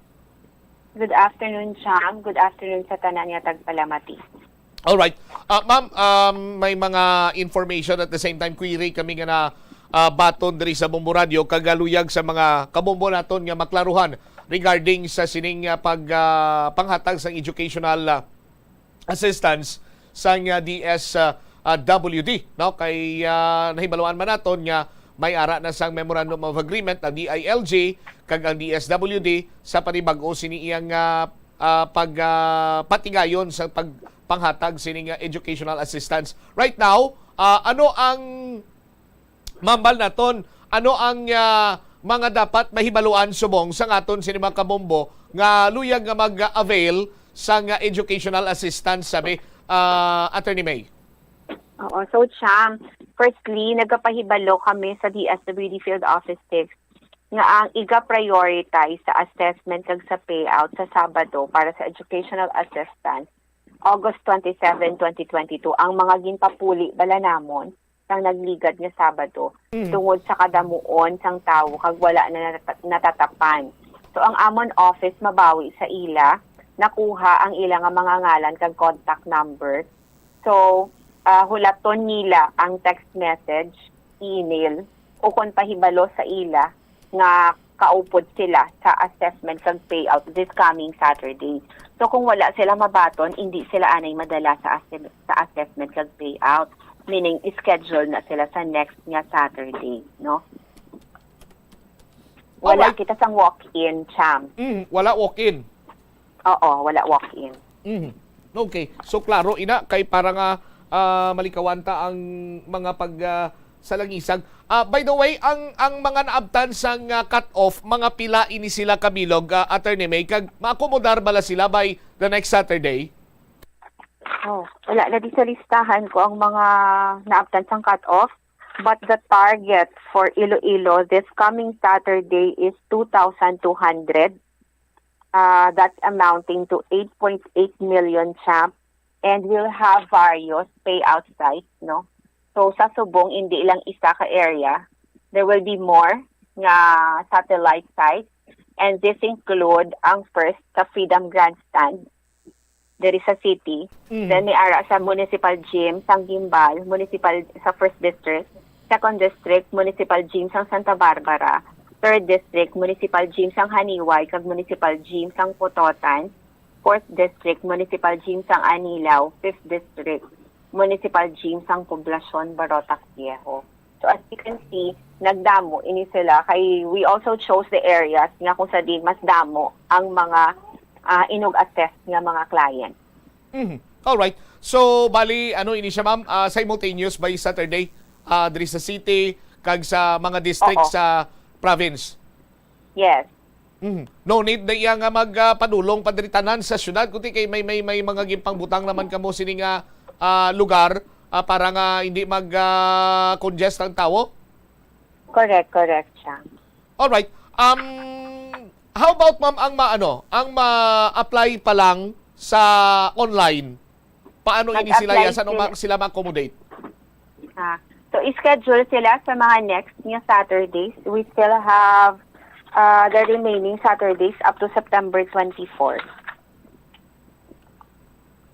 Good afternoon, Cham. Good afternoon sa tanan nga tagpalamati. Alright. Ah, ma'am, um, may mga information, at the same time query kami nga na, ah, baton diri sa Bombo Radio, kag luyag sa mga kabombo naton nga maklaruhan regarding sa sining, ah, pag, ah, panghatag sang educational, ah, assistance sang, ah, D S, ah, ah, W D, no? Kay, ah, nahibaluan man naton nga may ara na sang Memorandum of Agreement ang D I L G kag ang D S W D sa panibag-o sini iyang, ah, ah, pag, ah, patigayon sa pagpanghatag sini nga educational assistance. Right now, ah, ano ang, ma'am, hambal naton, ano ang, ah, mga dapat mahibaluan subong sang aton sini mga kabombo nga luyag nga mag-avail sang, ah, educational assistance, sabi, ah, Attorney May? Oo. So, Cham, firstly, nagapahibalo kami sa D S W D Field Office six nga ang iga-prioritize sa assessment kag sa payout sa Sabado para sa educational assistance, August twenty-seven, twenty twenty-two, ang mga ginpapuli bala namon sang nagligad nga Sabado Mm. tungod sa kadamuon sang tawo kag wala na nata-, natatapan. So, ang amon office mabawi sa ila, nakuha ang ila nga mga ngalan kag contact number. So, ah, hulaton nila ang text message, email, o kon pahibalo sa ila nga kaupod sila sa assessment kag payout this coming Saturday. So, kung wala sila mabaton, hindi sila anay madala sa assess-, sa assessment kag payout. Meaning, schedule na sila sa next nga Saturday, no? Wala Alright. kita sang walk-in, Cham. Mm, wala walk-in. Oo, wala walk-in. Mhm. Okay. So, klaro ina kay para nga, ah, malikawan ta ang mga pag, ah, salangisag. Ah, by the way, ang, ang mga naabtan sang, ah, cut-off, mga pila ini sila kabilog, ah, Attorney May, kag maakomodar bala sila by the next Saturday? Oh, wala na di sa listahan ko ang mga naabtan sang cut-off. But the target for Iloilo this coming Saturday is two thousand two hundred. Uh, that's amounting to eight point eight million, Cham. And we'll have various payout sites, no? So, sa subong, hindi lang isa ka area. There will be more nga satellite sites. And this include ang first sa Freedom Grandstand diri sa city. Mm. Then may ara sa Municipal Gym sang Guimbal, Municipal sa First District, Second District, Municipal Gym sang Santa Barbara, Third District, Municipal Gym sang Janiuay, kag Municipal Gym sang Pototan, Fourth District, Municipal Gym sang Anilao, Fifth District, Municipal Gym sang Poblacion, Barotac Viejo. So, as you can see, nagdamo ini sila kay we also chose the areas nga kung sa diin mas damo ang mga, ah, inug-assess nga mga client. Mhm. Alright. So, bali, ano ini siya, ma'am? Ah, simultaneous by Saturday, ah, diri sa city, kag sa mga district Oo. sa province? Yes. Mhm. No need na iya nga mag, ah, padulong pa diri tanan sa syudad, kundi kay may, may, may mga ginpangbutang naman kamo sini nga, ah, lugar, ah, para nga hindi mag, ah, congest ang tawo? Correct, correct siya. Alright. Um, how about, ma'am, ang ma-, ano, ang ma-apply pa lang sa online? Paano ini sila Mag-apply yan? Saan sila. ma-, sila ma-accommodate? Ah, so, schedule sila sa mga next nga Saturdays. We still have, uh, the remaining Saturdays up to September twenty-four.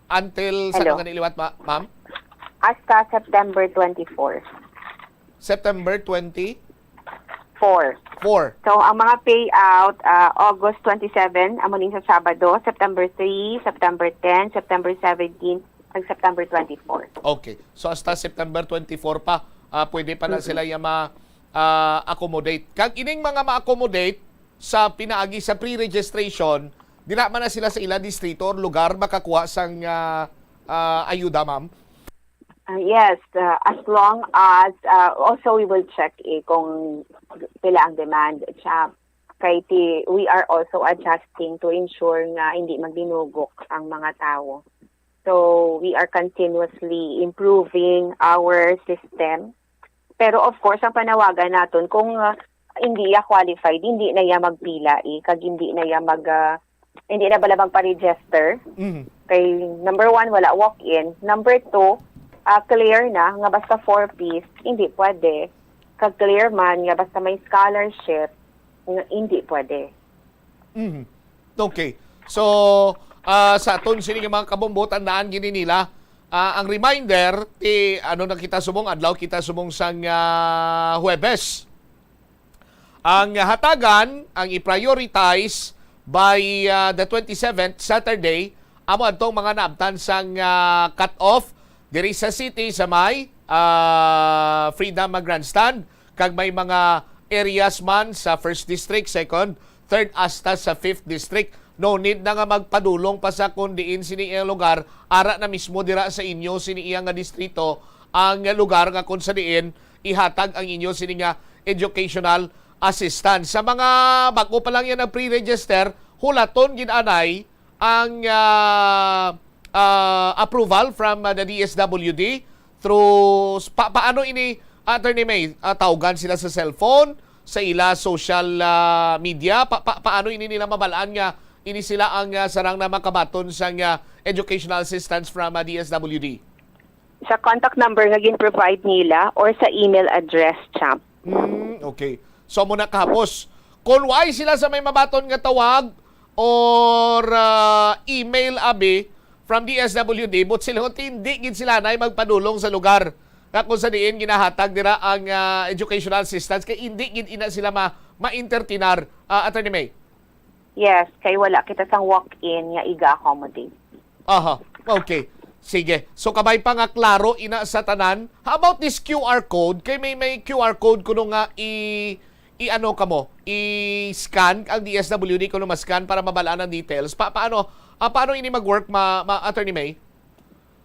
Until sa Hello. Nga niliwat, ma-, ma'am? Hasta September twenty-four. September twenty? Four. Four. So, ang mga payout, ah, August twenty-seven, amo ni sa Sabado, September three, September ten, September seventeen, ag September twenty-four. Okay. So, hasta September twenty-four pa, ah, pwede pa na Mm-mm. sila yung ma-, ah, accommodate. Kag ining mga ma-accommodate sa pinaagi sa pre-registration, dira man na sila sa ila distrito or lugar makakuha sang, ah, ah, ayuda, ma'am? Ah, yes, ah, as long as, ah, also we will check, eh, kung pila ang demand siya. Kay ti-, we are also adjusting to ensure nga hindi magdinugok ang mga tawo. So, we are continuously improving our system. Pero of course, ang panawagan naton, kung, ah, hindi iya qualified, hindi na iya magpila, eh, kag hindi na iya mag, ah, hindi na bala magpa-register. Mhm. Kay number one, wala walk-in. Number two, ah, clear na nga basta four Ps, hindi pwede. Kag clear man nga basta may scholarship, nga hindi pwede. Mhm. Okay. So, ah, sa aton sini nga mga kabombo, tandaan gini nila, ah, ang reminder, ti, ano na kita subong, adlaw kita subong sang, ah, Huwebes. Ang hatagan, ang i-prioritize by, ah, the twenty-seventh, Saturday, amo adtong mga naabtan sang, ah, cut-off diri sa city sa may, ah, Freedom Grandstand, kag may mga areas man sa First District, Second, Third, hasta sa Fifth District. No need na nga magpadulong pa sa kon diin sini iyang lugar, ara na mismo dira sa inyo sini iya nga distrito ang lugar nga kon sa diin ihatag ang inyo sini nga educational assistance. Sa mga bag-o pa lang yan nag-pre-register, hulaton gid anay ang, ah, ah, approval from, ah, the D S W D through s-, pa-, paano ini, Attorney May? Ah, tawgan sila sa cellphone, sa ila social, ah, media? Pa-, pa-, paano ini nila mabalaan nga ini sila ang, ah, sarang na makabaton sang, ah, educational assistance from, ah, D S W D? Sa contact number nga gin-provide nila or sa email address, champ. Hmm, okay. So, muna kahapos, kung why sila sa may mabaton nga tawag or, ah, email, abi, from D S W D, but sila, hindi gid sila na magpadulong sa lugar nga kung sa diin ginahatag nila ang, ah, educational assistance, kay hindi gid ina sila ma-, ma-entertainar, ah, Attorney May. Yes, kay wala kita sang walk-in nga iga-accommodate. Aha, okay. Sige. So, kabay pa nga klaro ina sa tanan. How about this Q R code? Kay may, may Q R code kuno nga i, i-ano ka mo, i-scan ang D S W D kuno ma-scan para mabalaan ang details. Pa, paano, ah, paano ini mag-work, ma, ma, Attorney May?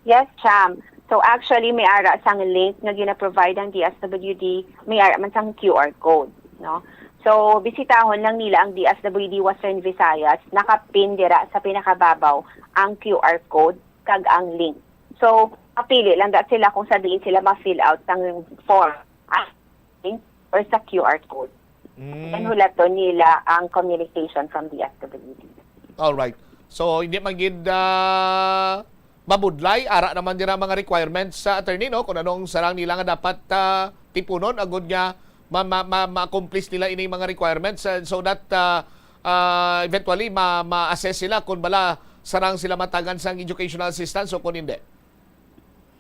Yes, Cham. So, actually, may ara sang link nga gina-provide ang D S W D, may ara man sang Q R code, no? So, bisitahon lang nila ang D S W D Western Visayas, naka-pin dira sa pinakababaw ang Q R code kag ang link. So, mapili lang da sila kung sa diin sila ma-fill out ang form. Ah, link or sa Q R code. Mm. Then hulaton nila ang communication from D S W D. Alright. So, hindi man gid, ah, mabudlay, ara naman dira mga requirements sa attorney, no? Kung anong sarang nila nga dapat, ah, tipunon, agud nga ma-, ma-, ma-, ma-accomplish nila ining mga requirements, ah, so that, ah, ah, eventually ma-, ma-assess sila kung bala sarang sila matagan sang educational assistance o kung hindi.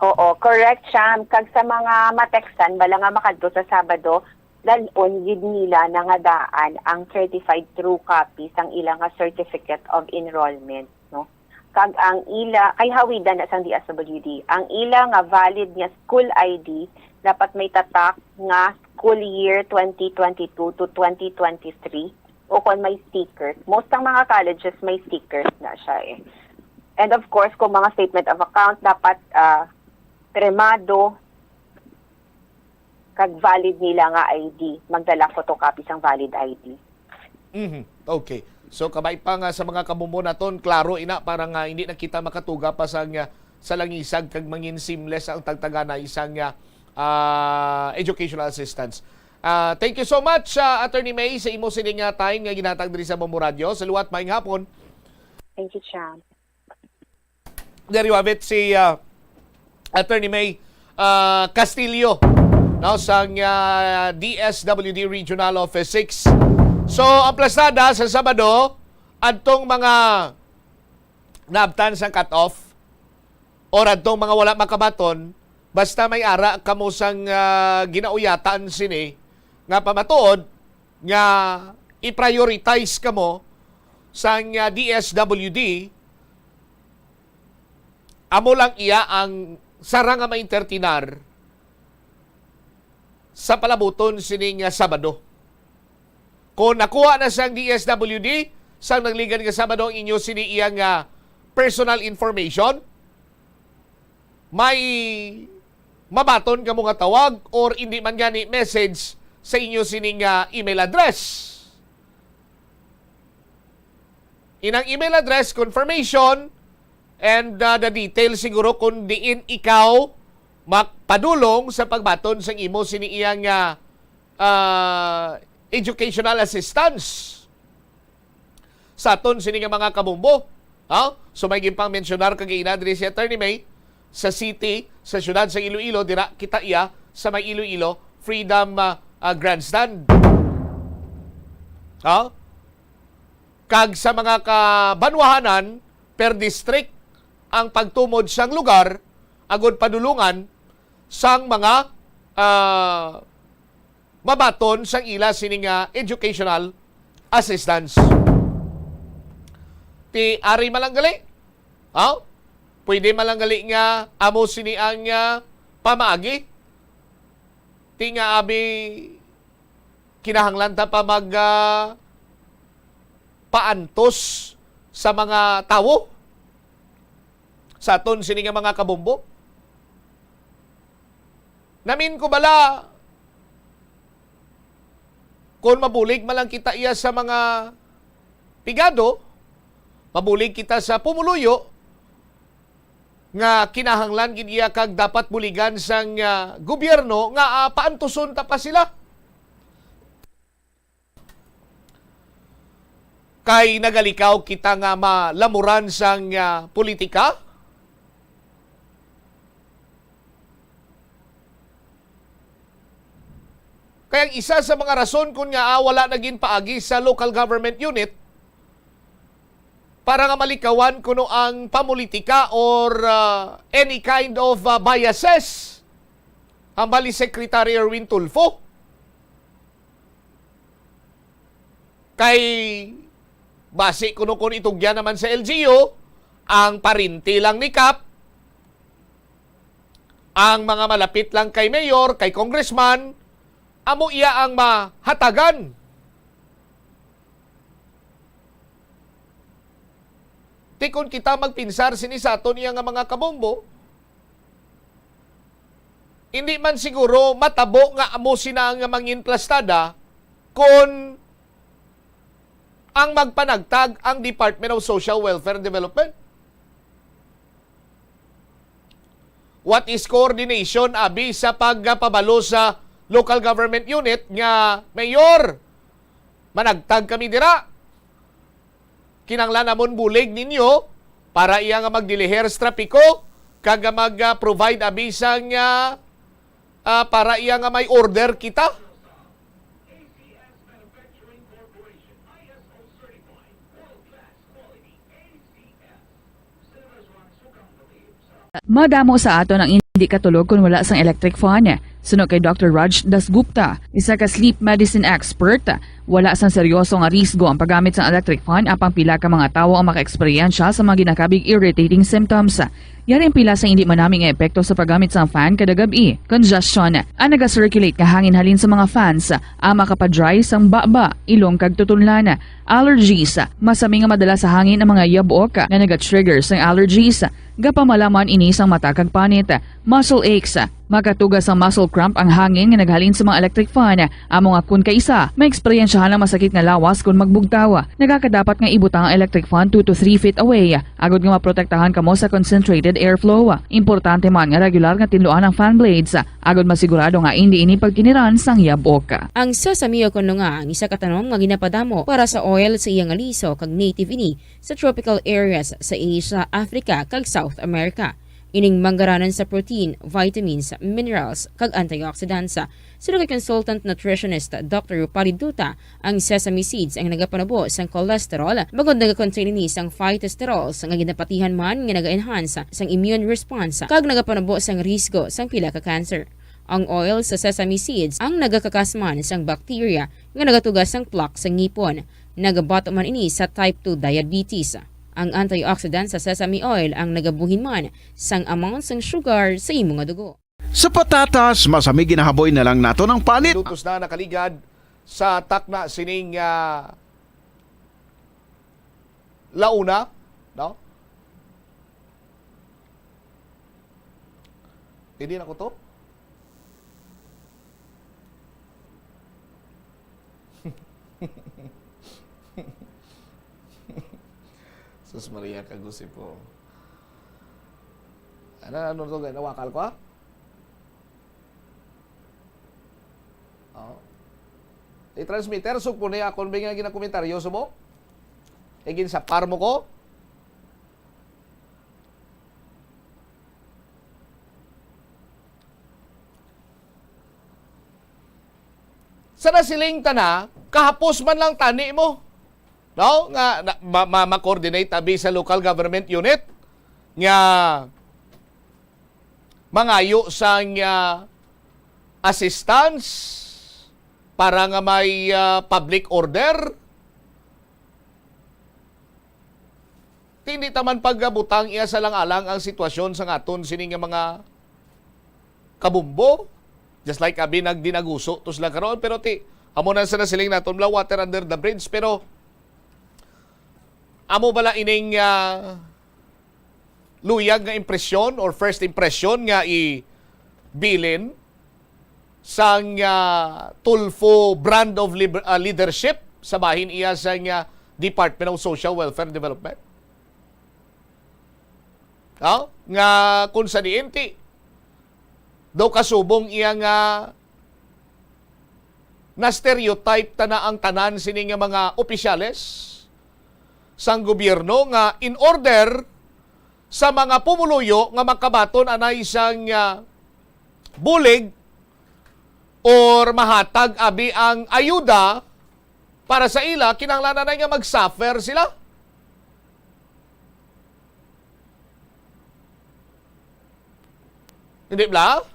Oo, correct, Cham. Kag sa mga matextan, bala nga makadto sa Sabado, dal-on gid nila na nga daan ang certified true copy sang ila nga Certificate of Enrollment, no? Kag ang ila, kay hawidan na sang D S W D, ang ila nga valid nga school I D dapat may tatak nga school year twenty twenty-two to twenty twenty-three, o kon may stickers. Most ng mga colleges may stickers na siya eh. And of course, kung mga statement of account, dapat, ah, pirmado kag valid nila nga I D. Magdala photocopy sang valid I D. Mhm. Okay. So, kabay pa nga sa mga kabombo naton, klaro ina para nga hindi na kita makatuga pa sa nga, sa langisag kag mangin seamless ang tagtaganay sa nga, ah, educational assistance. Ah, thank you so much, ah, Attorney May, sa imo sining, ah, time nga ginhatag diri sa Bombo Radio. Sa liwat, maayong hapon. Thank you, Cham. There you have it, si, ah, Attorney May, ah, Castillo, no, sang, ah, D S W D Regional Office six. So, ang plasada sa Sabado, adtong mga naabtan sang cut-off, or adtong mga wala makabaton, basta may ara kamo sang, ah, ginauyatan sini, nga pamatuod nga i-prioritize kamo sang, ah, D S W D, amo lang iya ang sara nga ma-entertainar sa palabuton sini nga Sabado. Kung nakuha na sang D S W D sang nagligad nga Sabado ang inyo sini iya nga personal information, may mabaton kamo nga tawag or indi man gani message sa inyo sini nga email address. Inang email address confirmation And, ah, the details siguro kung diin ikaw magpadulong sa pagbaton sang imo sini iyang, ah, ah, educational assistance sa aton sini nga mga kabombo. Ha? So, may ginpang-mensionar kagaina diri si Attorney May sa city, sa siyudad sa Iloilo, dira kita iya sa may Iloilo Freedom, ah, ah, Grandstand. Ha? Kag sa mga kabanwahanan per district ang pagtumod sang lugar agud padulungan sang mga, ah, mabaton sang ila sini nga educational assistance. Ti ari man lang gali, ha? Pwede man lang gali nga amo sini ang, ah, pamaagi. Ti nga abi kinahanglan ta pa mag, ah, paantos sa mga tawo sa aton sini nga mga kabombo. Namin ko bala, kung mabulig man lang kita iya sa mga pigado, mabulig kita sa pumuluyo, nga kinahanglan gid iya kag dapat buligan sang, ah, gobyerno nga, ah, paantuson ta pa sila. Kay nagalikaw kita nga malamuran sang, ah, politika. Kay ang isa sa mga rason kun nga, ah, wala na ginpaagi sa local government unit para nga malikawan kuno ang pamulitika or, ah, any kind of, ah, biases hambal ni Secretary Erwin Tulfo. Kay basi kuno kun itugyan naman sa L G U, ang parinti lang ni Kap, ang mga malapit lang kay mayor, kay congressman, amo iya ang mahatagan. Ti kon kita magpinsar sini sa aton iya nga mga kabombo, hindi man siguro matabo nga amo sina nga mangin plastada kon ang magpanagtag ang Department of Social Welfare and Development. What is coordination, abi, sa pagpabalo sa local government unit nga, "Mayor, managtag kami dira. Kinahanglan namon bulig ninyo para iya nga magdiliher sa trapiko kag mag, ah, provide, abi, sang, ah, ah, para iya nga may order kita." Madamo sa aton ang indi katulog kon wala sang electric fan. Suno kay Doctor Raj Dasgupta, isa ka sleep medicine expert, wala sang seryoso nga risgo ang paggamit sang electric fan, apang pila ka mga tawo ang makaeksperyensya sa mga ginakabig irritating symptoms. Yari ang pila sa indi manami nga epekto sa paggamit sang fan kada gab-i: congestion, ang naga-circulate nga hangin halin sa mga fans, ang makapadry sang baba, ilong kag tutunlan, allergies, masami nga madala sa hangin ang mga yabok nga naga-trigger sang allergies, gapamalaman ini sang mata kag panit, muscle aches, makatuga sang muscle cramp ang hangin nga naghalin sa mga electric fan, amo nga kun kaisa, maeksperiensyahan ang masakit nga lawas kun magbugtaw. Nagakadapat nga ibutang ang electric fan two to three feet away, agud nga maprotektahan kamo sa concentrated airflow. Importante man nga regular nga tinluan ang fan blades, agud masigurado nga indi ini pagkiniran sang yabok. Ang sesame o kon nga ang isa ka tanom nga ginapadamo para sa oil sa iya nga liso kag native ini sa tropical areas sa Asia, Africa, kag South America. Ining manggaranan sa protein, vitamins, minerals, kag antioxidants. Suno kay consultant nutritionist Doctor Rupali Duta, ang sesame seeds ang nagapanubo sang cholesterol, bangod nagakontain ini sang phytosterols nga ginapatihan man nga naga-enhance sang immune response kag nagapanubo sang risgo sang pila ka cancer. Ang oil sa sesame seeds ang nagakakas man sang bacteria nga nagatuga sang plaque sa ngipon. Nagabato man ini sa type two diabetes. Ang antioxidant sa sesame oil ang nagabuhin man sang amount sang sugar sa imo nga dugo. Sa patatas, masami ginahaboy na lang nato ng panit. Minutos na nakaligad sa takna sining, ah, launa, no? Hindi na ko to. Sus Maria, kagusi po. Ano, ano to, nawakal ko, ha? Oh. I-transmitter, sugpo ni akon ba nga ginakomentaryo, subong? E, ginsapar mo ko? Sa nasiling ta na, kahapos man lang tani mo. No? Nga, na, ma, ma, ma-coordinate abi sa local government unit nga mangayo sang, ah, assistance para nga may, ah, public order. Ti, hindi ta man pagabutang iya sa lang-alang ang sitwasyon sa aton sini nga mga kabumbo. Just like abi nagdinaguso to sila karon, pero ti, amo na sa nasiling naton, wala water under the bridge, pero amo bala ining, ah, luyag nga impresyon or first impression nga ibilin sang, ah, Tulfo brand of liber-, ah, leadership sa bahin iya sang, ah, Department of Social Welfare and Development? No? Nga kung sa diin ti daw kasubong iya nga na-stereotype ta na ang tanan sini nga mga opisyales sang gobyerno nga in order sa mga pumuluyo nga makabaton anay sang, ah, bulig or mahatag abi ang ayuda para sa ila, kinahanglan anay nga mag-suffer sila. Hindi bala?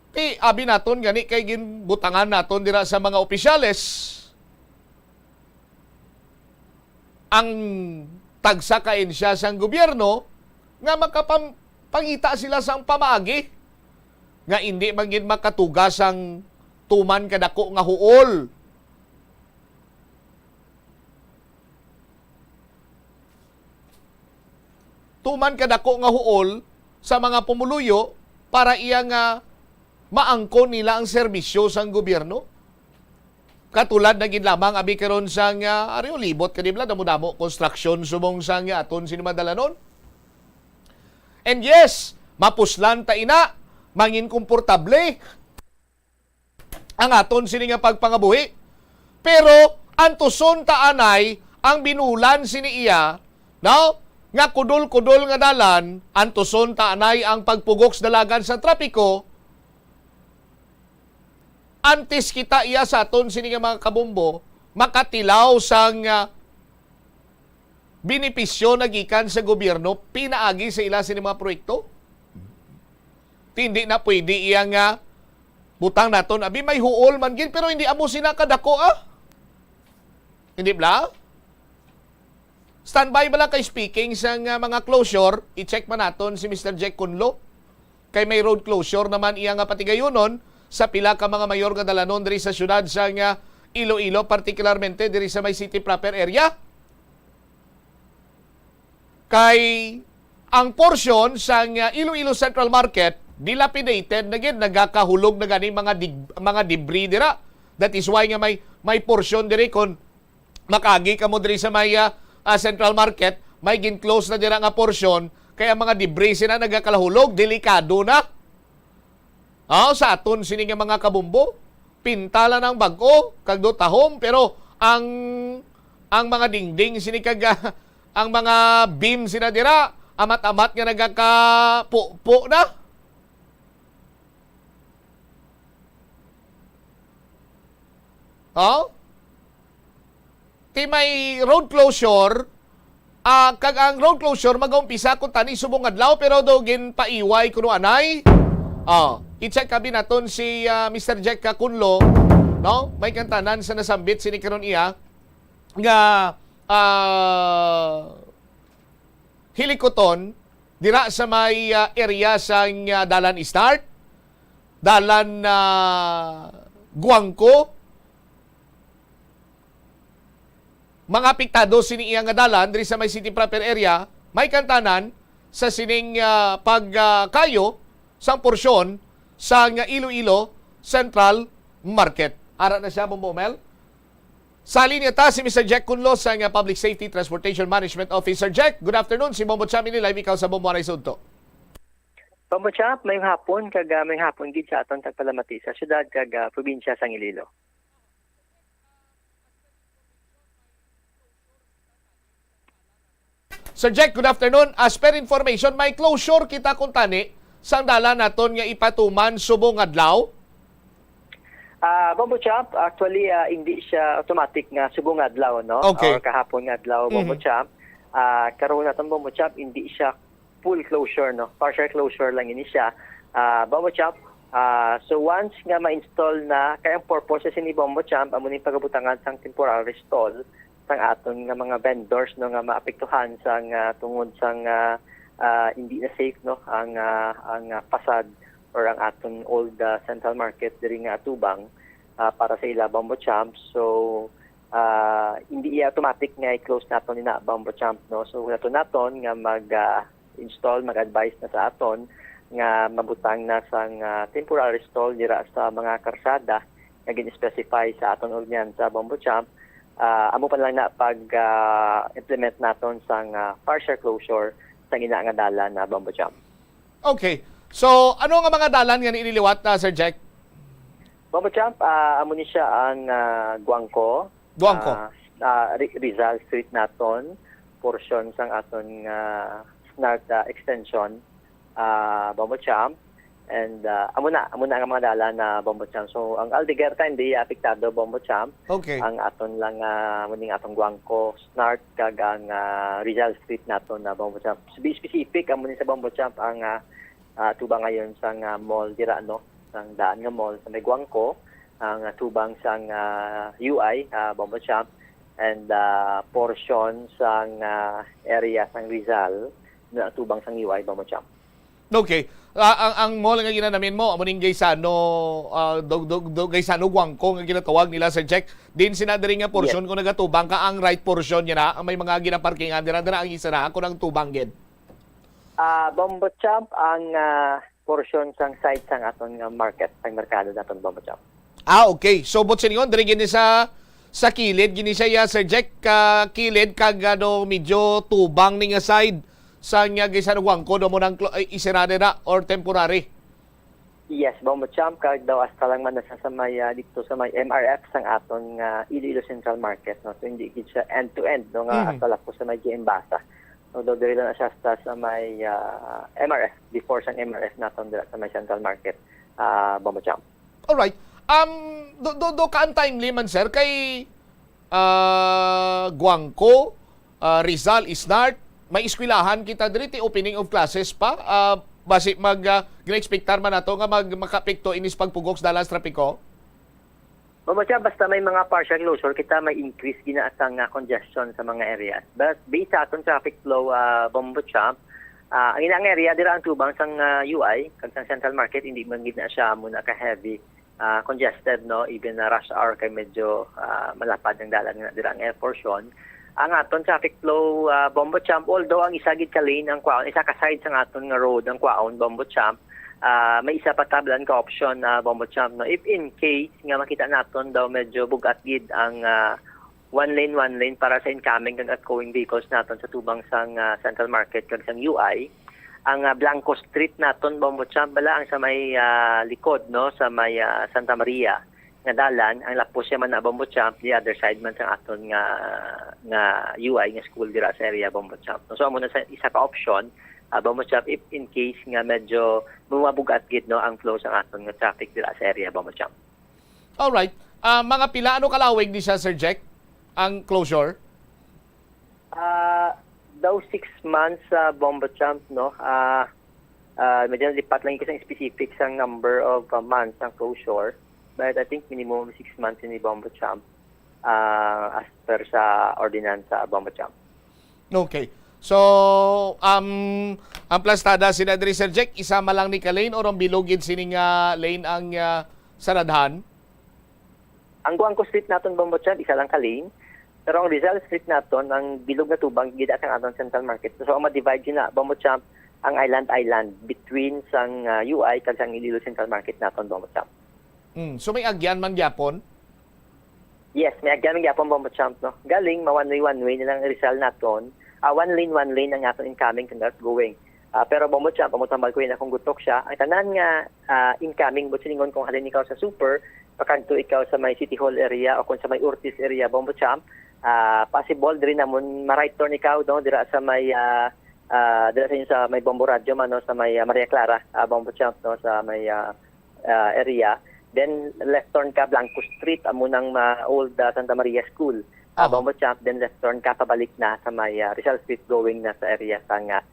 Ti, abi naton gani kay ginbutangan naton dira sa mga opisyales ang tagsa ka ahensya sang gobyerno nga makapam-, pangita sila sang pamaagi nga indi man gid makatuga sang tuman kadako nga huol. Tuman kadako nga huol sa mga pumuluyo para iya nga maangkon nila ang serbisyo sang gobyerno. Katulad na gid lamang abi karon sang, ah, Arroyo Libot, kadi bala, damo-damo konstruksyon subong sang, ah, aton sini madalanon. And yes, mapuslan ta ina, mangin komportable ang aton sini nga pagpangabuhi. Pero antuson ta anay ang binulan sini iya, no? Nga kudol-kudol nga dalan, antuson ta anay ang pagpugok sa dalagan sa trapiko, antes kita iya sa aton sini nga mga kabumbo makatilaw sang, ah, benepisyo na gikan sa gobyerno pinaagi sa ila sini mga proyekto. Ti, hindi na pwede iya nga butang naton. Abi, may huol man gid, pero hindi amo sina kadako, ah. Hindi bala? Standby bala kay speaking sa nga mga closure, i-check man naton si Mister Jack Kunlo. Kay may road closure naman iya nga patigayunon sa pila ka mga mayor nga dalanon diri sa siyudad sa nga Iloilo, partikularmente diri sa may city proper area. Kay ang porsyon sa nga Iloilo Central Market dilapidated na gid, nagakahulog na gani mga dig-, mga debris dira. That is why nga may, may porsyon diri, kon makaagi kamo diri sa may, ah, ah, Central Market, may gin-close na dira nga porsyon, kay ang mga debris sina nagakalahulog, delikado na. Ah, sa aton sini nga mga kabumbo, pintalan ang bag-o kag do tahom, pero ang, ang mga dingding sini kag, ah, ang mga beam sina dira, amat-amat nga nagakapupo na. Oh? Ti may road closure, ah, kag ang road closure magaumpisa kuntani subong adlaw, pero daw ginpaiway kuno anay. Oh, i-check abi naton si, ah, Mister Jack Kakunlo, no? May kantanan sa nasambit sini karon iya nga, ah, hilikuton dira sa may, ah, area sang, ah, Dalan Start, Dalan, ah, Guangco. Mga apektado sini iya nga dalan diri sa may city proper area, may kantanan sa sining, ah, pag, ah, kayo sang porsyon sa nga Iloilo Central Market. Ara na siya, Bombo Mel. Sa linya ta si Mister Jack Kunlo sa nga Public Safety Transportation Management Officer. Jack, good afternoon. Si Bombo Chamini, live ikaw sa Bombo Aray Sudto. Bombo Chap, mayong hapon kag, ah, mayong hapon gid sa aton tagpalamati sa siyudad kag, ah, probinsya sang Iloilo. Sir Jack, good afternoon. As per information, may closure kita kuntani sang dalan naton nga ipatuman subong adlaw. Ah, Bombo Chap, actually, ah, hindi siya automatic nga subong adlaw, no? Okay. Or kahapon nga adlaw, Bombo Mhm. Chap. Ah, karon naton, Bombo Chap, hindi siya full closure, no? Partial closure lang ini siya. Ah, Bombo Chap, ah, so once nga ma-install na, kay ang purpose sa sini, Bombo Chap, amo ning pagabutangan sang temporary stall sang aton nga mga vendors, no, nga maapektuhan sang, ah, tungod sang, ah, ah, hindi na safe, no, ang, ah, ang, ah, facade or ang aton old, ah, central market diri nga atubang, ah, para sa ila, Bombo Chap. So, ah, hindi iya automatic nga i-close naton ina, Bombo Chap, no. So, nato naton nga mag, ah, install, mag-advise na sa aton nga mabutang na sang, ah, temporary stall dira sa mga karsada nga gin-specify sa aton ordinansa, Bombo Chap. Ah, amo pa lang na pag, ah, implement naton sang, ah, partial closure sang ina nga dalan na, Bombo Chap. Okay. So, ano nga mga dalan nga nililiwat na, Sir Jack? Bombo Chap, ah, amo ni siya ang, ah, Guangco. Guangco. Ah, ah, Ri- Rizal Street naton, portion sang aton nga SNART, ah, extension, ah, Bombo Chap. And, ah, amo na, amo na ang mga dalan na, Bombo Chap. So, ang Aldeguerta hindi apektado, Bombo Chap. Okay. Ang aton lang, ah, amo ning atong Guangco, SNART, kag ang, ah, Rizal Street naton na, Bombo Chap. To be specific, amo ni sa, Bombo Chap, ang, ah, ah, tubangayon sang, ah, mall dira, no? Sang daan nga mall sa may Guangco, ang, ah, tubang sang, ah, U I, ah, Bombo Chap, and, ah, portion sang, ah, area sang Rizal na tubang sang U I, Bombo Chap. Okay. Ah, ang, ang mall nga ginanamin mo, amo ning Gaisano, ah, do, do, do, Gaisano Guangco nga ginatawag nila, Sir Jack. Din sina diri nga portion kung nagatubang ka, ang right portion niya na, ang may mga ginaparkingan dira, dira ang isa na, ako nang tubang gid. Ah, Bombo Chap, ang, ah, portion sang side sang aton nga market, sang merkado naton, Bombo Chap. Ah, okay. So, but siningon, diri gini sa, sa kilid, gini siya, ya, Sir Jack, ka kilid, kag ano, medyo tubang ni nga side sa nga Gaisano Guangco, do mo nang clo- ay, isira nila or temporary? Yes, Bombo Chap, kag daw hasta lang man na siya sa may, ah, dito sa may M R F sang aton nga Iloilo Central Market, no? So, hindi gid siya end-to-end, no, nga Mhm. hasta lang po sa may G M Basa. So, daw diri lang na siya hasta sa may, ah, M R F, before sang M R F naton dira sa may Central Market, ah, Bombo Chap. Alright. Um, do, do, do ka ang timely man, sir, kay, ah, Guangco, ah, Rizal, Isnart, may eskwelahan kita diri, ti opening of classes pa. Ah, basi mag, ah, gina-expectar man nato nga mag, makaapekto inis pagpugok sa dalan sa trapiko? Bombo Chap, basta may mga partial closure kita, may increase gina sang, ah, congestion sa mga areas. But based sa aton traffic flow, ah, Bombo Chap, ah, ang ilang area dira ang tubang sang, ah, U I, kag sang Central Market, hindi man gid na siya muna ka-heavy, ah, congested, no? Even na rush hour kay medyo, ah, malapad ang dalan nga dira ang air portion. Ang aton traffic flow, ah, Bombo Chap, although ang isa gid ka lane ang kwaon, isa ka side sang aton nga road ang kwaon, Bombo Chap, ah, may isa pa tablan ka option, ah, Bombo Chap, no? If in case nga makita naton daw medyo bugat gid ang, ah, one lane, one lane para sa incoming kag outgoing vehicles naton sa tubang sang, ah, Central Market kag sang U I, ang, ah, Blanco Street naton, Bombo Chap, bala ang sa may, ah, likod, no, sa may, ah, Santa Maria nga dalan, ang lapos siya man na, Bombo Chap, the other side man sang aton nga, nga U I nga school dira sa area, Bombo Chap, no? So, amo na sa isa ka option, ah, Bombo Chap, if in case nga medyo bumabugat gid, no, ang flow sang aton nga traffic dira sa area, Bombo Chap. Alright. Ah, mga pila, ano kalawig ni siya, Sir Jack, ang closure? Ah, daw six months sa Bombo Chap, no? Ah, ah, medyo nalipat lang ko sa specific sa number of, ah, months ang closure. But I think minimum six months ni Bombo Chap, ah, as per sa ordinansa, Bombo Chap. Okay. So, um, ang plastada sila diri, Sir Jack, isa man lang ni ka lane or ang bilog gid sini nga lane ang, ah, saradhan? Ang Guangco Street naton, Bombo Chap, isa lang ka lane. Pero ang Rizal Street naton, ang bilog nga tubang gid sang aton Central Market. So, ang ma-divide yun na, Bombo Chap, ang island-island between sang, ah, U I kag sang Iloilo Central Market naton, Bombo Chap. Mm. So, may agyan man gyapon? Yes, may agyan man gyapon, Bombo Chap, no? Galing, ma one way, one way nilang Rizal naton. Ah, one lane, one lane ang aton incoming kag outgoing. Ah, pero Bombo Champ, amo tambal ko yun akong gutok siya. Ang tanan nga ah, incoming, but silingon kung halin ikaw sa Super, pakadto ikaw sa may City Hall area o kung sa may Ortiz area, Bombo Champ, ah, possible diri namon ma-right turn ikaw, no, dira sa may ah, ah, dira sa, sa may Bombo Radyo man, no, sa may ah, Maria Clara, ah, Bombo Champ, no, sa may ah, ah, area. Then left turn ka Blanco Street, amo nang ma old ah, Santa Maria School. Ah, Aha. Bombo Champ, then left turn ka pabalik na sa may ah, Rizal Street, going na sa area sang ah,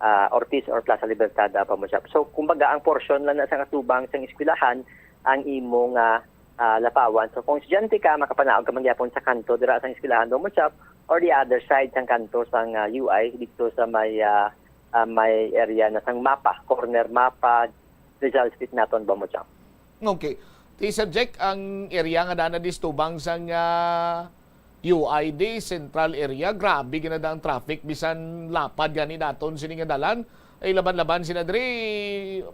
ah, Ortiz or Plaza Libertad, ah, Bombo Champ. So kumbaga ang portion lang na sang atubang sang eskwelahan ang imo nga ah, lapawan. So kung estudyante ka, makapanaog ka man gyapon sa kanto dira sang eskwelahan, Bombo Champ, or the other side sang kanto sang ah, U I dito sa may ah, ah, may area na sang Mapa, corner Mapa, Rizal Street naton, Bombo Champ. Okay. Ti subject ang area nga dana distubang sang ah, U I D Central Area, grabe gina ang traffic, bisan lapad gani naton sini nga dalan. Ay, laban-laban sina diri,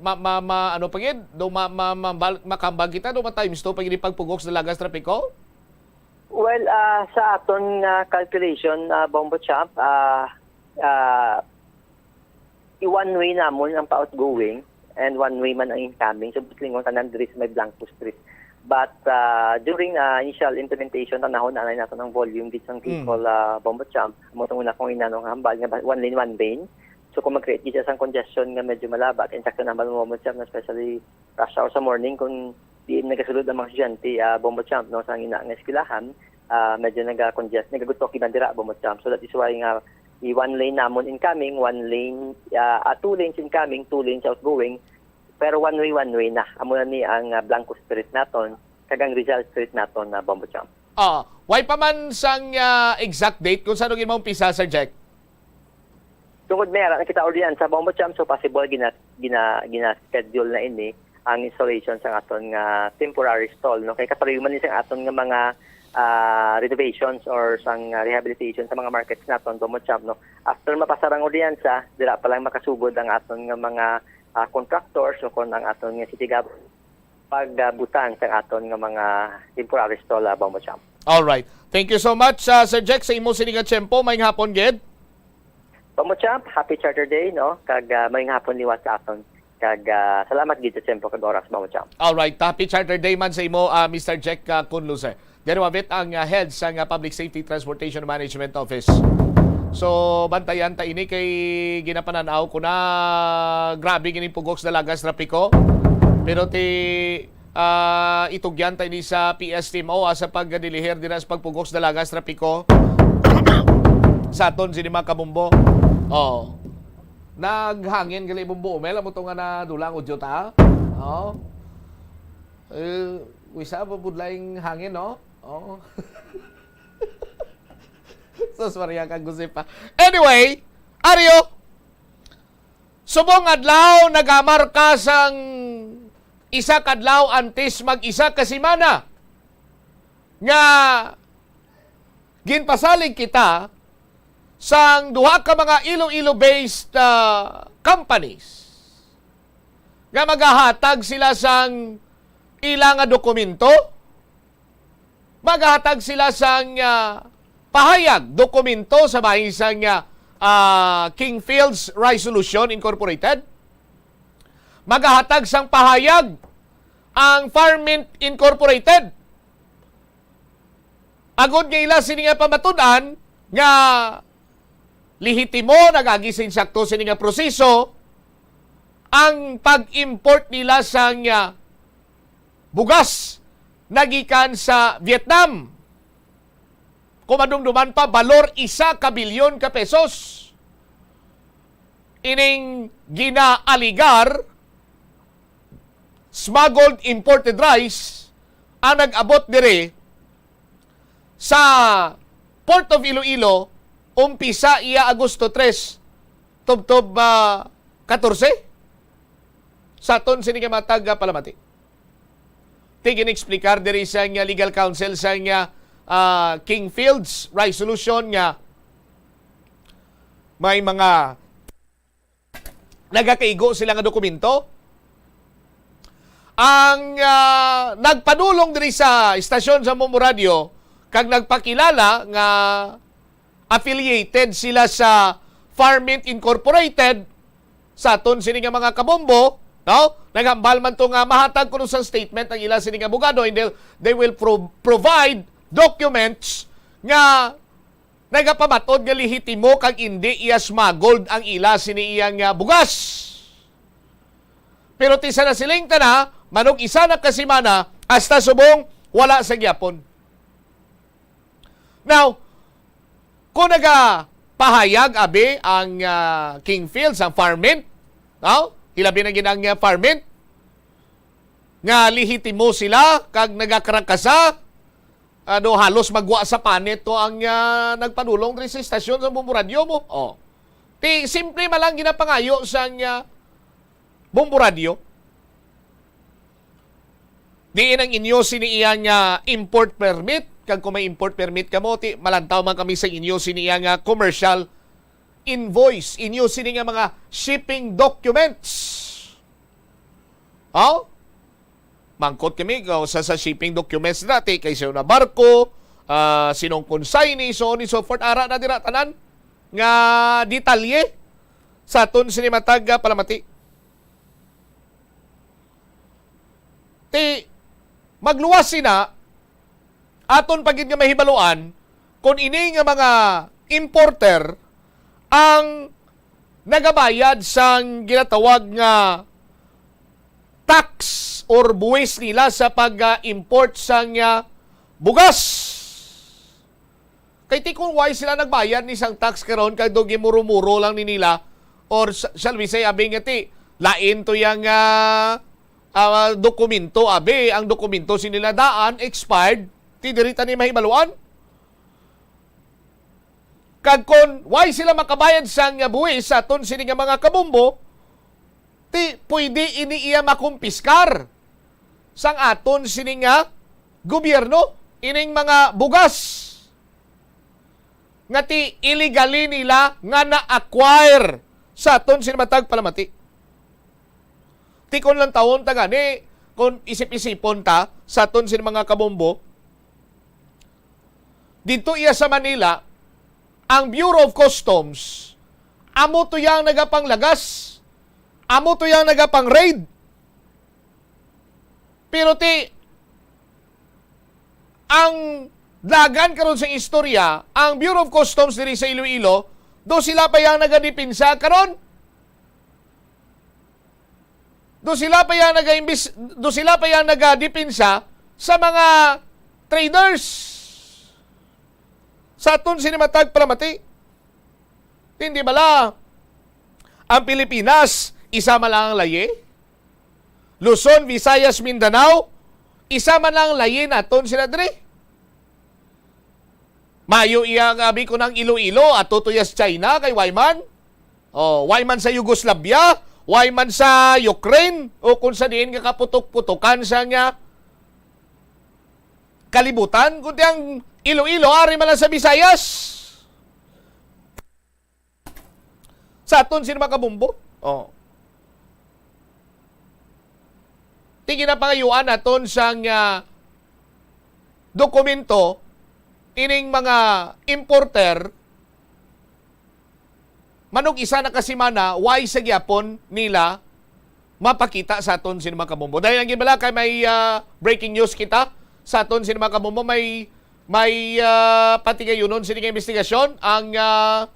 ma, ma, ma, ano pa gid? Do ma, ma, ma, bal- makambag kita, do ma times two pa gid pagpugok sa lagas trapiko? Well, ah, sa aton nga calculation, ah, Bombo Champ, ah, ah, i-one way namon ang pa-outgoing and one way man ang incoming. So, Butlingon, tanan diri sa may Blanco Street. But ah, during ah, initial implementation, tanahon na nato ang volume gid sang Mm. vehicle, ah, Bombo Champ. Amo tong una kong inanong hambal nga ba- one lane, one lane. So kung mag-create gid siya sang congestion nga medyo malaba, kay insakto naman mo mo siya, especially rush hour sa morning, kung di nagasulod ang mga estudyante, ah, Bombo Champ, no, sa ina nga eskwelahan, ah, medyo naga-congest, nagagutok iban dira, Bombo Champ. So that is why nga i-one lane namon incoming, one lane, ah, ah, two lanes incoming, two lanes outgoing, pero one way, one way na. Amo na ni ang ah, Blanco Street naton, kag ang Rizal Street naton na, Bombo Champ. Ah, why pa man sang ah, exact date kung saan gid maumpisa, Sir Jack? Tungod may ara na kita ordinansa, Bombo Champ, so possible gina, gina, gina-schedule na ini ang installation sa aton nga temporary stall, no? Kay kapareho man ni sa aton nga mga ah, renovations or sang ah, rehabilitation sa mga markets naton, Bombo Champ, no? After mapasar ang ordinansa, dira pa lang makasugod ang aton nga mga ah, contractors o kon ang aton nga city government pagbutang sa aton nga mga temporary stall, ah, Bombo Champ. All right. Thank you so much, ah, Sir Jack, sa imo sini nga tiyempo. Maayong hapon gid. Bombo Champ, happy Charter Day, no? Kag ah, maayong hapon liwat sa aton. Kag ah, salamat gid sa tiyempo kag oras, Bombo Champ. All right. Happy Charter Day man sa imo, ah, Mister Jack, ah, Kunluse. Diri mabit ang ah, head sa nga Public Safety Transportation Management Office. So, bantayan ta ini kay ginapananaw ko na grabe gining pugok sa dalagas trapiko. Pero ti ah, itugyan ta ini sa P S T M O, ah, sa pagdilihir dira sa pagpugok sa dalagas trapiko sa aton sini mga kabombo. Oh. Naghangin gali bombo, Mel, amo to nga nadula ang audio ta. Oh. Eh, wisa pa budlaing hangin, no? Oh. Sus, Maria, kag Josefa. Anyway, Ario, subong adlaw nagamarka sang isa kadlaw antes mag isa ka semana nga ginpasalig kita sang duha ka mga Iloilo-based, ah, companies nga magahatag sila sang ila nga dokumento, magahatag sila sang, ah, pahayag, dokumento sa bahin sang, ah, ah, Kingfields Rice Solution Incorporated. Magahatag sang pahayag ang Farmint Incorporated. Agod nga ila sini nga pamatud-an nga lehitimo, nag-agi sa insakto sini nga proseso ang pag-import nila sang, ah, bugas nagikan sa Vietnam. Kung madumduman pa, balor isa ka bilyon ka pesos ining ginaaligar smuggled imported rice ang nag-abot diri sa Port of Iloilo, umpisa iya Agosto tres, tubtob, ah, katorse. Sa aton sini nga matag, ah, palamati. Ti gin-explicar diri sang, ah, legal counsel sang, ah, ah, Kingfields Rice Solution nga may mga nagakaigo sila nga dokumento. Ang, ah, nagpadulong diri sa istasyon sa Bombo Radio kag nagpakilala nga affiliated sila sa Farmint Incorporated, Sa aton sini nga mga kabombo, no? Naghambal man to nga mahatag kuno sang statement ang ila sini nga abogado, and they, they will pro- provide documents nga nagapamat-od nga lehitimo kag indi iya smuggled ang ila sini iya nga bugas. Pero ti sa nasiling ta na, manug isa na ka semana, hasta subong wala sa gyapon. Now, kung nagapahayag abi ang, ah, Kingfields, ang Farmint, no? Hilabi na gid ang, ah, Farmint, nga lehitimo sila kag nagakarakasa, ano, halos magwa sa panit to ang, ah, nagpadulong diri sa istasyon sa Bombo Radyo mo. Oh. Ti simple man lang ginapangayo sang, ah, Bombo Radyo. Diin ang inyo sini iya nga import permit, kag kung may import permit kamo, ti malantaw man kami sa inyo sini iya nga commercial invoice, inyo sini nga mga shipping documents. Oh? Mangkot kami kung sa, sa shipping documents dati, kay sa na barko, ah, sinong consignee, so on and so forth. Ara na dira tanan nga detalye sa aton sini matag, ah, palamati. Ti magluwas sina, aton pa gid nga mahibaluan kung ini nga mga importer ang nagabayad sang ginatawag nga tax or buwis nila sa pag-import sang, ah, bugas. Kay ti kung why sila nagbayad ni sang tax karon kay do gimuro-muro lang ni nila, or sa- shall we say, abi nga ti lain to yang, ah, ah, dokumento, abi ang dokumento sini nila daan expired, ti diri ta ni mahibaluan. Kag kon why sila makabayad sang, ah, buwis sa aton sini nga mga kabombo, ti pwede ini iya makumpiskar sang aton sini nga gobyerno, ining mga bugas nga ti illegally nila nga na-acquire sa aton sini matag palamati. Ti kon lang tawon ta gani, kon isip-isipon ta sa aton sini mga kabombo, didto iya sa Manila, ang Bureau of Customs, amo to yang nagapanglagas, amo to yang nagapang-raid. Pero ti, ang dagan karon sa istorya, ang Bureau of Customs diri sa Iloilo, do sila pa yang nagadepensa karon. Do sila pa yang nagaimbis-, do sila pa yang nagadepensa sa mga traders. Sa aton sini matag palamati. Hindi bala ang Pilipinas, isa man lang ang layi? Luzon, Visayas, Mindanao, isa man lang ang layi naton sila diri. Mayo iya nga abi ko ng Iloilo, ato to ya sa China, kay why man? Oh, why man sa Yugoslavia? Why man sa Ukraine? O kung sa diin nga kaputok-putokan sa nga kalibutan? Kundi ang Iloilo, ari man lang sa Visayas. Sa aton sini mga kabombo. Oh. Ti ginapangayuan naton sang, ah, dokumento ining mga importer, manug isa na ka semana, why sa gyapon nila mapakita sa aton sini mga kabombo. Dahil ang ginbala kay may, ah, breaking news kita sa aton sini mga kabombo, may, may, ah, patigayunon sini nga investigasyon ang, ah,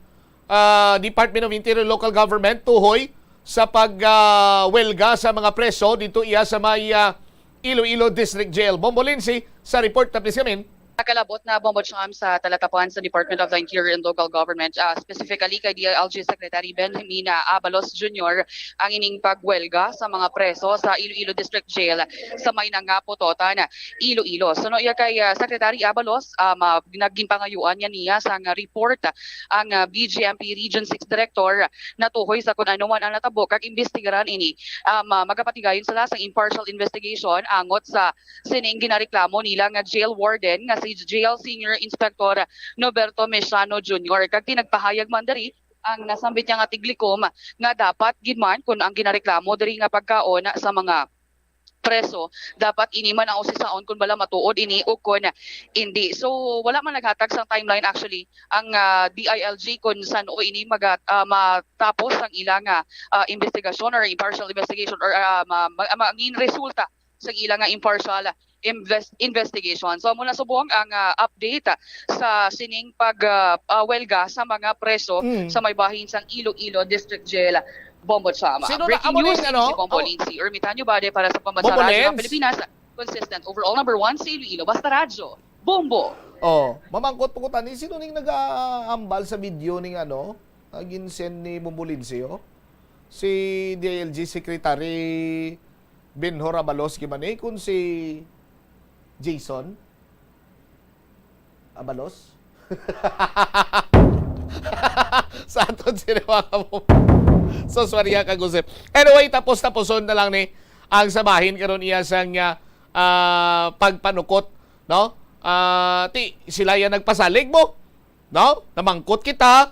ah, Department of Interior Local Government tuhoy sa pag, ah, welga sa mga preso dito iya sa may, ah, Iloilo District Jail. Bombo Lindsay sa report na, please, kamin. Nakalabot na, Bombo Cham, sa talatapan sa Department of the Interior and Local Government, ah, specifically kay D I L G Secretary Benjamin, ah, Abalos Junior, ang ining pagwelga sa mga preso sa Iloilo District Jail sa may Nangapototan, Iloilo. Suno iya kay, ah, Secretary Abalos, ah, ma- naging pangayuan niya niya sa nga report ang, ah, B J M P Region six Director natuhoy sa kung ano man ang natabo kag imbestigaran ini. Ah, ma- magapatigayon sila sa impartial investigation angot sa sining ginareklamo nila nga jail warden nga si Jail Senior Inspector Noberto Mesiano Junior. Kag tinagpahayag man diri ang nasambit niya nga tiglikom nga dapat gid man kun ang ginareklamo diri nga pagkaon sa mga preso, dapat ini man ang usisaon kung bala matuod ini o kon hindi. So, wala man naghatag sang timeline actually ang, ah, D I L G kung san-o ini maga-, ah, matapos ang ila nga, ah, investigasyon or impartial investigation or, ah, ma-, ma-, mangin resulta sa ila nga impartial invest-, investigation. So, amo na subong ang, ah, update sa sining pag, ah, ah, welga sa mga preso Mm. sa may bahin sang Iloilo District Jail. Bombo Chama. Sino na Breaking amo news, ning, ano? Si Bombo Oh. Lindsay Ermitanio Bade para sa Pambansa Bombo Radyo ng Lens? Pilipinas. Consistent overall number one sa Iloilo. Basta Radyo. Bombo! Oh, mamangkot po ko tani, sino ning nag-aambal sa video ning ano, ah, ginsend ni Bombo Lindsay, oh? Si D I L G Secretary Benhur Abalos Gimane, kun si Jason Abalos? Sa aton sini, mga kabombo. So, sorry, ha, kag-usip. Anyway, tapos-tapuson na lang ni ang sabahin karon iya sang, ah, ah, pagpanukot, no? Ah, ti, sila yan nagpasalig mo, no? Namangkot kita,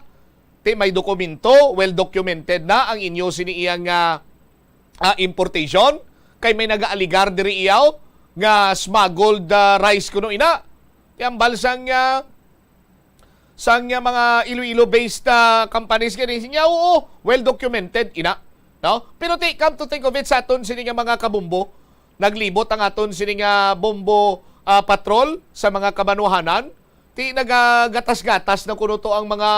ti may dokumento, well documented na ang inyo sini iyang, ah, ah, importation, kay may nagaaligar diri iyaw nga smuggled, ah, rice kuno ina. Ti ambal sang, ah, sang, ah, mga Iloilo-based, ah, companies gani niya, oo, well documented ina, no? Pero ti, come to think of it, sa aton sini nga mga kabombo, naglibot ang aton sini nga bombo, ah, patrol sa mga kabanwahanan, ti nagagatas-gatas na kuno to ang mga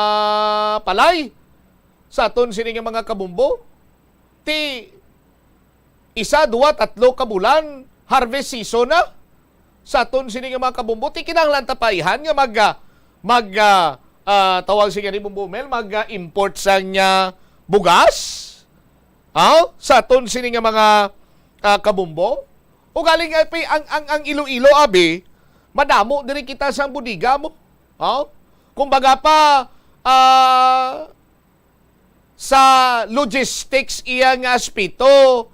palay sa aton sini nga mga kabombo. Ti isa, duwa, tatlo ka bulan, harvest season na sa aton sini nga mga kabombo. Ti kinahanglan ta pa ihan nga mag, ah, mag, ah, ah, tawag siya ni Bombo Mel, mag, ah, import sang, ah, bugas? Ha? Sa aton sini nga mga, ah, kabombo? O galing, ay, pi-, ang, ang, ang Iloilo, abi, madamo diri kita sang bodega mo. Ha? Kumbaga pa, ah, sa logistics iya nga aspeto,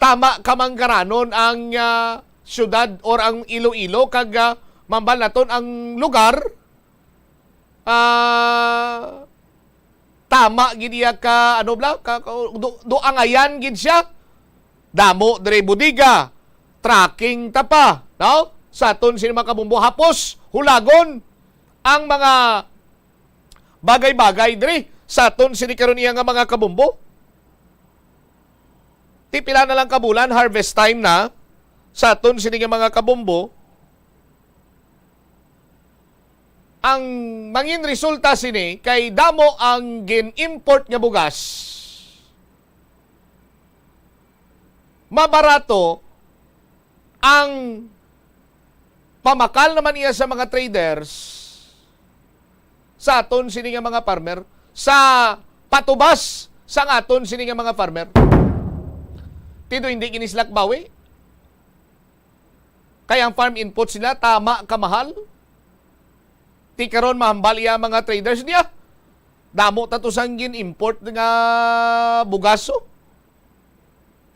tama kamanggaranon ang, ah, syudad or ang Iloilo kag, ah, mambal naton ang lugar, ah, tama gid iya ka, ano bala, ka, ka, du-, duangayan gid siya. Damo diri bodega, trucking ta pa, no? Sa aton sini mga kabombo, hapos hulagon ang mga bagay-bagay diri sa aton sini karon iya nga mga kabombo. Ti pila na lang ka bulan, harvest time na sa aton sini nga mga kabombo. Ang mangin resulta sini kay damo ang gin-import nga bugas. Mabarato ang pamakal naman iya sa mga traders, sa aton sini nga mga farmer, sa patubas sa aton sini nga mga farmer. Ti do hindi gini sila kabawi. Kay ang farm input sila, tama kamahal. Ti karon mahambal iya mga traders niya. Damo ta to sang gin-import nga bugaso.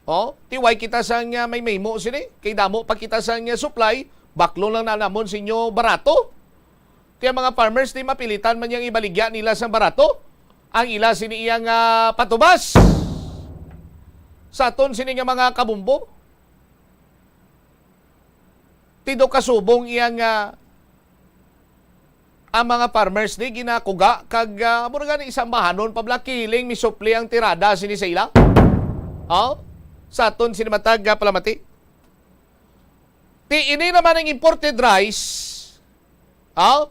Oh, ti way kita sang, ah, may mahimo sini. Kay damo pa kita sang, ah, supply, baklon lang na namon sa inyo barato. Ti ang mga farmers, ti mapilitan man yang ibaligya nila sang barato ang ila sini iya nga patubas. Sa aton sini nga mga kabumbo, ti do kasubong iya nga ang mga farmers ni ginakuga kag, ah, amo na gani, sambahanon pa bala, kiling misupli ang tirada sini sa ila. Oh? Sa aton sini matag, ah, palamati. Ti ini naman ang imported rice. Oh?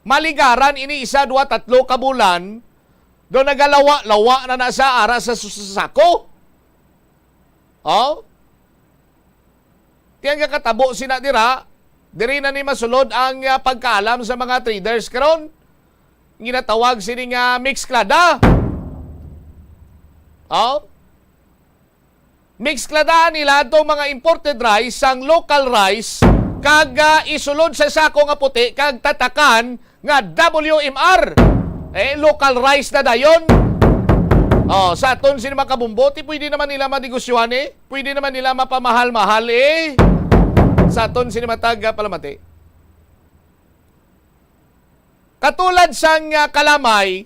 Maligaran ini isa, dua, tatlo ka bulan, do nagalawa-lawa na na sa ara sa su-, sa sako. Oh? Ti ang kakatabo sina dira, diri na ni masulod ang, ah, pagkaalam sa mga traders karon. Ginatawag sini nga mixclada. Oh? Mixclada nila atong mga imported rice sang local rice kag, ah, isulod sa sako nga puti kag tatakan nga W M R. Eh, local rice na dayon. Oh, sa aton sini mga kabumbo, ti pwede naman nila manegosyohan, eh. Pwede naman nila mapamahal-mahal, eh. Sa aton sini matag, ah, palamati. Katulad sang, ah, kalamay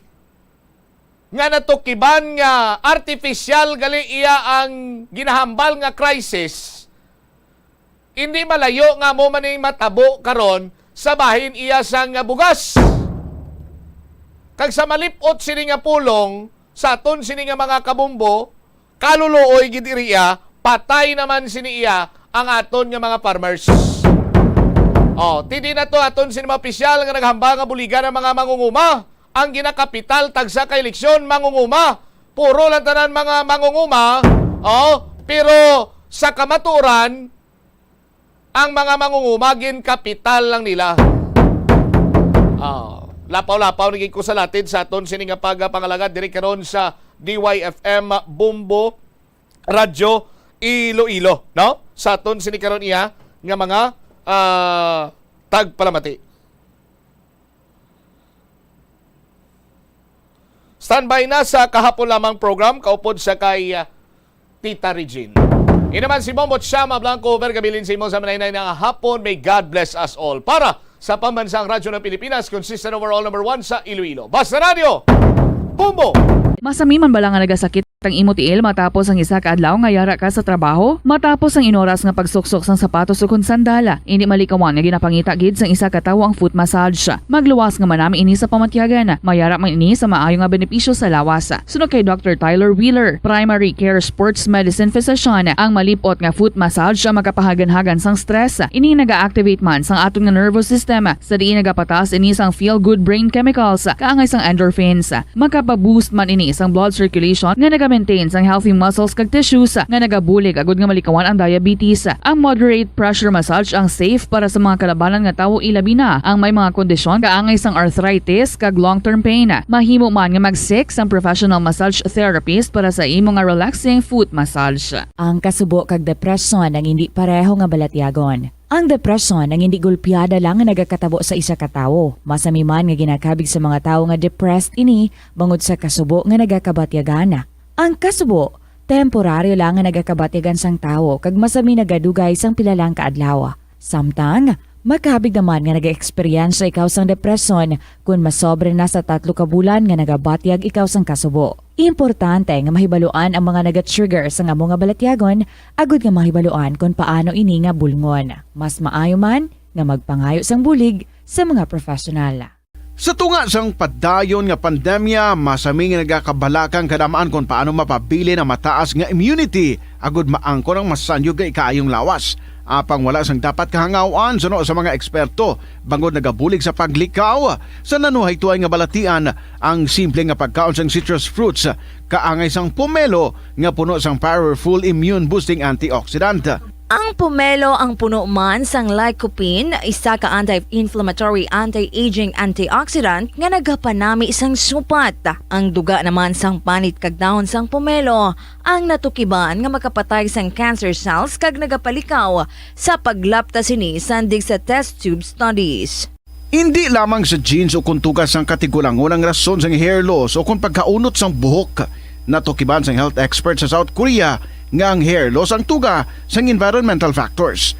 nga natukiban nga artificial gali iya ang ginahambal nga crisis, Indi malayo nga amo man ning matabo karon sa bahin iya sang bugas. Kag sa malip-ot sini nga pulong sa aton sini nga mga kabumbo, kaluluoy gid iri iya, patay naman sini iya ang aton nga mga farmers. Oh, tindi na to aton sini mga opisyal nga naghambal nga buligan ang mga mangunguma. Ang ginakapital tagsa ka eleksyon, mangunguma. Puro lang tanan mga mangunguma. Oh, pero sa kamatuoran, ang mga mangunguma, ginkapital lang nila. Ah, lapaw-lapaw na gid ko sa latid sa aton sini nga pagpangalagad diri karon sa D Y F M Bombo Radyo Iloilo, no? Sa aton sini karon iya nga mga, ah, tagpalamati. Standby na sa kahapon lamang program, kaupod sa kay, ah, Tita Regine. Ini man si Bombo Chama Blanco, over kabilin sa imo sa manaynay nga hapon. May God bless us all. Para sa Pambansang Radyo ng Pilipinas, consistent overall number one sa Iloilo. Basta Radio, Bombo! Masami man bala nga nagasakit ang imo tiil matapos ang isa ka adlaw nga yara ka sa trabaho? Matapos ang inoras nga pagsuksok sang sapatos ukon sandal, indi malikawan nga ginapangita gid sang isa ka tawo ang foot massage. Magluwas nga manami ini sa pamatyagan. Mayara man ini sa maayo nga benepisyo sa lawas. Suno kay Doctor Tyler Wheeler, primary care sports medicine physician, ang malip-ot nga foot massage ang makapahaganhagan sang stress. Ini naga-activate man sang aton nga nervous system, sa diin nagapataas ini sang feel-good brain chemicals, kaangay sang endorphins. Makapa-boost man ini sang blood circulation nga naga-maintain sang healthy muscles kag tissues nga nagabulig agud nga malikawan ang diabetes. Ang moderate pressure massage ang safe para sa mga kalabanan nga tawo, ilabi na ang may mga kondisyon kaangay sang arthritis kag long-term pain. Mahimo man nga mag-seek sang professional massage therapist para sa imo nga relaxing foot massage. Ang kasubo kag depresyon ang indi pareho nga balatyagon. Ang depresyon ang indi gulpiada lang nga nagakatabo sa isa ka tawo. Masami man nga ginakabig sa mga tawo nga depressed ini bangod sa kasubo nga nagakabatyagan. Ang kasubo, temporaryo lang nga nagakabatyagan sang tawo kag masami nagadugay sang pila lang ka adlaw. Samtang, makabig naman nga nag-eksperyensya ikaw sang depresyon kon masobra na sa tatlo ka bulan nga nagabatyag ikaw sang kasubo. Importante nga mahibaluan ang mga naga-trigger sang amo nga balatyagon agud nga mahibaluan kon paano ini nga bulngon. Mas maayo man nga magpangayo sang bulig sa mga professional. Sa tunga sang padayon nga pandemya, masami nga nagakabalaka ang kadam-an kon paano mapabilin ang mataas nga immunity agud maangkon ang masanyog nga ikaayong lawas. Apang wala sang dapat kahangaw-an suno sa mga eksperto, bangod nagabulig sa paglikaw sa nanuhaytoay nga balatian ang simple nga pagkaon sang citrus fruits, kaangay sang pomelo nga puno sang powerful immune-boosting antioxidant. Ang pomelo ang puno man sang lycopene, isa ka anti-inflammatory, anti-aging antioxidant nga nagapanami sang supat. Ang duga naman sang panit kag dahon sang pomelo ang natukiban nga makapatay sang cancer cells kag nagapalikaw sa paglapta sini sandig sa test tube studies. Indi lamang sa genes ukon tuga sang katigulangon ang rason sang hair loss ukon pagkaunot sang buhok. Natukiban sang health expert sa South Korea nga ang hair loss ang tuga sang environmental factors.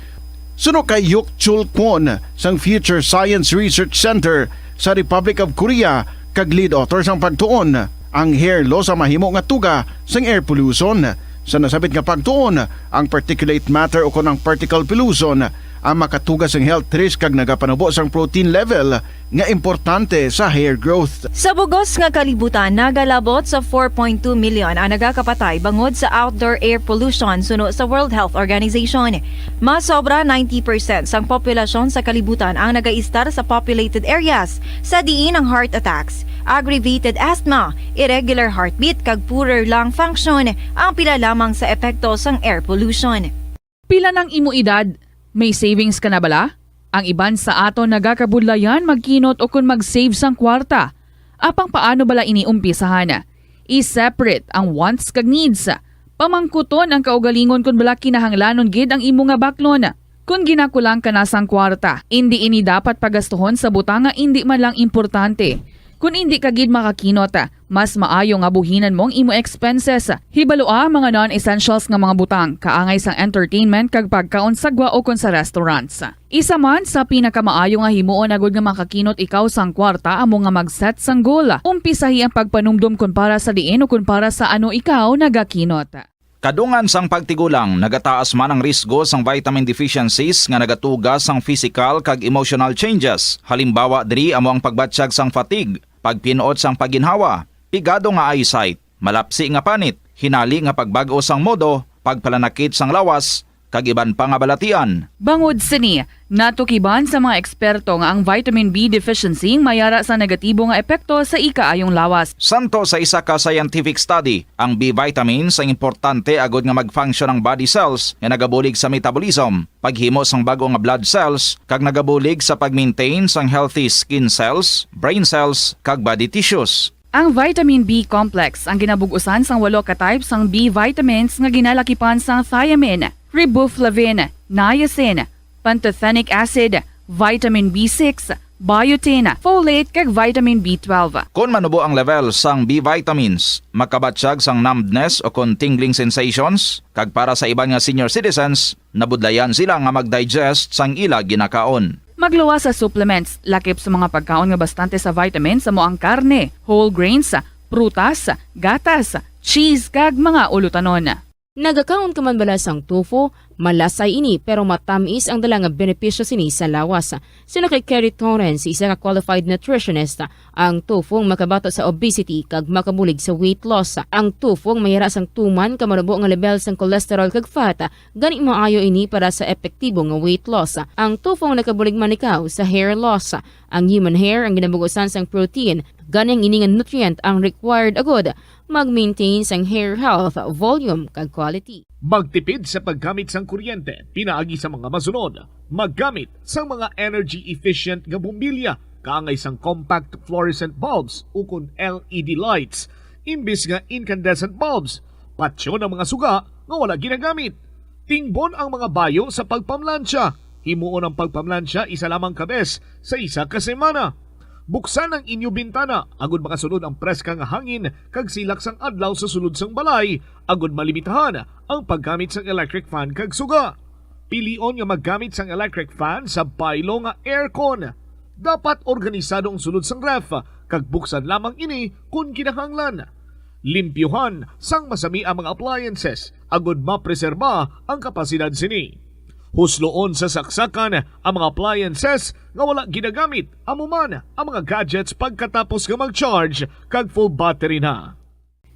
Suno kay Hyuk Chul Kwon sang Future Science Research Center sa Republic of Korea kag lead author sang pagtuon, ang hair loss ang mahimo nga tuga sang air pollution. Sa nasabit nga pagtuon, ang particulate matter ukon ang particle pollution ang makatuga sang health risk kag nagapanubo sang protein level nga importante sa hair growth. Sa bug-os nga kalibutan, nagalabot sa four point two million ang nagakapatay bangod sa outdoor air pollution suno sa World Health Organization. Mas sobra ninety percent sang populasyon sa kalibutan ang nagaistar sa populated areas, sa diin ang heart attacks, aggravated asthma, irregular heartbeat, kag poorer lung function ang pila lamang sa epekto sang air pollution. Pila nang imo edad? May savings ka na bala? Ang iban sa aton nagakabudlayan magkinot ukon mag-save sang kwarta. Apang paano bala ini umpisahan? I-separate ang wants kag needs. Pamangkuton ang kaugalingon kon bala kinahanglanon gid ang imo nga baklon. Kon ginakulang ka na sang kwarta, indi ini dapat pagastuhon sa butang nga indi man lang importante. Kon indi ka gid makakinot, mas maayo nga buhinan mo ang imo expenses. Hibalua ang mga non-essentials nga mga butang, kaangay sang entertainment kag pagkaon sa gwa ukon sa restaurants. Isa man sa pinakamaayo nga himuon agud nga makakinot ikaw sang kwarta amo nga mag-set sang goal. Umpisahi ang pagpanumdom kon para sa diin ukon para sa ano ikaw nagakinot. Kadungan sang pagtigulang, nagataas man ang risgo sang vitamin deficiencies nga nagatuga sang physical kag emotional changes. Halimbawa diri amo ang pagbatyag sang fatigue, pagpin-ot sang pagginhawa, pigado nga eyesight, malapsi nga panit, hinali nga pagbag-o sang modo, pagpalanakit sang lawas, kag iban pa nga balatian. Bangod sini, natukiban sa mga eksperto nga ang vitamin B deficiency may ara sa negatibo nga epekto sa ikaayong lawas. Santo sa isa ka scientific study, ang B vitamins ang importante agud nga mag-function ang body cells nga nagabulig sa metabolism, paghimo sang bag-o nga blood cells, kag nagabulig sa pag-maintain sang healthy skin cells, brain cells, kag body tissues. Ang vitamin B complex ang ginabug-usan sang walo ka type sang B vitamins nga ginalakipan sang thiamine, riboflavin, niacin, pantothenic acid, vitamin B six, biotin, folate, kag vitamin B twelve. Kon manubo ang level sang B vitamins, makabatyag sang numbness o kon tingling sensations, kag para sa iban nga senior citizens, nabudlayan sila nga mag-digest sang ila ginakaon. Magluwas sa supplements, lakip sa mga pagkaon nga bastante sa vitamins amo ang karne, whole grains, prutas, gatas, cheese, kag mga ulutanon. Nagakaon ka man bala sang tofu? Malasay ini, pero matamis ang dala nga benepisyo sini sa lawas. Suno kay Kerry Torrens, isa ka qualified nutritionist, ang tofu ang makabato sa obesity kag makabulig sa weight loss. Ang tofu ang may ara sang tuman ka manubo nga level sang cholesterol kag fat, gani maayo ini para sa epektibo nga weight loss. Ang tofu ang nakabulig man ikaw sa hair loss. Ang human hair ang ginabug-usan sang protein, gani ang ini nga nutrient ang required agud mag-maintain sang hair health, volume, kag quality. Magtipid sa paggamit sang kuryente pinaagi sa mga masunod. Maggamit sang mga energy-efficient nga bombilya kaangay sang compact fluorescent bulbs ukon L E D lights imbis nga incandescent bulbs. Patyon ang mga suga nga wala ginagamit. Tingbon ang mga bayo sa pagpamlansya. Himuon ang pagpamlansya isa lamang ka bes sa isa ka semana. Buksan ang inyo bintana agud makasulod ang preska nga hangin kag silak sang adlaw sa sulod sang balay, agud malimitahan ang paggamit sang electric fan kag suga. Pilion nga maggamit sang electric fan sa baylo nga aircon. Dapat organisado ang sulod sang ref, kag buksan lamang ini kon kinahanglan. Limpyuhan sang masami ang mga appliances agud mapreserba ang kapasidad sini. Husloon sa saksakan ang mga appliances nga wala ginagamit, amo man ang mga gadgets pagkatapos nga mag-charge kag full battery na.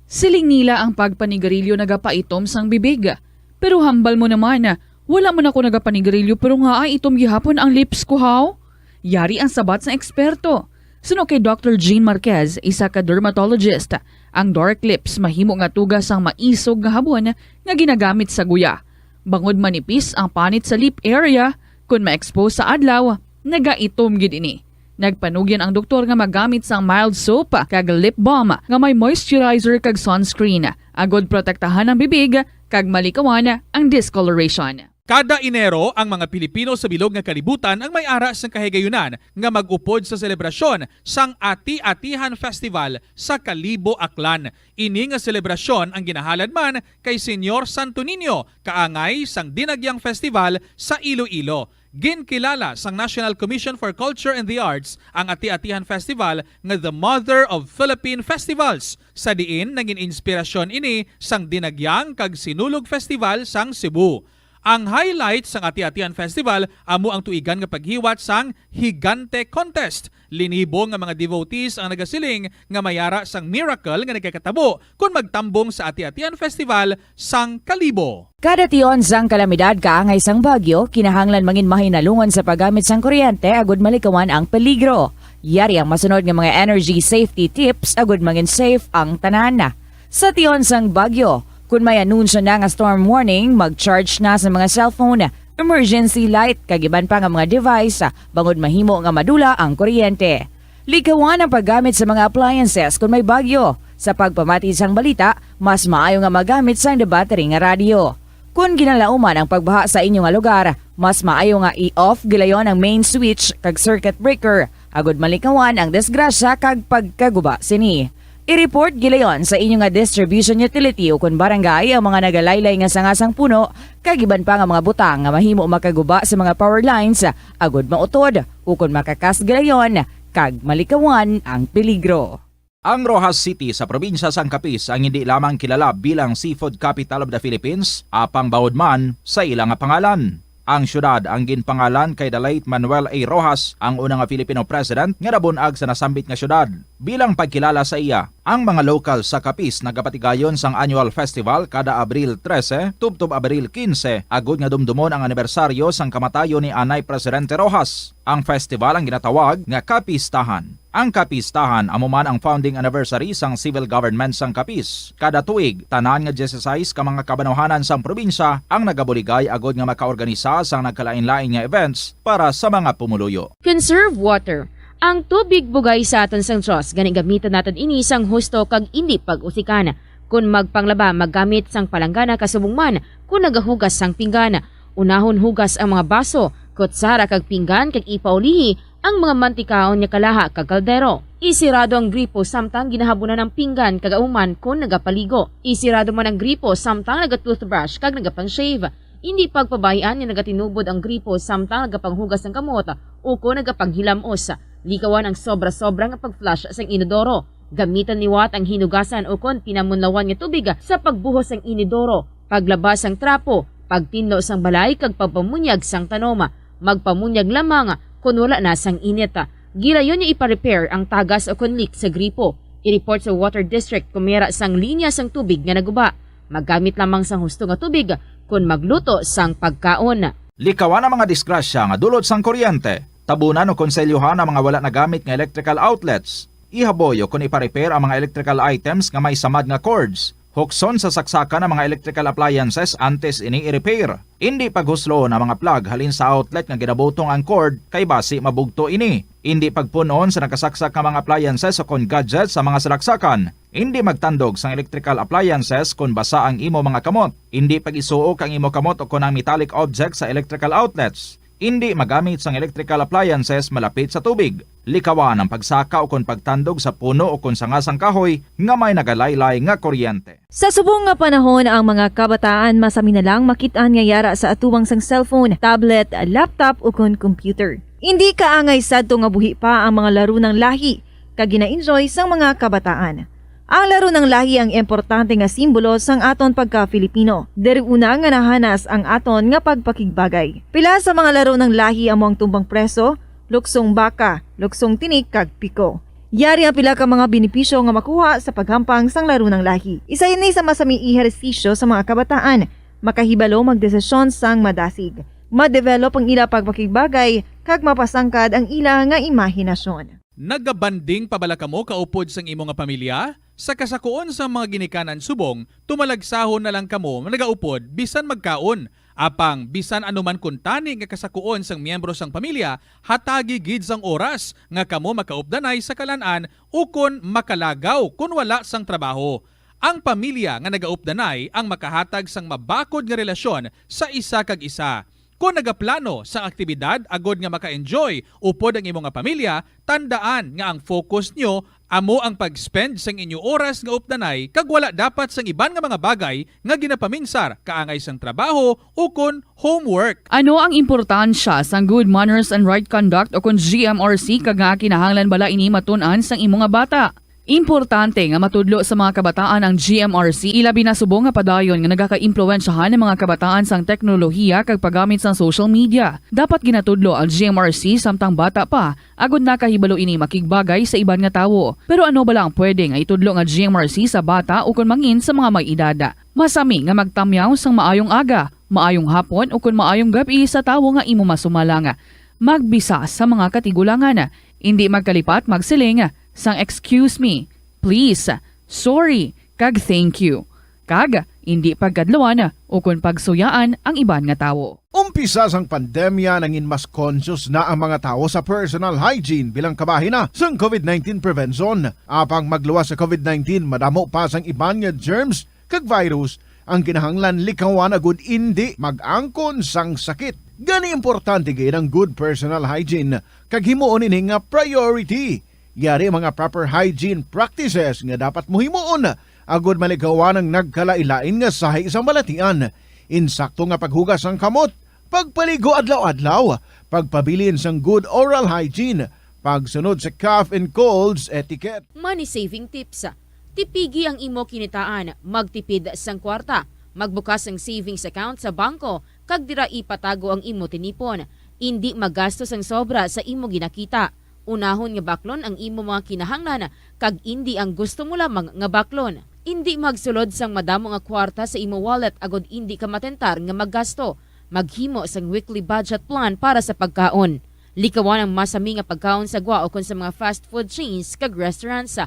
Siling nila ang pagpanigarilyo nagapaitom sang bibig. Pero hambal mo naman, wala man ako nagapanigarilyo pero ngaa itom gihapon ang lips ko, haw? Yari ang sabat sang eksperto. Suno kay Doctor Jean Marquez, isa ka dermatologist, ang dark lips mahimo nga tuga sang maisog nga habon nga ginagamit sa guya. Bangod manipis ang panit sa lip area, kon ma-expose sa adlaw, nagaitom gid ini. Nagpanugyan ang doktor nga magamit sang mild soap kag lip balm nga may moisturizer kag sunscreen, agud protektahan ang bibig kag malikawan ang discoloration. Kada Enero, ang mga Pilipino sa bilog nga kalibutan ang may ara sang kahigayunan nga mag-upod sa selebrasyon sang Ati-Atihan Festival sa Kalibo, Aklan. Ini nga selebrasyon ang ginahalad man kay Señor Santo Niño, kaangay sang Dinagyang Festival sa Iloilo. Ginkilala sang National Commission for Culture and the Arts ang Ati-Atihan Festival nga the Mother of Philippine Festivals, sa diin nangin inspirasyon ini sang Dinagyang kag Sinulog Festival sang Cebu. Ang highlight sang Ati-Atihan Festival amo ang tuigan nga paghiwat sang Higante Contest. Linibo nga mga devotees ang nagasiling nga may ara sang miracle nga nagakatabo kon magtambong sa Ati-Atihan Festival sang Kalibo. Kada tion sang kalamidad kaangay sang bagyo, kinahanglan mangin mahinalungon sa paggamit sang kuryente agud malikawan ang peligro. Yari ang masunod nga mga energy safety tips agud mangin safe ang tanan. Sa tion sang bagyo, kun may anunsyo na nga storm warning, mag-charge na sa mga cellphone, emergency light, kag iban pa nga mga device, bangod mahimo nga madula ang kuryente. Likawan ang paggamit sa mga appliances kon may bagyo. Sa pagpamati sang balita, mas maayo nga magamit sang debattery nga radyo. Kon ginalauman ang pagbaha sa inyo nga lugar, mas maayo nga i-off gilayon ang main switch kag circuit breaker, agud malikawan ang disgrasya kag pagkaguba sini. I-report gilayon sa inyo nga distribution utility ukon barangay ang mga nagalaylay nga sanga sang puno kag iban pa nga mga butang nga mahimo makaguba sa mga power lines, agud mautod ukon makakas gilayon kag malikawan ang peligro. Ang Roxas City sa probinsya sang Capiz ang hindi lamang kilala bilang Seafood Capital of the Philippines, apang bawod man sa ila nga pangalan. Ang siyudad ang ginpangalan kay the late Manuel A. Roxas, ang una nga Filipino president nga nabun-ag sa nasambit nga siyudad. Bilang pagkilala sa iya, ang mga lokal sa Capiz nagapatigayon sang annual festival kada Abril trese tubtob Abril kinse, agod nga dumdumon ang anibersaryo sang kamatayon ni anay Presidente Roxas. Ang festival ang ginatawag nga Kapistahan. Ang Kapistahan amo man ang founding anniversary sang civil government sang Capiz. Kada tuig, tanan nga dieciséis ka mga kabanwahanan sang probinsya ang nagabuligay agod nga makaorganisa sang nagkalain-lain nga events para sa mga pumuluyo. Conserve water. Ang tubig bugay sa aton sang Dios, gani gamiton naton ini sang husto kag indi pag-usikan. Kon magpanglaba, maggamit sang palanggana kasubong man kon nagahugas sang pinggan. Unahon hugas ang mga baso, kutsara kag pinggan kag ipaulihi ang mga mantikaon nga kalaha kag kaldero. Isirado ang gripo samtang ginahabunan ang pinggan kag ahuman kon nagapaligo. Isirado man ang gripo samtang naga-toothbrush kag nagapang-shave. Indi pagpabay-an nga nagatinubod ang gripo samtang nagapanghugas sang kamot ukon nagapanghilamos. Likawan ang sobra-sobra nga pag-flush sang inodoro. Gamitan liwat ang hinugasan ukon pinamunlawan nga tubig sa pagbuhos sang inodoro, paglaba sang trapo, pagtinlo sang balay, kag pagpamunyag sang tanom. Magpamunyag lamang kon wala na sang init. Gilayon nga ipa-repair ang tagas ukon leak sa gripo. I-report sa water district kon may ara sang linya sang tubig nga naguba. Maggamit lamang sang husto nga tubig kon magluto sang pagkaon. Likawan ang mga disgrasya nga dulot sang kuryente. Tabunan o konselyuhan ang mga wala nagamit nga electrical outlets. Ihaboy o kon ipa-repair ang mga electrical items nga may samad nga cords. Hukson sa saksakan ang mga electrical appliances antes ini i-repair. Indi paghusloon ang mga plug halin sa outlet nga ginabutong ang cord, kay basi mabugto ini. Indi pagpun-on sa nakasaksak nga mga appliances o kon gadgets sa mga salaksakan. Indi magtandog sang electrical appliances kon basa ang imo mga kamot. Indi pag-isuok ang imo kamot o kon ang metallic object sa electrical outlets. Indi magamit sang electrical appliances malapit sa tubig. Likawan ang pagsaka o kon pagtandog sa puno o kon sanga sang kahoy nga may nagalaylay nga kuryente. Sa subong nga panahon, ang mga kabataan masami na lang makit-an nga yara sa atubang sang cellphone, tablet, laptop, o kon computer. Indi kaangay sadto nga buhi pa ang mga laro ng lahi kag gina-enjoy sang mga kabataan. Ang laro ng lahi ang importante nga simbolo sang aton pagka-Filipino. Diri una nga nahanas ang aton nga pagpakigbagay. Pila sa mga laro ng lahi amo ang tumbang preso, luksong baka, luksong tinik, kag piko. Yari ang pila ka mga benepisyo nga makuha sa paghampang sang laro ng lahi. Isa ini sa masami ehersisyo sa mga kabataan, makahibalo magdesisyon sang madasig, ma-develop ang ila pagpakigbagay, kag mapasangkad ang ila nga imahinasyon. Nagabanding pa bala kamo kaupod sang imo nga pamilya? Sa kasakuon sang mga ginikanan subong, tumalagsahon na lang kamo nagaupod bisan magkaon. Apang bisan ano man kuntani nga kasakuon sang miyembro sang pamilya, hatagi gid sang oras nga kamo makaupdanay sa kalan-an ukon makalagaw kon wala sang trabaho. Ang pamilya nga nagaupdanay ang makahatag sang mabakod nga relasyon sa isa kag isa. Kon nagaplano sang aktibidad agod nga maka-enjoy upod ang imo nga pamilya, tandaan nga ang focus nyo amo ang pag-spend sang inyo oras nga updanay kag wala dapat sang iban nga mga bagay nga ginapaminsar kaangay sang trabaho ukon homework. Ano ang importansya sang good manners and right conduct ukon G M R C, kag nga kinahanglan bala ini matun-an sang imo nga bata? Importante nga matudlo sa mga kabataan ang G M R C, ilabi na subong nga padayon nga nagakaimpluwensyahan ang mga kabataan sang teknolohiya kag paggamit sang social media. Dapat ginatudlo ang G M R C samtang bata pa, agud nakahibalo ini makigbagay sa iban nga tawo. Pero ano bala ang pwede nga itudlo nga G M R C sa bata ukon mangin sa mga may edad? Masami nga magtamyaw sang maayong aga, maayong hapon, ukon maayong gab-i sa tawo nga imo masumalang. Magbisa sa mga katigulangan. Indi magkalipat magsiling sang "Excuse me", "Please", "Sorry", kag "Thank you". Kag indi pagkadluan ukon pagsuyaan ang iban nga tawo. Umpisa sang pandemya, nangin mas conscious na ang mga tawo sa personal hygiene bilang kabahin na sang covid nineteen prevention. Apang magluwas sa covid nineteen, madamo pa sang iban nga germs kag virus ang kinahanglan likawan agud indi mag-angkon sang sakit. Gani, importante gid ang good personal hygiene kag himuon ini nga priority. Yari mga proper hygiene practices nga dapat mo himuon agud malikawan ang nagkalain-lain nga sahi sang balatian. Insakto nga paghugas sang kamot, pagpaligo adlaw-adlaw, pagpabilin sang good oral hygiene, pagsunod sa cough and colds etiquette. Money saving tips. Tipigi ang imo kinitaan, magtipid sang kwarta, magbukas sang savings account sa bangko, kag dira ipatago ang imo tinipon. Indi magasto sang sobra sa imo ginakita. Unahon nga baklon ang imo mga kinahanglan, kag indi ang gusto mo lamang nga baklon. Indi magsulod sang madamo nga kwarta sa imo wallet agod indi ka matentar nga maggasto. Maghimo sang weekly budget plan para sa pagkaon. Likawan ang masami nga pagkaon sa gwa ukon sa mga fast food chains kag restaurants.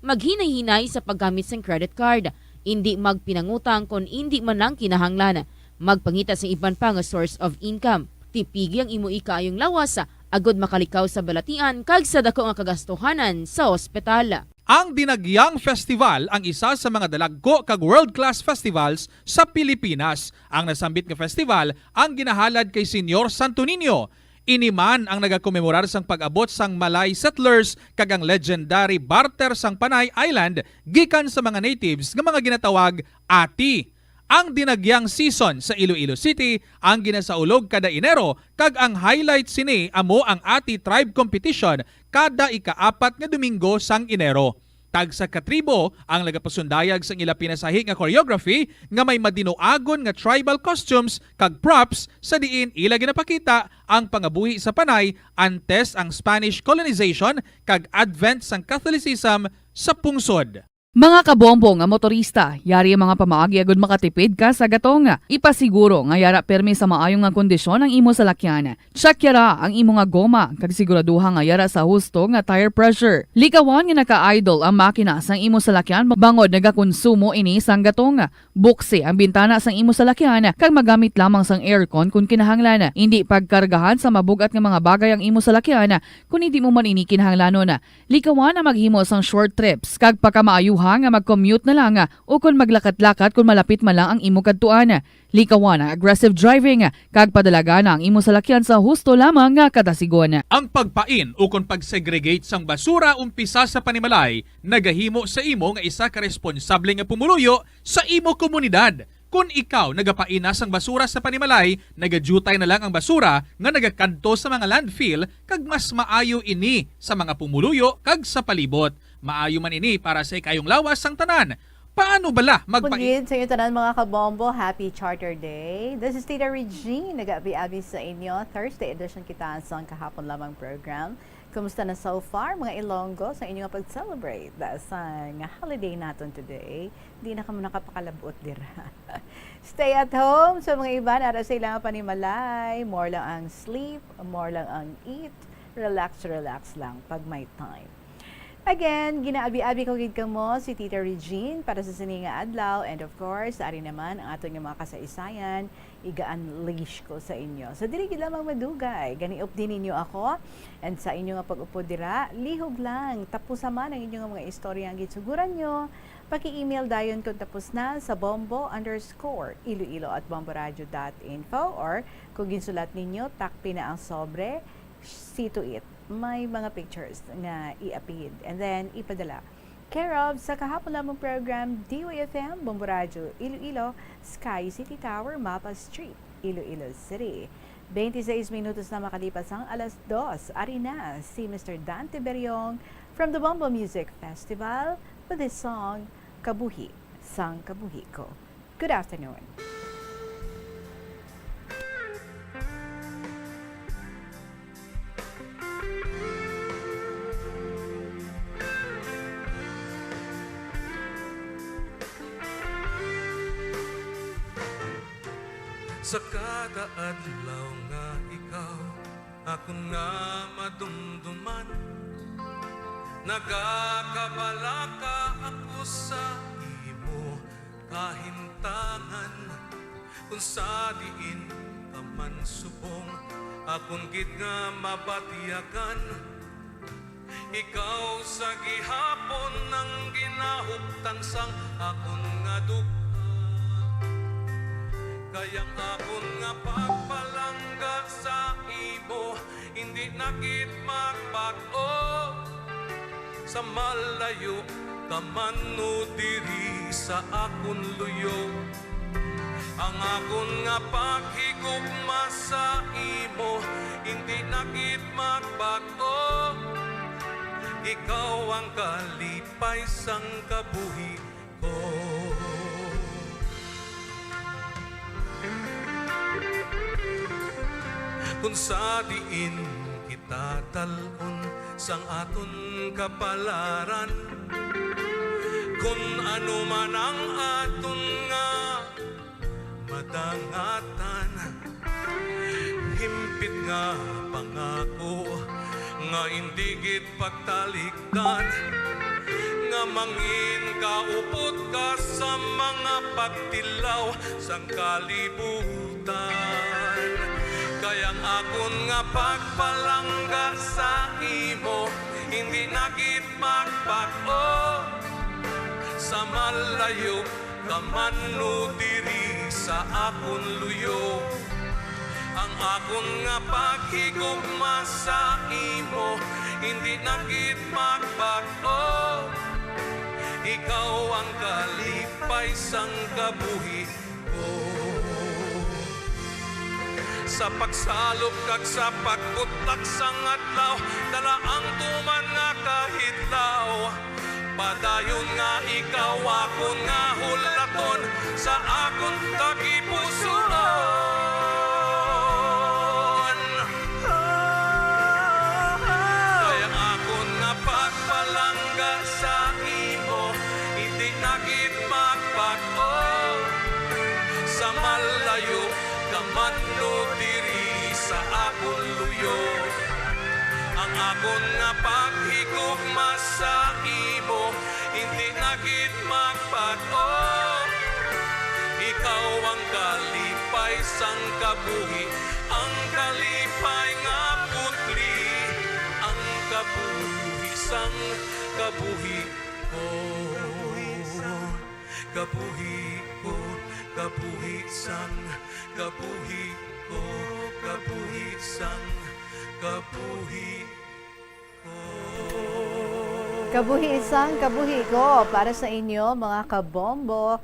Maghinay-hinay sa paggamit sang credit card. Indi magpinangutang kon indi man lang kinahanglan. Magpangita sang iban pa nga source of income. Tipigi ang imo ikaayong lawas, agod makalikaw sa balatian kag sa dako nga kagastuhanan sa ospital. Ang Dinagyang Festival ang isa sa mga dalagko kag world-class festivals sa Pilipinas. Ang nasambit nga festival ang ginahalad kay Señor Santo Niño. Ini man ang nagakomemorar sang pag-abot sang Malay settlers kag ang legendary barter sang Panay Island gikan sa mga natives nga mga ginatawag ati. Ang Dinagyang season sa Iloilo City ang ginasaulog kada Enero, kag ang highlight sini amo ang Ati Tribe Competition kada ikaapat nga Domingo sang Enero. Tagsa ka tribo ang nagapasundayag sang ila pinasahi nga choreography nga may madinuagon nga tribal costumes kag props, sa diin ila ginapakita ang pangabuhi sa Panay antes ang Spanish colonization kag advent sang Catholicism sa pungsod. Mga kabombo nga motorista, yari ang mga pamaagi agud makatipid ka sa gatong. Ipasiguro nga yara pirmi sa maayo nga kondisyon ang imo salakyan. Check yara ang imo nga goma, kag siguraduha nga yara sa husto nga tire pressure. Likawan nga naka-idle ang makina sang imo salakyan bangod nagakonsumo ini sang gatong. Buksi ang bintana sang imo salakyan, kag magamit lamang sang aircon kon kinahanglan. Indi pagkargahan sa mabug-at nga mga bagay ang imo salakyan kon indi mo man ini kinahanglanon. Likawan ang maghimo sang short trips, kag pakamaayuha nga mag-commute na lang, o kon maglakat-lakat kon malapit man lang ang imo kadtuan. Likawan ang aggressive driving, kag padalagan ang imo salakyan sa husto lamang nga kadasigon. Ang pagpain ukon pag-segregate sang basura umpisa sa panimalay nagahimo sa imo nga isa ka responsable nga pumuluyo sa imo komunidad. Kon ikaw nagapain na sang basura sa panimalay, nagadiutay na lang ang basura nga nagakadto sa mga landfill, kag mas maayo ini sa mga pumuluyo kag sa palibot. Maayo man ini para sa ikayong lawas sang tanan. Paano bala magpain? Pagid sa inyo tanan, mga kabombo, happy Charter Day. This is Tita Regine, nag-abi-abi sa inyo. Thursday edition kita sang Kahapon Lamang program. Kumusta na so far, mga Ilonggo, sa inyo nga pag-celebrate sa nga holiday naton today? Di na kamo nakapakalabot dira. Stay at home. Sa mga iban, ara sa ilang panimalay, more lang ang sleep, more lang ang eat. Relax, relax lang pag may time. Again, ginaabi-abi ko gid kamo, si Tita Regine, para sa sini nga adlaw. And of course, ari naman ang aton nga mga kasaysayan, iga-unleash ko sa inyo. So, dili gid lamang madugay, gani updi ninyo ako. And sa inyo nga pag-upod dira, lihog lang, tapusa man ang inyo nga mga istorya ang ginsuguran nyo, paki-email dayon kung tapos na sa bombo underscore iloilo at bomboradio dot info, or kung ginsulat ninyo, takpi na ang sobre, see to it. May mga pictures nga i-appeal and then ipadala. Care of sa kahapon lamang program, D Y F M, Bombo Radyo, Iloilo, Sky City Tower, Mapa Street, Iloilo City. Twenty-six minutos na makalipas ang alas dos. Ari na si Mister Dante Beriong from the Bombo Music Festival with his song, Kabuhi sang Kabuhi Ko. Good afternoon. Sa kada adlaw nga ikaw akon nga madumduman, nagakabalaka ako sa imo kahimtangan. Kung sa diin ka man subong, akon gid nga mabatyagan. Ikaw sa gihapon ang ginahuptan sang akon nga duga. Kay ang akon nga pagpalangga sa imo hindi na gid magbag-o. Sa malayo ka man o diri sa akon luyo, ang akon nga paghigugma sa imo hindi na gid magbag-o. Ikaw ang kalipay sang kabuhi ko. Kung sa diin kita dal-on sang aton kapalaran, kung ano man ang aton nga madangatan, himpit nga pangako nga indi gid pagtalikdan, nga mangin kaupod ka sa mga pagtilaw sang kalibutan. Kay ang akon nga pagpalangga sa imo, hindi na gid magbago. Sa malayo ka man o diri sa akon luyo, ang akon nga paghigugma sa imo hindi na gid magbago. Ikaw ang kalipay sang kabuhi ko. Sa pagsalop kag sa pagbutak sang adlaw, dala ang tuman nga kahidlaw. Padayon nga ikaw akon nga hulaton sa akon tagipusoon. Kay ang akon nga pagpalangga sa imo, hindi na gid magbago. Sa malayo ka man o diri sa akon luyo, ang akon nga paghigugma sa imo, hindi na gid magbago. Ikaw ang kalipay sang kabuhi, ang kalipay nga putli, ang kabuhi sang kabuhi ko. Kabuhi ko, kabuhi sang kabuhi ko, kabuhi sang kabuhi ko. Kabuhi sang kabuhi ko para sa inyo, mga kabombo.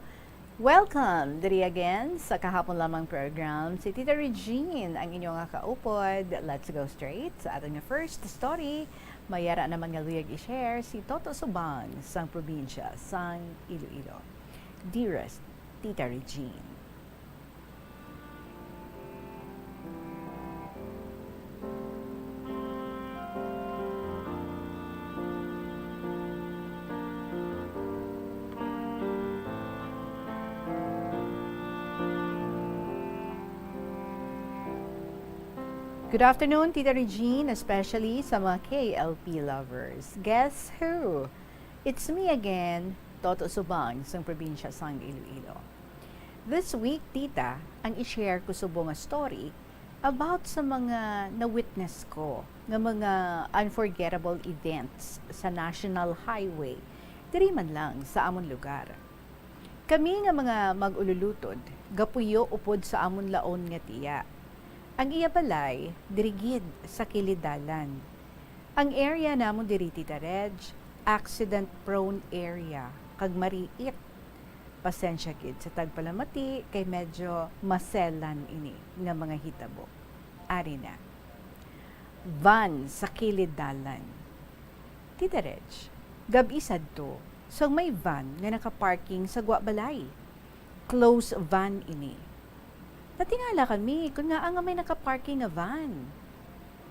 Welcome diri again sa kahapon lamang program. Si Tita Regine, ang inyo nga kaupod. Let's go straight sa aton nga first story. May ara naman nga luyag i-share si Toto Subang sang probinsya sang Iloilo. Dearest Tita Regine. Good afternoon, Tita Regine, especially sa mga K L P lovers. Guess who? It's me again, Toto Subang, sang probinsya sang Iloilo. This week, Tita, ang i-share ko subong nga story about sa mga na-witness ko nga mga unforgettable events sa National Highway, diri man lang sa amon lugar. Kami nga mga mag-ululutod, gapuyo upod sa amon laon nga tiya. Ang iya balay, diri gid sa kilid dalan. Ang area namon diri, Tita Reg, accident-prone area, kag mariit. Pasensya gid sa tagpalamati, kay medyo maselan ini nga mga hitabo. Ari na. Van sa kilid dalan. Tita Reg, gab-i sadto, sang may van nga naka-parking sa gwa balay. Close van ini. Natingala kami kon ngaa nga may naka-parking nga van.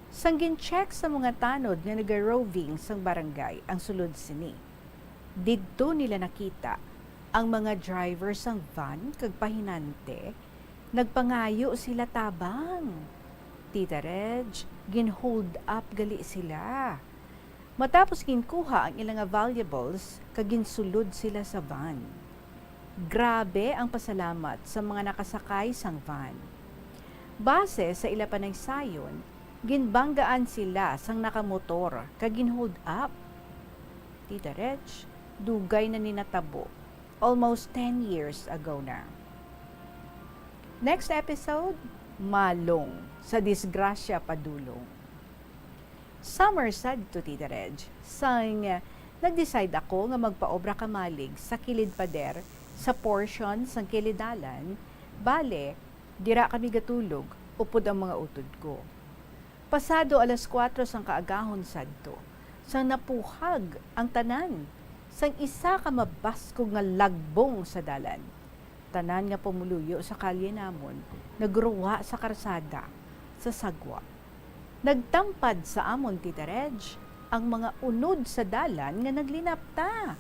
Sang gin-check sa mga tanod nga naga-roving sang barangay ang sulod sini, didto nila nakita ang mga driver sang van kag pahinante nagpangayo sila tabang. Tita Reg, gin-hold up gali sila. Matapos ginkuha ang ila nga valuables kag ginsulod sila sa van. Grabe ang pasalamat sa mga nakasakay sang van. Base sa ila panagsayon, ginbanggaan sila sang nakamotor kag gin-hold up. Tita Reg, dugay na ni natabo. Almost ten years ago na. Next episode, Malong sa Disgrasya Padulong. Summer sad to, Tita Reg, sang nag-decide ako nga magpaobra kamalig sa kilid pader sa portion sang kilid dalan, bale, dira kami gatulog upod ang mga utod ko. Pasado alas kuwatro sang kaagahon sadto, Sang napuhag ang tanan sang isa ka mabaskog nga lagbong sa dalan, tanan nga pumuluyo sa kalye namon nagruwa sa karsada sa sagwa. Nagtampad sa amon, Tita Reg, ang mga unod sa dalan nga naglinapta.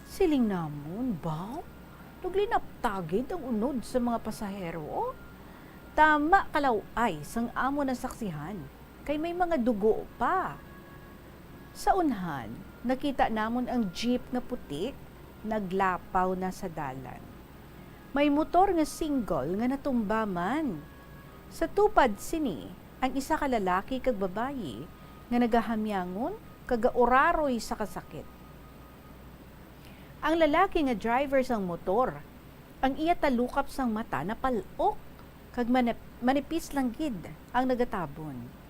Siling namon, "Baw, naglinapta gid ang unod sa mga pasahero." Tama kalaw-ay sang amon nasaksihan, kay may mga dugo pa. Sa unhan, nakita namon ang jeep nga puti naglapaw na sa dalan. May motor nga single nga natumba man. Sa tupad sini, ang isa ka lalaki kag babayi nga nagahamyangon kag gauraroy sa kasakit. Ang lalaki nga driver sang motor, ang iya talukap sang mata napal-ok, kag manip-, manipis lang gid ang nagatabon.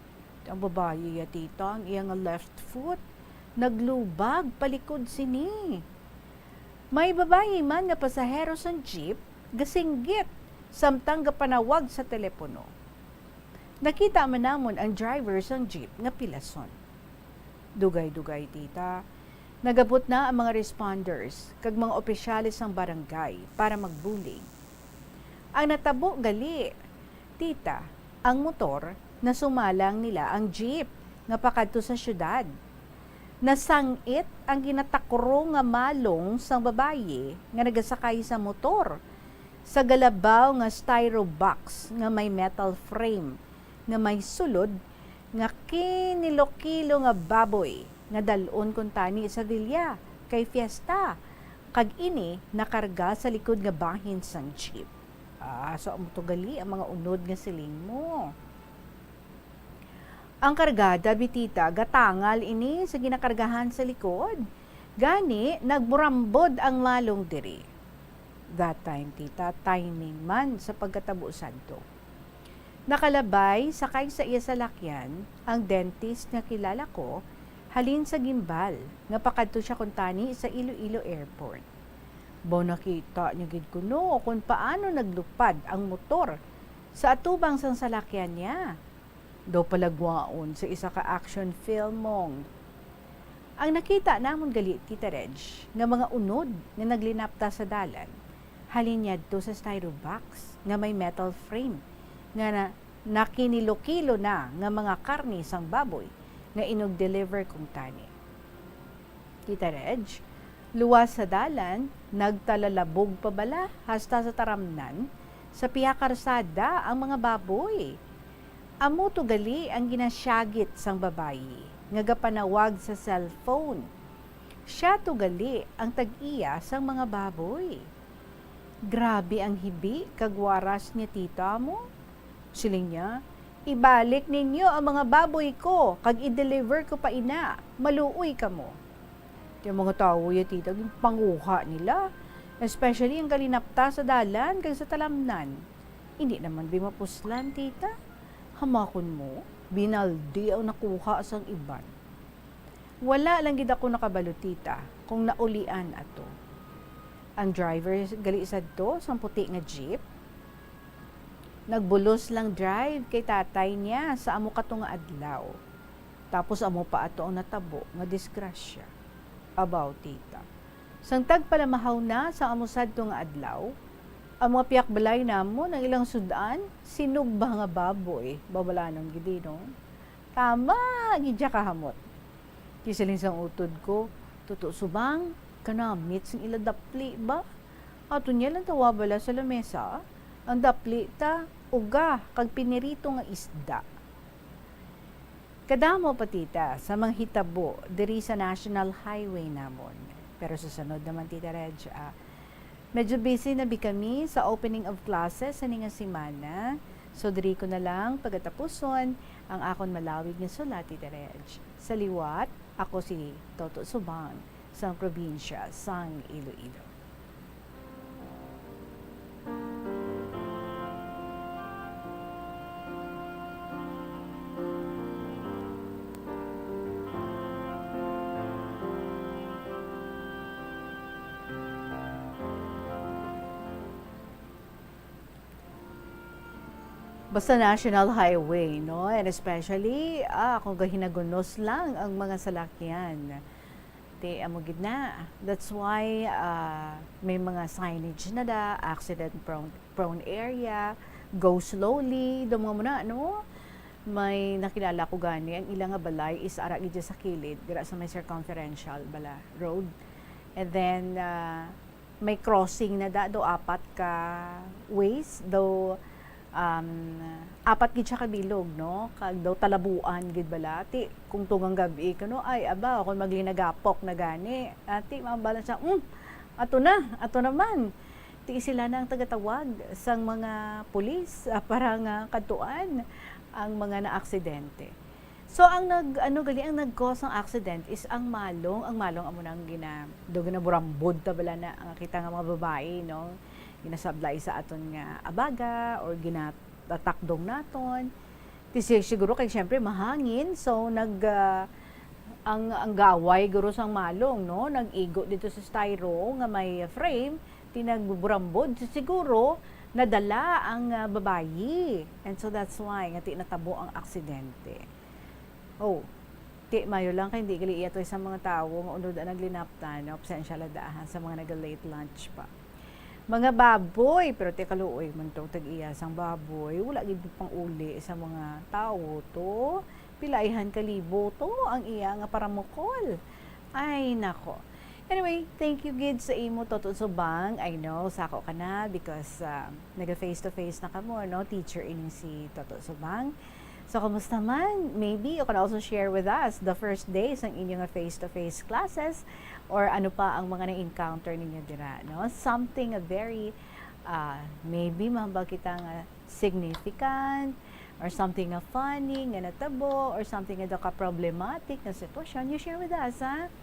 Ang babayi ya, tita, ang iya nga left foot naglubag palikod sini. May babayi man nga pasahero sang jeep gasinggit samtang gapanawag sa telepono. Nakita man namon ang driver sang jeep nga pilason. Dugay-dugay, tita, nagabot na ang mga responders kag mga opisyales sang barangay para magbulig. Ang natabo gali, tita, ang motor, nasumalang nila ang jeep nga pakadto sa syudad. Nasang-it ang ginatakro nga malong sang babayi nga nagasakay sa motor sa galabaw nga styro box nga may metal frame nga may sulod nga kinilo-kilo nga baboy nga dal-on kuntani sa Villa kay fiesta, kag ini nakarga sa likod nga bahin sang jeep. Ah, so amo to gali ang mga unod nga siling mo. Ang kargada, bi tita, gatangal ini sa ginakargahan sa likod. Gani, nagburambod ang malong diri. That time, tita, timing man sa pagkatabo sadto. Nakalabay, sakay sa iya salakyan, ang dentist nga kilala ko, halin sa Guimbal, nga pakadto siya kuntani sa Iloilo Airport. Baw nakita niya gid kuno kon paano naglupad ang motor sa atubang sang salakyan niya. Daw palagwaon sa isa ka action film, mong. Ang nakita namon gali, Tita Reg, nga mga unod nga naglinapta sa dalan, halin yadto sa styro box nga may metal frame nga na, nakinilo-kilo na nga mga karne sang baboy nga inug-deliver kuntani. Tita Reg, luwas sa dalan, nagtalalabog pa bala hasta sa taramnan sa pihakarsada ang mga baboy. Amo to gali ang ginasyagit sang babayi nga gapanawag sa cellphone. Sia to gali ang tag-iya sang mga baboy. Grabe ang hibi kag waras niya, tita, mo. Siling niya, "Ibalik ninyo ang mga baboy ko kag i-deliver ko pa ina. Maluoy kamo." Ti ang mga tawo ya, tita, ginpanguha nila, especially ang galinapta sa dalan kag sa talamnan. Hindi naman bi mapuslan, tita. Hamakon mo, binaldi ang nakuha sang iban. Wala lang gid ako nakabalo, tita, kung naulian ato. Ang driver gali sadto sang puti nga jeep, nagbulos lang drive kay tatay niya sa amo kato nga adlaw. Tapos amo pa ato ang natabo nga disgrasya. Abaw, tita. Sang tagpalamahaw na sa amo sadto nga adlaw, ang mga pihakbalay namon, ang ilang sud-an, sinugba nga baboy. Babalanon gid, no? Tama gid ya kahamot. Ti siling sang utod ko, "Toto Subang, kanamit sing ila dapli ba? Ato niya lang tawa bala sa lamesa, ang dapli ta, uga, kag pinirito nga isda." Kadamo pa, tita, sa mga hitabo diri sa National Highway namon. Pero sa sunod naman, Tita Reg, ah, medyo busy na bi kami sa opening of classes sa ninga semana. So, diri ko na lang pagatapuson ang akon malawig nga sulat, Tita Reg. Sa liwat, ako si Toto Subang sang probinsya sang Iloilo. Basta national highway, no? And especially, ah, kung gahinagunos lang ang mga salakyan. Ti, amo gid na. That's why, ah, may mga signage na da, accident prone, prone area, go slowly, do mga muna, no? May nakilala ko gani, ang ila nga balay is ara gid sa kilid, dira sa may circumferential bala road. And then, ah, may crossing na da, do apat ka ways, do, um, apat gid siya ka bilog, no? Kag daw talabuan gid bala. Ti, kung tungang gabi, kuno, ay, aba, kung maglinagapok na gani, ati, mabala siya, "Mm, ato na, ato naman." Ti, sila na ang tagatawag sang mga pulis, ah, para nga kadtuan ang mga naaksidente. So, ang nag-, ano gali, ang nag-cause ng accident is ang malong. Ang malong amo nang gina-, do ginaburambod ta bala na nga kita nga mga babayi, no? Ginasablay sa aton nga abaga or ginatakdong naton. Ti si-, siguro kay siyempre mahangin, so nag-, ah, ang, ang gaway guro sang malong, no? Nag-igo dito sa styro nga may frame, ti nagburambod. So, siguro nadala ang, ah, babayi. And so that's why nga ti natabo ang aksidente. Oh, ti, mayo lang kay hindi gali iya to sa mga tawo nga unod ang naglinaptan, no? Pasensya la daahan sa mga naga-late lunch pa. Mga baboy, pero ti kaluoy man to, tag-iya sang baboy. Wala gid pang-uli sa mga tawo to. Pilaihan ka libo to ang iya nga paramukol. Ay, nako. Anyway, thank you gid sa imo, Toto Subang. I know, sako ka na because, ah, naga-face to face na kamo, no? Teacher ining si Toto Subang. So, kumusta man? Maybe you can also share with us the first day sang inyo nga face-to-face classes or ano pa ang mga na-encounter ninyo dira, no? Something a very, ah, maybe mahambal kita nga significant or something nga funny nga natabo or something nga daw ka problematic nga sitwasyon, you share with us, ha?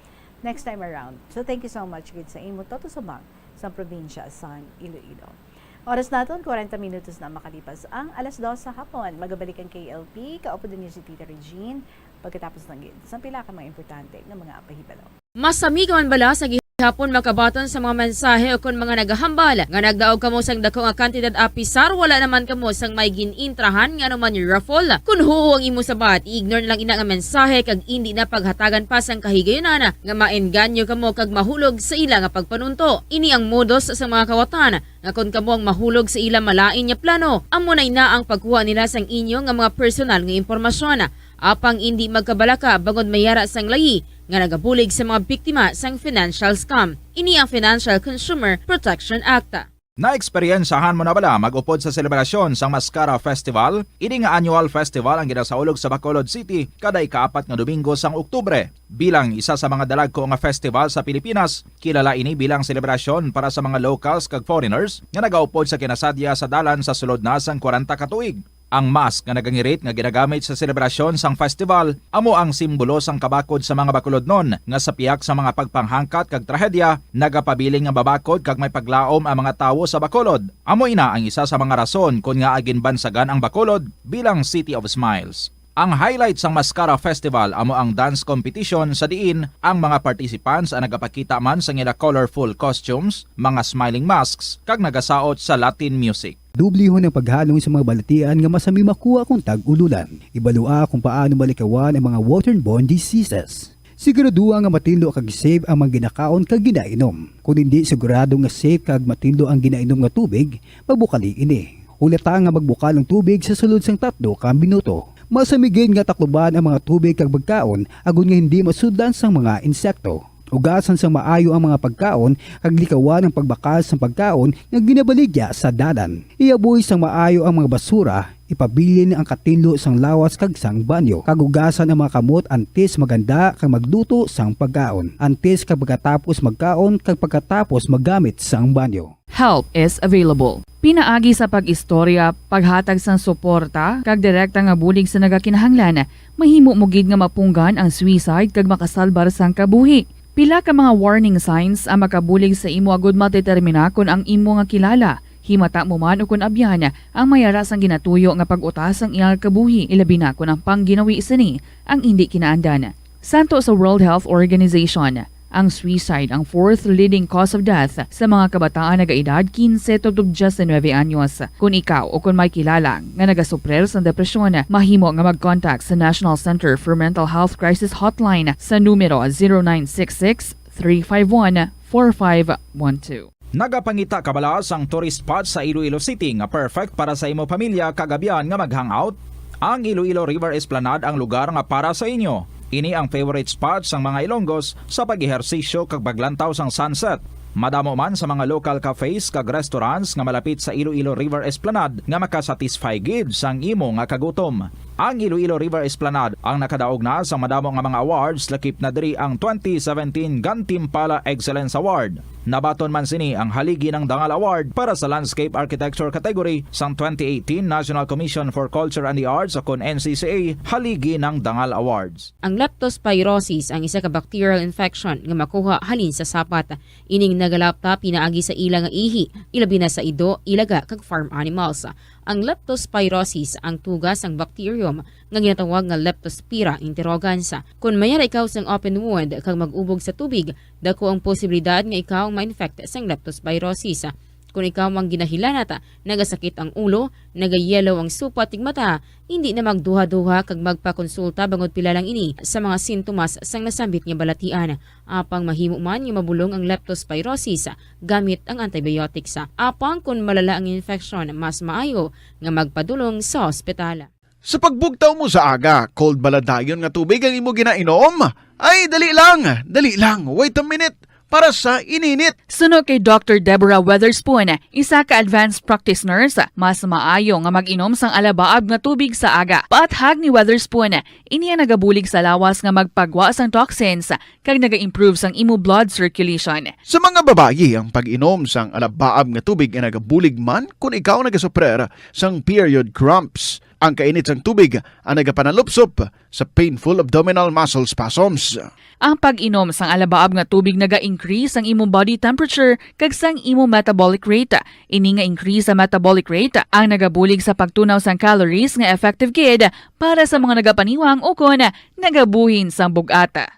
Next time around. So, thank you so much gid sa imo, Toto Subang, sa probinsya sang Iloilo. Oras naton, kwarenta minutos na makalipas ang alas dos sa hapon. Magabalik ang K L P, kaupod ninyo si Tita Regine, pagkatapos lang gid sang pila ka mga importante nga mga pahibalo. Masami ka man bala sa gihapon makabaton sa mga mensahe o kon mga nagahambal nga nagdaog kamo sang dako nga kantidad apisar wala naman kamo sang may gin-intrahan nga anuman raffle? Kon huo ang imo sabat, i-ignore na lang ina nga mensahe kag indi na paghatagan pa sang kahigayunan nga maengganyo kamo kag mahulog sa ila nga pagpanunto. Ini ang modus sa mga kawatan nga kon kamo ang mahulog sa ila malain nga plano, amo na ina ang pagkuha nila sang inyo nga mga personal nga impormasyon. Apang indi magkabalaka bangod may ara sang layi nga nagabulig sa mga biktima sang financial scam. Ini ang Financial Consumer Protection Act. Naeksperyensahan mo na bala mag-upod sa selebrasyon sang Mascara Festival? Ini nga annual festival ang ginasaulog sa Bacolod City kada ikaapat nga Domingo sang Oktubre. Bilang isa sa mga dalagko nga festival sa Pilipinas, kilala ini bilang selebrasyon para sa mga locals kag foreigners nga nagaupod sa kinasadya sa dalan sa sulod na sang kwarenta ka tuig. Ang mask nga nagangirit nga ginagamit sa selebrasyon sang festival amo ang simbolo sang kabakod sa mga Bacolodnon, nga sa pihak sa mga pagpanghangkat kag trahedya, nagapabilin nga mabakod kag may paglaom ang mga tawo sa Bacolod. Amo ina ang isa sa mga rason kon ngaa ginbansagan ang Bacolod bilang City of Smiles. Ang highlight sang Mascara Festival amo ang dance competition, sa diin ang mga participants ang nagapakita man sang ila colorful costumes, mga smiling masks, kag nagasaot sa Latin music. Dublihon ang paghalong sa mga balatian nga masami makuha kon tag-ululan. Ibalua kung paano malikawan ang mga waterborne diseases. Siguraduha nga matinlo kag safe ang mga ginakaon kag ginainom. Kon indi sigurado nga safe kag matinlo ang ginainom nga tubig, pabukali ini. Hulata nga magbukal ang tubig sa sulod sang tatlo ka minuto. Masami gid nga takluban ang mga tubig kag pagkaon agod nga hindi masudlan sang mga insekto. Ugasan sang maayo ang mga pagkaon kag likawan ang pagbakal sang pagkaon nga ginabaligya sa dalan. Iaboy sang maayo ang mga basura, ipabilin ang katinlo sang lawas kag sang banyo, kag ugasan ang mga kamot antes maghanda kag magluto sang pagkaon, antes kag pagkatapos magkaon kag pagkatapos maggamit sang banyo. Help is available. Pinaagi sa pag-istorya, paghatag sang suporta, kag direkta nga bulig sa nagakinahanglan, mahimo mo gid nga mapunggan ang suicide kag makasalbar sang kabuhi. Pila ka mga warning signs ang makabulig sa imo agud madetermina kon ang imo nga kilala, himata mo man ukon abyan, ang may ara sang ginatuyo nga pag-utas sang iyang kabuhi, ilabi na kon ang pangginawi sini ang indi kinaandan. Santo sa World Health Organization, Ang suicide ang fourth leading cause of death sa mga kabataan nagaedad quince tubtob diecinuebe anyos. Kung ikaw o kung may kilala nga nagasuprer sang depresyon, mahimo nga mag-contact sa National Center for Mental Health Crisis Hotline sa numero zero nine six six, three five one, four five one two. Nagapangita kabala sang tourist spot sa Iloilo City nga perfect para sa imo pamilya kag abyan nga mag-hangout? Ang Iloilo River Esplanade ang lugar nga para sa inyo. Ini ang favorite spot sang mga Ilonggos sa pag-ehersisyo kag paglantaw sang sunset. Madamo man sa mga local cafes kag restaurants nga malapit sa Iloilo River Esplanade nga makasatisfy gid sang imo nga kagutom. Ang Iloilo River Esplanade ang nakadaog na sa madamo nga mga awards, lakip na diri ang twenty seventeen Gantimpala Excellence Award. Nabaton man sini ang Haligi ng Dangal Award para sa Landscape Architecture category sang twenty eighteen National Commission for Culture and the Arts, o kon N C C A Haligi ng Dangal Awards. Ang leptospirosis ang isa ka bacterial infection nga makuha halin sa sapat. Ining nagalapta pinaagi sa ila nga ihi, ilabi na sa ido, ilaga, kag farm animals. Ang leptospirosis ang tuga sang bacterium nga ginatawag nga Leptospira interrogans. Kon may ara ikaw sang open wound kag mag-ubog sa tubig, dako ang posibilidad nga ikaw ma-infect sang leptospirosis. Kon ikaw ang ginahilanat, nagasakit ang ulo, nagayelo ang supat tig mata, hindi na magduha-duha kag magpakonsulta bangod pila lang ini sa mga sintomas sang nasambit nga balatian. Apang mahimo man nga mabulong ang leptospirosis gamit ang antibiotics. Apang kon malala ang infeksyon, mas maayo nga magpadulong sa ospital. Sa pagbugtaw mo sa aga, cold bala dayon nga tubig ang imo ginainom? Ay, dali lang, dali lang, wait a minute, para sa ininit. Suno kay Doctor Deborah Weatherspoon, isa ka advanced practice nurse, mas maayo nga mag-inom sang alabaab nga tubig sa aga. Paathag ni Weatherspoon, ini ang nagabulig sa lawas nga magpagwa sang toxins kag naga-improve sang imo blood circulation. Sa mga babayi, ang pag-inom sang alabaab nga tubig ay nagabulig man kon ikaw nagasuprer sang period cramps. Ang kainit sang tubig ang nagapanalupsop sa painful abdominal muscle spasms. Ang pag-inom sang alabaab nga tubig naga-increase sang imo body temperature kag sang imo metabolic rate. Ini nga increase sa metabolic rate ang nagabulig sa pagtunaw sang calories nga effective gid para sa mga nagapaniwang ukon nagabuhin sang bug-at.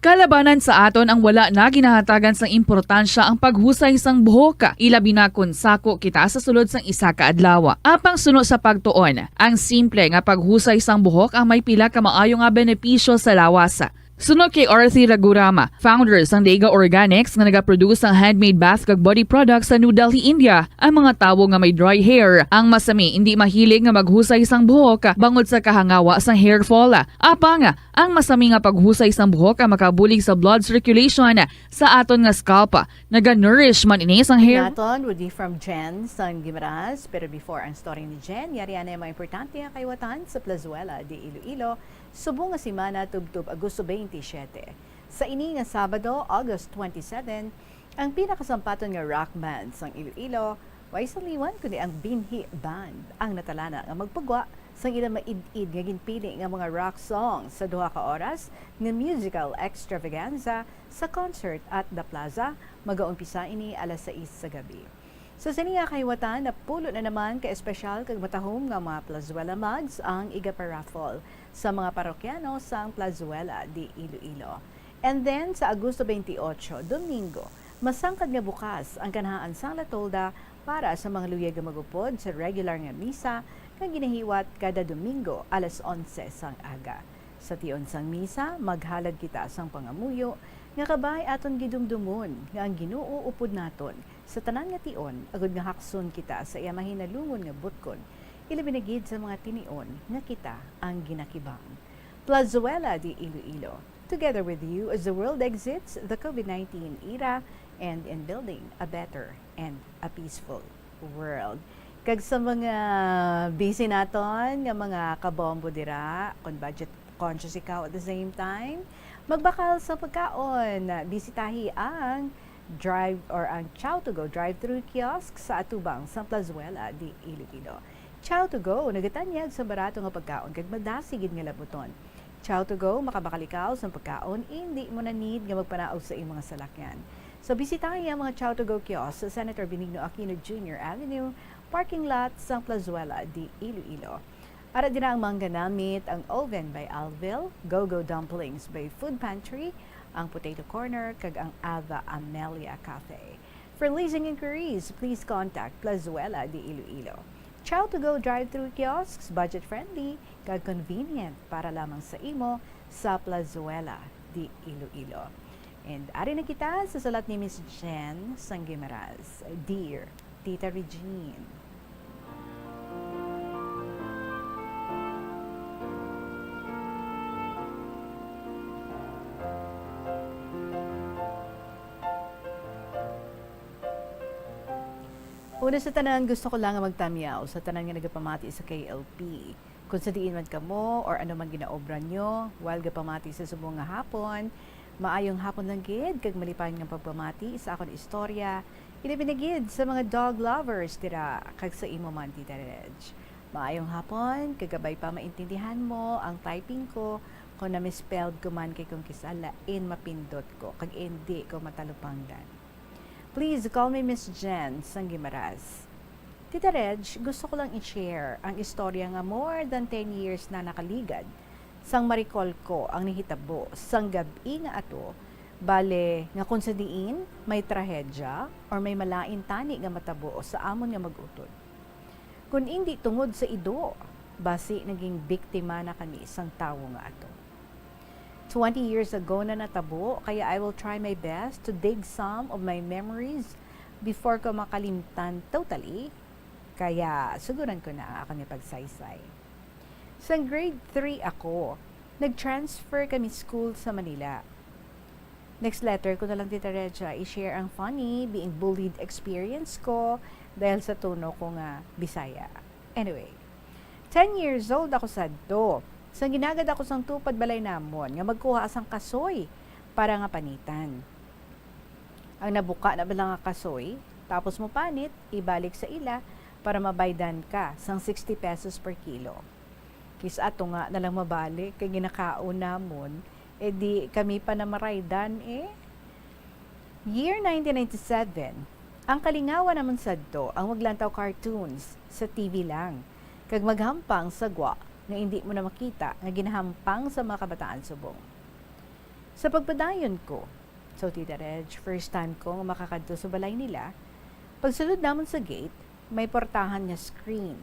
Kalabanan sa aton ang wala na ginahatagan sang importansya ang paghusay sang buhok, ilabi na kon sako kita sa sulod sang isa ka adlaw. Apang suno sa pagtuon, ang simple nga paghusay sang buhok ang may pila ka maayo nga benepisyo sa lawas. Suno kay Arthi Ragurama, founder sang Dega Organics nga nagaproduce sang handmade bath kag body products sa New Delhi, India, ang mga tawo nga may dry hair ang masami indi mahilig nga maghusay sang buhok bangod sa kahangawa sang hair fall. Apang ang masami nga paghusay sang buhok ang makabulig sa blood circulation sa aton nga scalp. Naga-nourish man ini sang hair. Naton would be from Jen sang Guimaras. Pero before ang story ni Jen, yari anay ang mga importante nga kaiwatan sa Plazuela de Iloilo subong nga semana tubtob Agosto twenty-seven. Sa ini nga Sabado, August twenty-seven, ang pinakasampaton nga rock band sang Iloilo, way sa liwan kundi ang Binhi Band, ang natalana nga magpagwa sang ila maid-id nga ginpili nga mga rock songs sa duha ka oras nga musical extravaganza sa concert at The Plaza. Magaumpisa ini alas sais sa gabi. So, sa niya kahiwatan, napulo na naman ka espesyal kag matahom nga mga Plazuela mugs ang igaparaffle sa mga parokyano sang Plazuela de Iloilo. And then, sa Agosto twenty-eight, Domingo, masangkad nga bukas ang kanhaan sang La Tolda para sa mga luyag nga magupod sa regular nga misa nga ginahiwat kada Domingo alas onse sang aga. Sa tion sang misa, maghalad kita sang pangamuyo nga kabay aton gidumdumon nga ang Ginoo upod naton sa tanan nga tion, agod nga hakson kita sa iya mahinalungon nga butkon, ilabi na gid sa mga tinion nga kita ang ginakibang. Plazuela de Iloilo, together with you as the world exits the COVID nineteen era and in building a better and a peaceful world. Kag sa mga busy naton nga mga kabombo dira, kung budget conscious ikaw at the same time, magbakal sa pagkaon. Bisitahi ang drive or ang Chow to Go drive-thru kiosk sa atubang sang Plazuela de Iloilo. Chow to Go nagatanyag sa barato nga pagkaon kag madasig gid nga labuton. Chow to Go, makabakal ikaw sang pagkaon, indi mo na need nga magpanaog sa iyang mga salakyan. So, bisitahi ang mga Chow to Go kiosk sa Senator Benigno Aquino Junior Avenue, parking lot sang Plazuela de Iloilo. Ara dira ang Mangga Namit, ang Oven by Alvil, Go-Go Dumplings by Food Pantry, ang Potato Corner, kag ang Ava Amelia Cafe. For leasing inquiries, please contact Plazuela de Iloilo. Chow to Go drive-thru kiosks, budget-friendly, kag convenient para lamang sa imo sa Plazuela de Iloilo. And ari na kita sa sulat ni Miss Jen Sanggimaraz. Dear Tita Regine. Una sa tanan, gusto ko lang nga magtamyaw sa tanan nga nagapamati sa K L P. Kung sa diin man kamo or ano man ginaobra nyo while gapamati sa subong nga hapon, maayong hapon lang gid kag malipayon nga pagpamati sa akon istorya, ilabi na gid sa mga dog lovers dira kag sa imo man, Tita Reg. Maayong hapon, kag kabay pa maintindihan mo ang typing ko kung na-misspelled ko man, kay kung kis-a lain mapindot ko kag indi ko matalupangdan. Please call me Miss Jen Sanggimaraz. Tita Reg, gusto ko lang i-share ang istorya nga more than ten years na nakaligad sang marikol ko ang nahitabo sang gab-i nga ato, bale nga kung sa diin may trahedya or may malain tani nga matabo sa amon nga mag-utod. Kun indi tungod sa ido, basi naging biktima na kami sang tawo nga ato. Twenty years ago na natabo, kaya I will try my best to dig some of my memories before ko makalimtan totally. Kaya suguran ko na ang akon nga pagsaysay. Sang grade three ako, nag-transfer kami school sa Manila. Next letter ko na lang, Tita Reg, ah, i-share ang funny, being bullied experience ko dahil sa tono ko nga Bisaya. Anyway, ten years old ako sadto. Sang ginagad ako sang tupad balay namon nga magkuha sang kasoy para nga panitan. Ang nabuka na bala nga kasoy, tapos mo panit, ibalik sa ila para mabaydan ka sang sixty pesos per kilo. Kis-a tunga na lang mabalik kay ginakaon namon, eh di kami pa namaraydan eh. Year nineteen ninety-seven, ang kalingawan namon sadto ang maglantaw cartoons sa T V lang, kag maghampang sa gwa nga indi mo na makita nga ginahampang sa mga kabataan subong. Sa pagpadayon ko, so Tita Reg, first time ko nga makakadto sa balay nila, pagsulod namon sa gate, may portahan nga screen.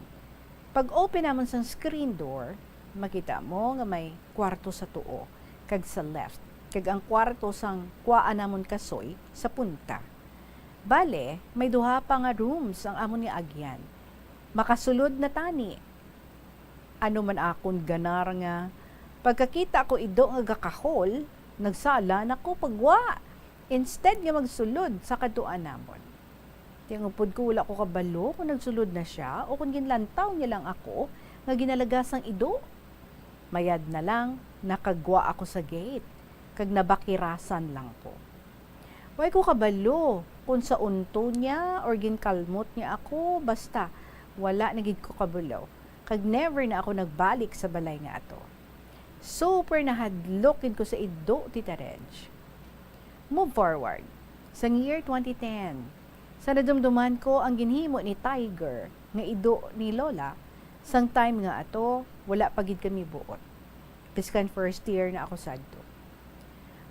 Pag-open namon sang screen door, makita mo nga may kwarto sa tuo kag sa left, kag ang kwarto sang kuwaan namon kasoy sa punta. Bale, may duha pa nga rooms ang amon nga agyan. Makasulod na tani. Ano man akon ganar nga pagkakita ko ido nga gakahol, nagsala na ko pagwa, instead nga magsulod sa kadtuan namon. Tiang upod ko, wala ko kabalo kung nagsulod na sia o kung ginlantaw niya lang ako nga ginalagas sang ido. Mayad na lang, nakagwa ako sa gate, kag nabakirasan lang ko. Way ko kabalo kung sa unto niya or ginkalmot niya ako, basta wala na gid ko kabalo, kag never na ako nagbalik sa balay nga ato. Super nahadlok gid ko sa ido, Tita Reg. Move forward. Sang year twenty ten, sa nadumduman ko ang ginhimo ni Tiger nga ido ni Lola, sang time nga ato, wala pa gid kami buot. Biskan first year na ako sadto.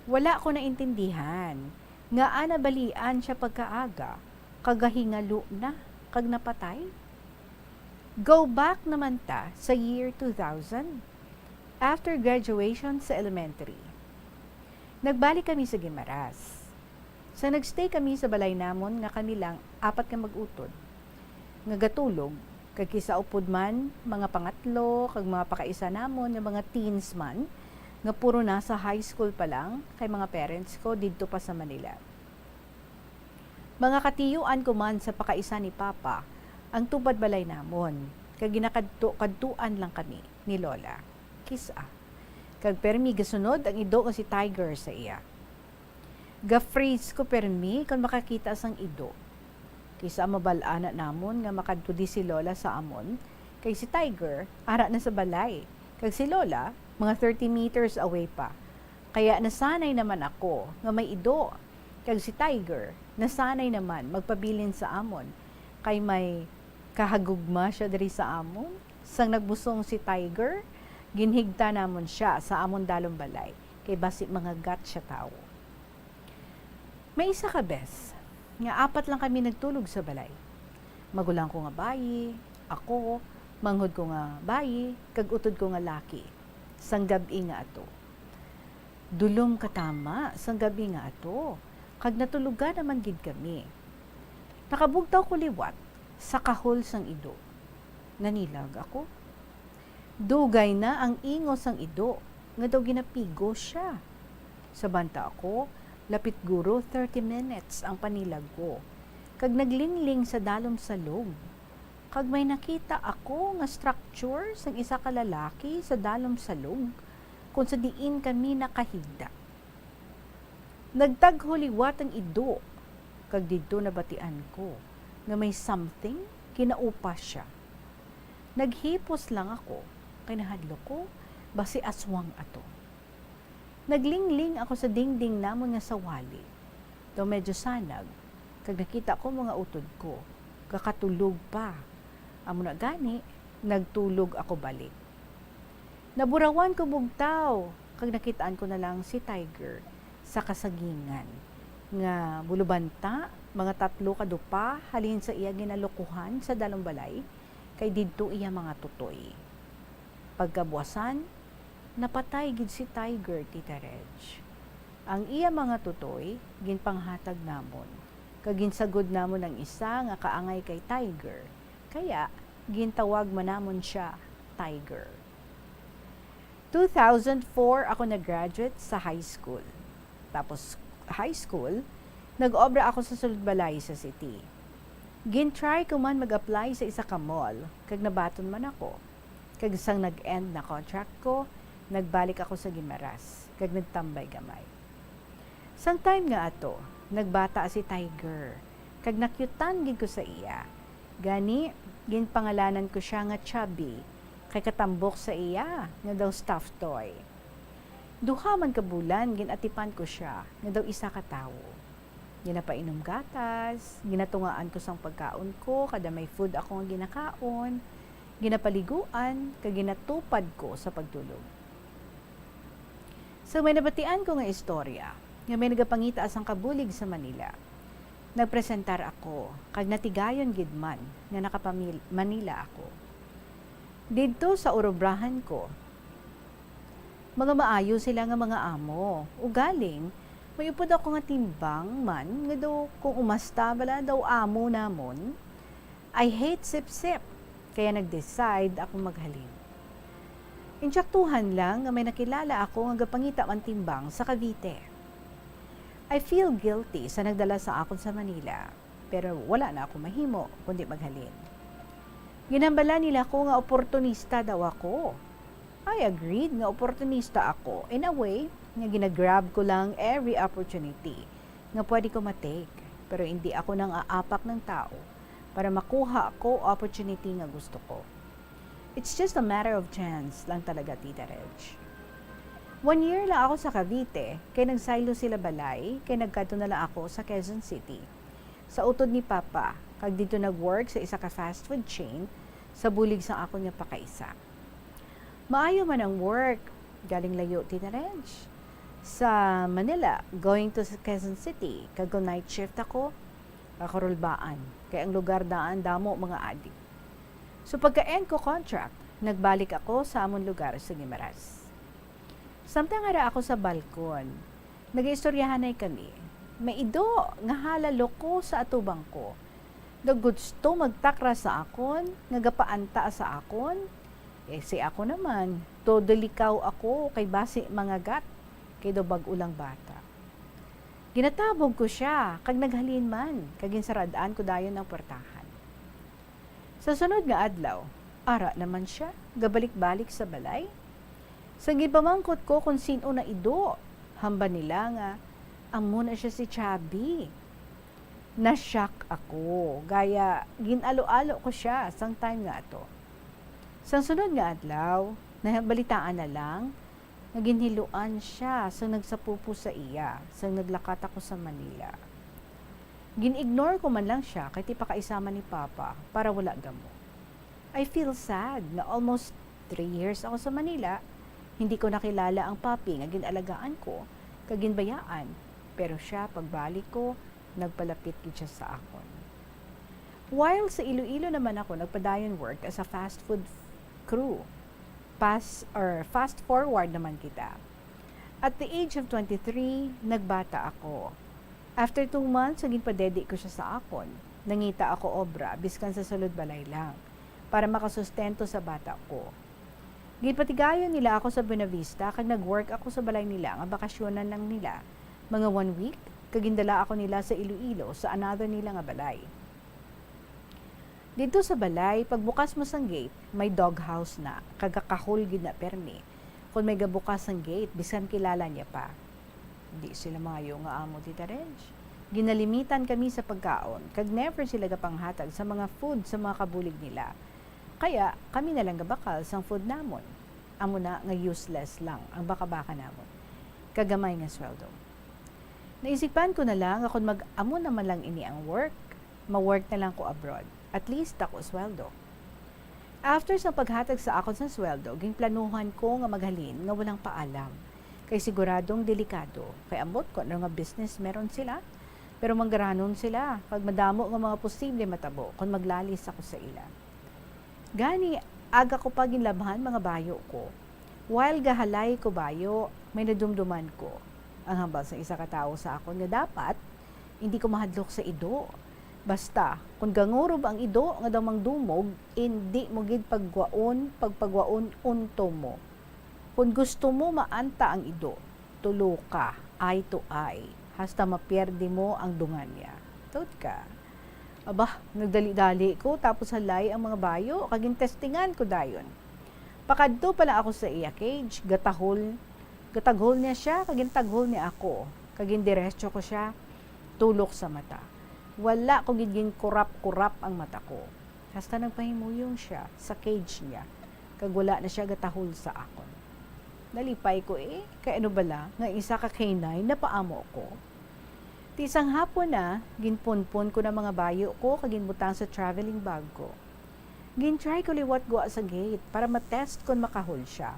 Wala ko naintindihan nga ana balian siya pagkaaga, kag gahingalo na, kag napatay. Go back naman ta sa year two thousand, after graduation sa elementary. Nagbalik kami sa Guimaras. Sa nagstay kami sa balay namon nga kami lang apat ka mag-utod nga gatulog, kag kis-a upod man, mga pangatlo, kag mga pakaisa namon nga mga teens man, nga puro nasa high school pa lang, kay mga parents ko didto pa sa Manila. Mga katiyuan ko man sa pakaisa ni Papa ang tupad balay namon, kag ginakadto-kadtuan lang kami ni Lola. Kis-a. Kag permi gasunod ang ido nga si Tiger sa iya. Ga-freeze ko permi kon makakita sang ido. Kis-a mabal-an na namon nga makadto di si Lola sa amon, kay si Tiger ara na sa balay, kag si Lola mga thirty meters away pa. Kaya nasanay naman ako nga may ido, kag si Tiger nasanay naman magpabilin sa amon, kay may kahagugma sia diri sa amon. Sang nagbusong si Tiger, ginhigta namon sia sa amon dalom balay, kay basi mangagat sia tawo. May isa ka bes nga apat lang kami nagtulog sa balay. Magulang ko nga bayi, ako, manghod ko nga bayi, kag utod ko nga laki, sang gab-i nga ato. Dulom katama sang gab-i nga ato, kag natulogan naman gid kami. Nakabugtaw ko liwat sa kahol sang ido. Nanilag ako. Dugay na ang ingo sang ido nga daw ginapigo sia. Sa banta ako, lapit guro thirty minutes ang panilag ko, kag naglingling sa dalom salog. Kag may nakita ako nga structure sang isa ka lalaki sa dalom salog, kon sa diin kami nakahigda. Nagtagho liwat ang ido, kag didto nabatian ko nga may something ginaupas sia. Naghipos lang ako, kay nahadlok ko basi aswang ato. Naglingling ako sa dingding namon nga sawali, daw medyo sanag, kag nakita ko mga utod ko, gakatulog pa. Amo na gani, nagtulog ako balik. Naburawan ko bugtaw, kag nakitaan ko na lang si Tiger sa kasagingan, nga bulubanta, mga tatlo ka dupa halin sa iya ginalukuhan sa dalong balay, kay didto iya mga tutoy. Pagkabuasan, napatay gid si Tiger, Tita Reg. Ang iya mga tutoy ginpanghatag namon, kag ginsagod namon ang isa nga kaangay kay Tiger, kaya gintawag man namon sia Tiger. Two thousand four ako nag-graduate sa high school. Tapos high school, nag-obra ako sa sulod balay sa city. Gin-try ko man mag-apply sa isa ka mall, kag nabaton man ako. Kag sang nag-end na contract ko, nagbalik ako sa Guimaras, kag nagtambay gamay. Sang time nga ato, nagbata si Tiger, kag nakyutan gid ko sa iya. Gani, ginpangalanan ko sia nga Chubby, kay katambok sa iya nga daw stuffed toy. Duha man ka bulan, gin-atipan ko sia nga daw isa ka tawo. Ginapainom gatas, ginatungaan ko sang pagkaon ko kada may food ako nga ginakaon, ginapaliguan, kag ginatupad ko sa pagtulog. So, may nabatian ko nga istorya nga may nagapangita sang kabulig sa Manila. Nagpresentar ako, kag natigayon gid man nga nakapamil-, Manila ako. Didto sa urobrahan ko, mga maayo sila nga mga amo. Ugaling, may upod ako nga timbang man nga daw kung umasta bala daw amo namon. I hate sipsip, kaya nag-decide ako maghalin. Insaktuhan lang nga may nakilala ako nga gapangita man timbang sa Cavite. I feel guilty sa nagdala sa akon sa Manila, pero wala na ako mahimo kundi maghalin. Ginhambalan nila ako nga oportunista daw ako. I agreed nga oportunista ako in a way nga ginagrab ko lang every opportunity nga pwede ko matake, pero hindi ako nang aapak ng tao para makuha ko opportunity nga gusto ko. It's just a matter of chance lang talaga, Tita Reg. One year lang ako sa Cavite, kay nagsaylo sila balay, kay nagkadto na lang ako sa Quezon City. Sa utod ni Papa, kag didto nag-work sa isa ka fast food chain, sa bulig sang akon nga pakaisa. Maayo man ang work, galing layo, Tita Reg. Sa Manila, going to Quezon City, kag kung night shift ako, kakarulbaan, kay ang lugar daan damo mga adik. So pagka-end ko contract, nagbalik ako sa amon lugar sa Guimaras. Samtang ara ako sa balkon, nagaistoryahanay kami. May ido nga halalo ko sa atubang ko. Daw gusto magtakra sa akon, nga gapaanta sa akon. Eh, si ako naman, todo likaw ako kay basi mangagat, kay daw bag-o lang bata. Ginatabog ko sia, kag naghalin man, kag ginsarad-an ko dayon ang puwertahan. Sa sunod nga adlaw, ara naman sia, gabalik-balik sa balay. Sa ginpamangkot ko kon sin-o na ido, hambal nila nga amo na sia si Chubby. Na-shock ako, gaya gin-alo-alo ko sia sang time nga ato. Sang sunod nga adlaw, nabalitaan na lang nga ginhiluan sia sang nagsapupo sa iya sang naglakat ako sa Manila. Gin-ignore ko man lang sia kay ti pakaisa man ni Papa para wala gamo. I feel sad nga almost three years ako sa Manila, hindi ko nakilala ang papi nga gin-alagaan ko kag ginbayaan. Pero siya, pagbalik ko, nagpalapit gid siya sa akon. While sa Iloilo naman ako nagpadayon work as a fast food crew. Pass or fast forward naman kita. At the age of twenty-three, nagbata ako. After two months, naging padedi ko siya sa akon. Nangita ako obra, biskan sa sulod balay lang, para makasustento sa bata ko. Ginpatigayon nila ako sa Buenavista, kag nag-work ako sa balay nila nga bakasyonan lang nila, mga one week, kag gindala ako nila sa Iloilo, sa another nila nga balay. Didto sa balay, pagbukas mo sang gate, may doghouse na, kag kakahol gid na permi. Kon may gabukas sang gate, bisan kilala niya pa. Di sila maayo nga amo, Tita Reg. Ginalimitan kami sa pagkaon, kag never sila gapanghatag sa mga food sa mga kabulig nila. Kaya, kami na lang gabakal sang food namon. Amo na nga useless lang ang baka-baka namon. Kagamay nga sweldo. Naisipan ko na lang nga kon mag-amo naman lang ini ang work, ma-work na lang ko abroad. At least ako sweldo. After sa paghatag sa akon sa sweldo, ginplanuhan ko nga maghalin nga walang paalam. Kay siguradong delikado, kay ambot ko ano nga business meron sila, pero manggaranon sila, kag madamo nga mga posible matabo kon maglalis ako sa ila. Gani, aga ko pa ginlabhan mga bayo ko. While gahalay ko bayo, may nadumduman ko. Ang hambal sa isa ka tawo sa akon nga dapat, hindi ko mahadlok sa ido. Basta, kung gangurob ang ido nga daw mangdumog, hindi mo gid pagwaon, pagpagwaon unto mo. Kung gusto mo maanta ang ido, tulo ka, eye to eye, hasta mapierde mo ang dungan niya. Tuod ka. Aba, nagdali-dali ko, tapos halay ang mga bayo, kag gintestingan ko dayon. Pakadto pa lang ako sa iya cage, gatahol, gataghol niya siya, kag gintaghol niya ako, kag gindiretso ko siya, tulok sa mata. Wala ko gid ginkurap-kurap ang mata ko. Hasta nagpahimuyong siya sa cage niya, kag wala na siya gatahol sa akon. Nalipay ko, eh, kay ano bala nga isa ka K nine napaamo ko? Ti sang hapon na, ginpunpon ko na mga bayo ko kag ginbutang sa traveling bag ko. Gin-try ko liwat gwa sa gate para ma-test kon makahol siya.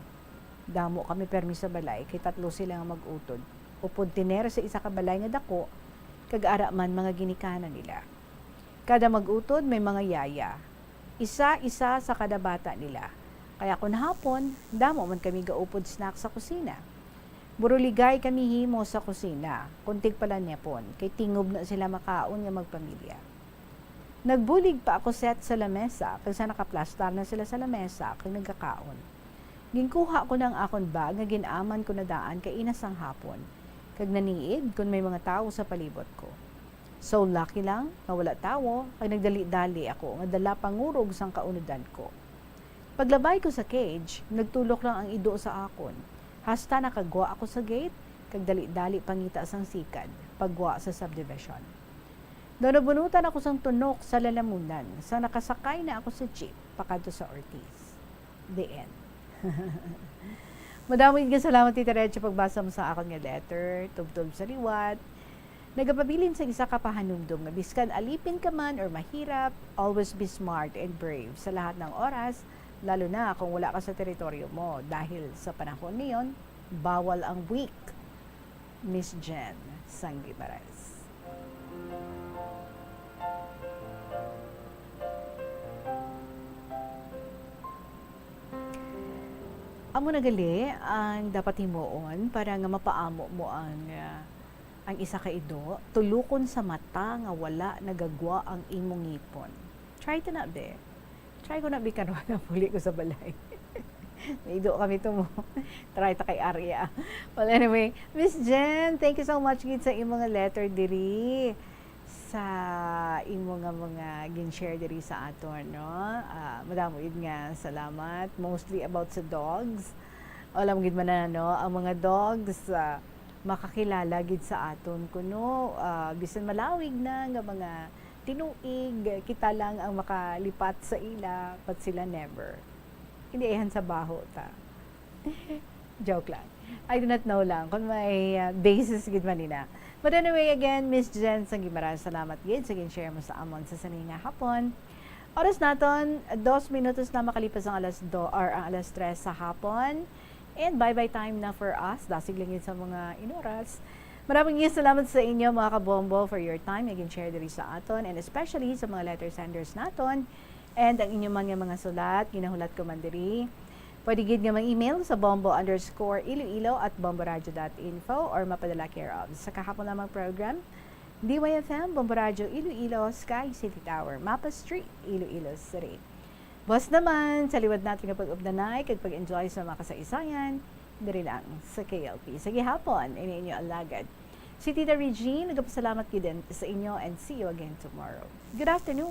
Damo kami permi sa balay, kay tatlo sila nga mag-utod. Upod tiner sa isa ka balay nga dako, kag ara man mga ginikanan nila. Kada mag-utod may mga yaya. Isa-isa sa kada bata nila. Kaya kon hapon, damo man kami gaupod snack sa kusina. Buruligay kami himo sa kusina, kon tigpalanyapon, kay tingob na sila makaon nga magpamilya. Nagbulig pa ako set sa lamesa, kag sa nakaplastar na sila sa lamesa, kag nagakaon. Ginkuha ko na ang akon bag nga gin-aman ko na daan kaina sang hapon, kag naniid kon may mga tawo sa palibot ko. So lucky lang nga wala tawo, kag nagdali-dali ako nga dala pangurog sang kaunodan ko. Paglabay ko sa cage, nagtulok lang ang ido sa akon. Hasta nakagwa ako sa gate, kag dali-dali pangita sang sikad, pagwa sa subdivision. Daw nabunutan ako sang tunok sa lalamunan, sa nakasakay na ako sa jeep, pakadto sa Ortiz. The end. Madamo gid nga salamat, Tita Reg, sa pagbasa mo sa akon nga letter, tubtob sa liwat. Nagapabilin sa isa ka pahanumdom nga biskan alipin ka man or mahirap, always be smart and brave sa lahat ng oras, lalo na kung wala ka sa teritoryo mo, dahil sa panahon ngayon, bawal ang weak. Miss Jen Sangimares. Amo na gali ang dapat himuon para nga mapaamo mo ang, ah, ang isa ka ido, tulukon sa mata nga wala nagagwa ang imong ngipon. Try to na, be. Try ko na, be, karon nga muli ko sa balay. May ido kami to mo. Try ta kay Arya. Well, anyway, Miss Jen, thank you so much gid sa imong nga letter diri, sa imo nga mga gin-share diri sa aton, no? Ah, madamo gid nga salamat, mostly about sa dogs. Alam gid man na, no, ang mga dogs, ah, makakilala gid sa aton kuno, ah, bisan malawig na nga mga tinuig, kita lang ang makalipat sa ila, but sila never. Hindi, ayhan sa baho ta. Joke lang. I do not know lang kung may, ah, basis gid man nila. But anyway, again, Miss Jen Sangimaran, salamat gid sa gin-share mo sa amon sa sini nga hapon. Oras naton, dos minutos na makalipas ang alas do, or ang alas tres sa hapon. And bye-bye time na for us. Dasig lang gid sa mga inoras. Maraming salamat sa inyo, mga kabombo, for your time nga gin-share diri sa aton, and especially sa mga letter senders naton. And ang inyo man nga mga sulat, ginahulat ko man diri. Pwede gid nga mag-email sa bombo underscore iloilo at bomboradio dot info or mapadala care of sa kahapon lamang program, D Y F M, Bombo Radio Iloilo, Sky City Tower, Mapa Street, Iloilo City. Buwas naman, sa liwat naton nga pag-updanay kag pag-enjoy sa mga kasaysayan, diri lang sa K L P. Sa gihapon, ini inyo alagad, si Tita Regine, nagapasalamat gid din sa inyo and see you again tomorrow. Good afternoon.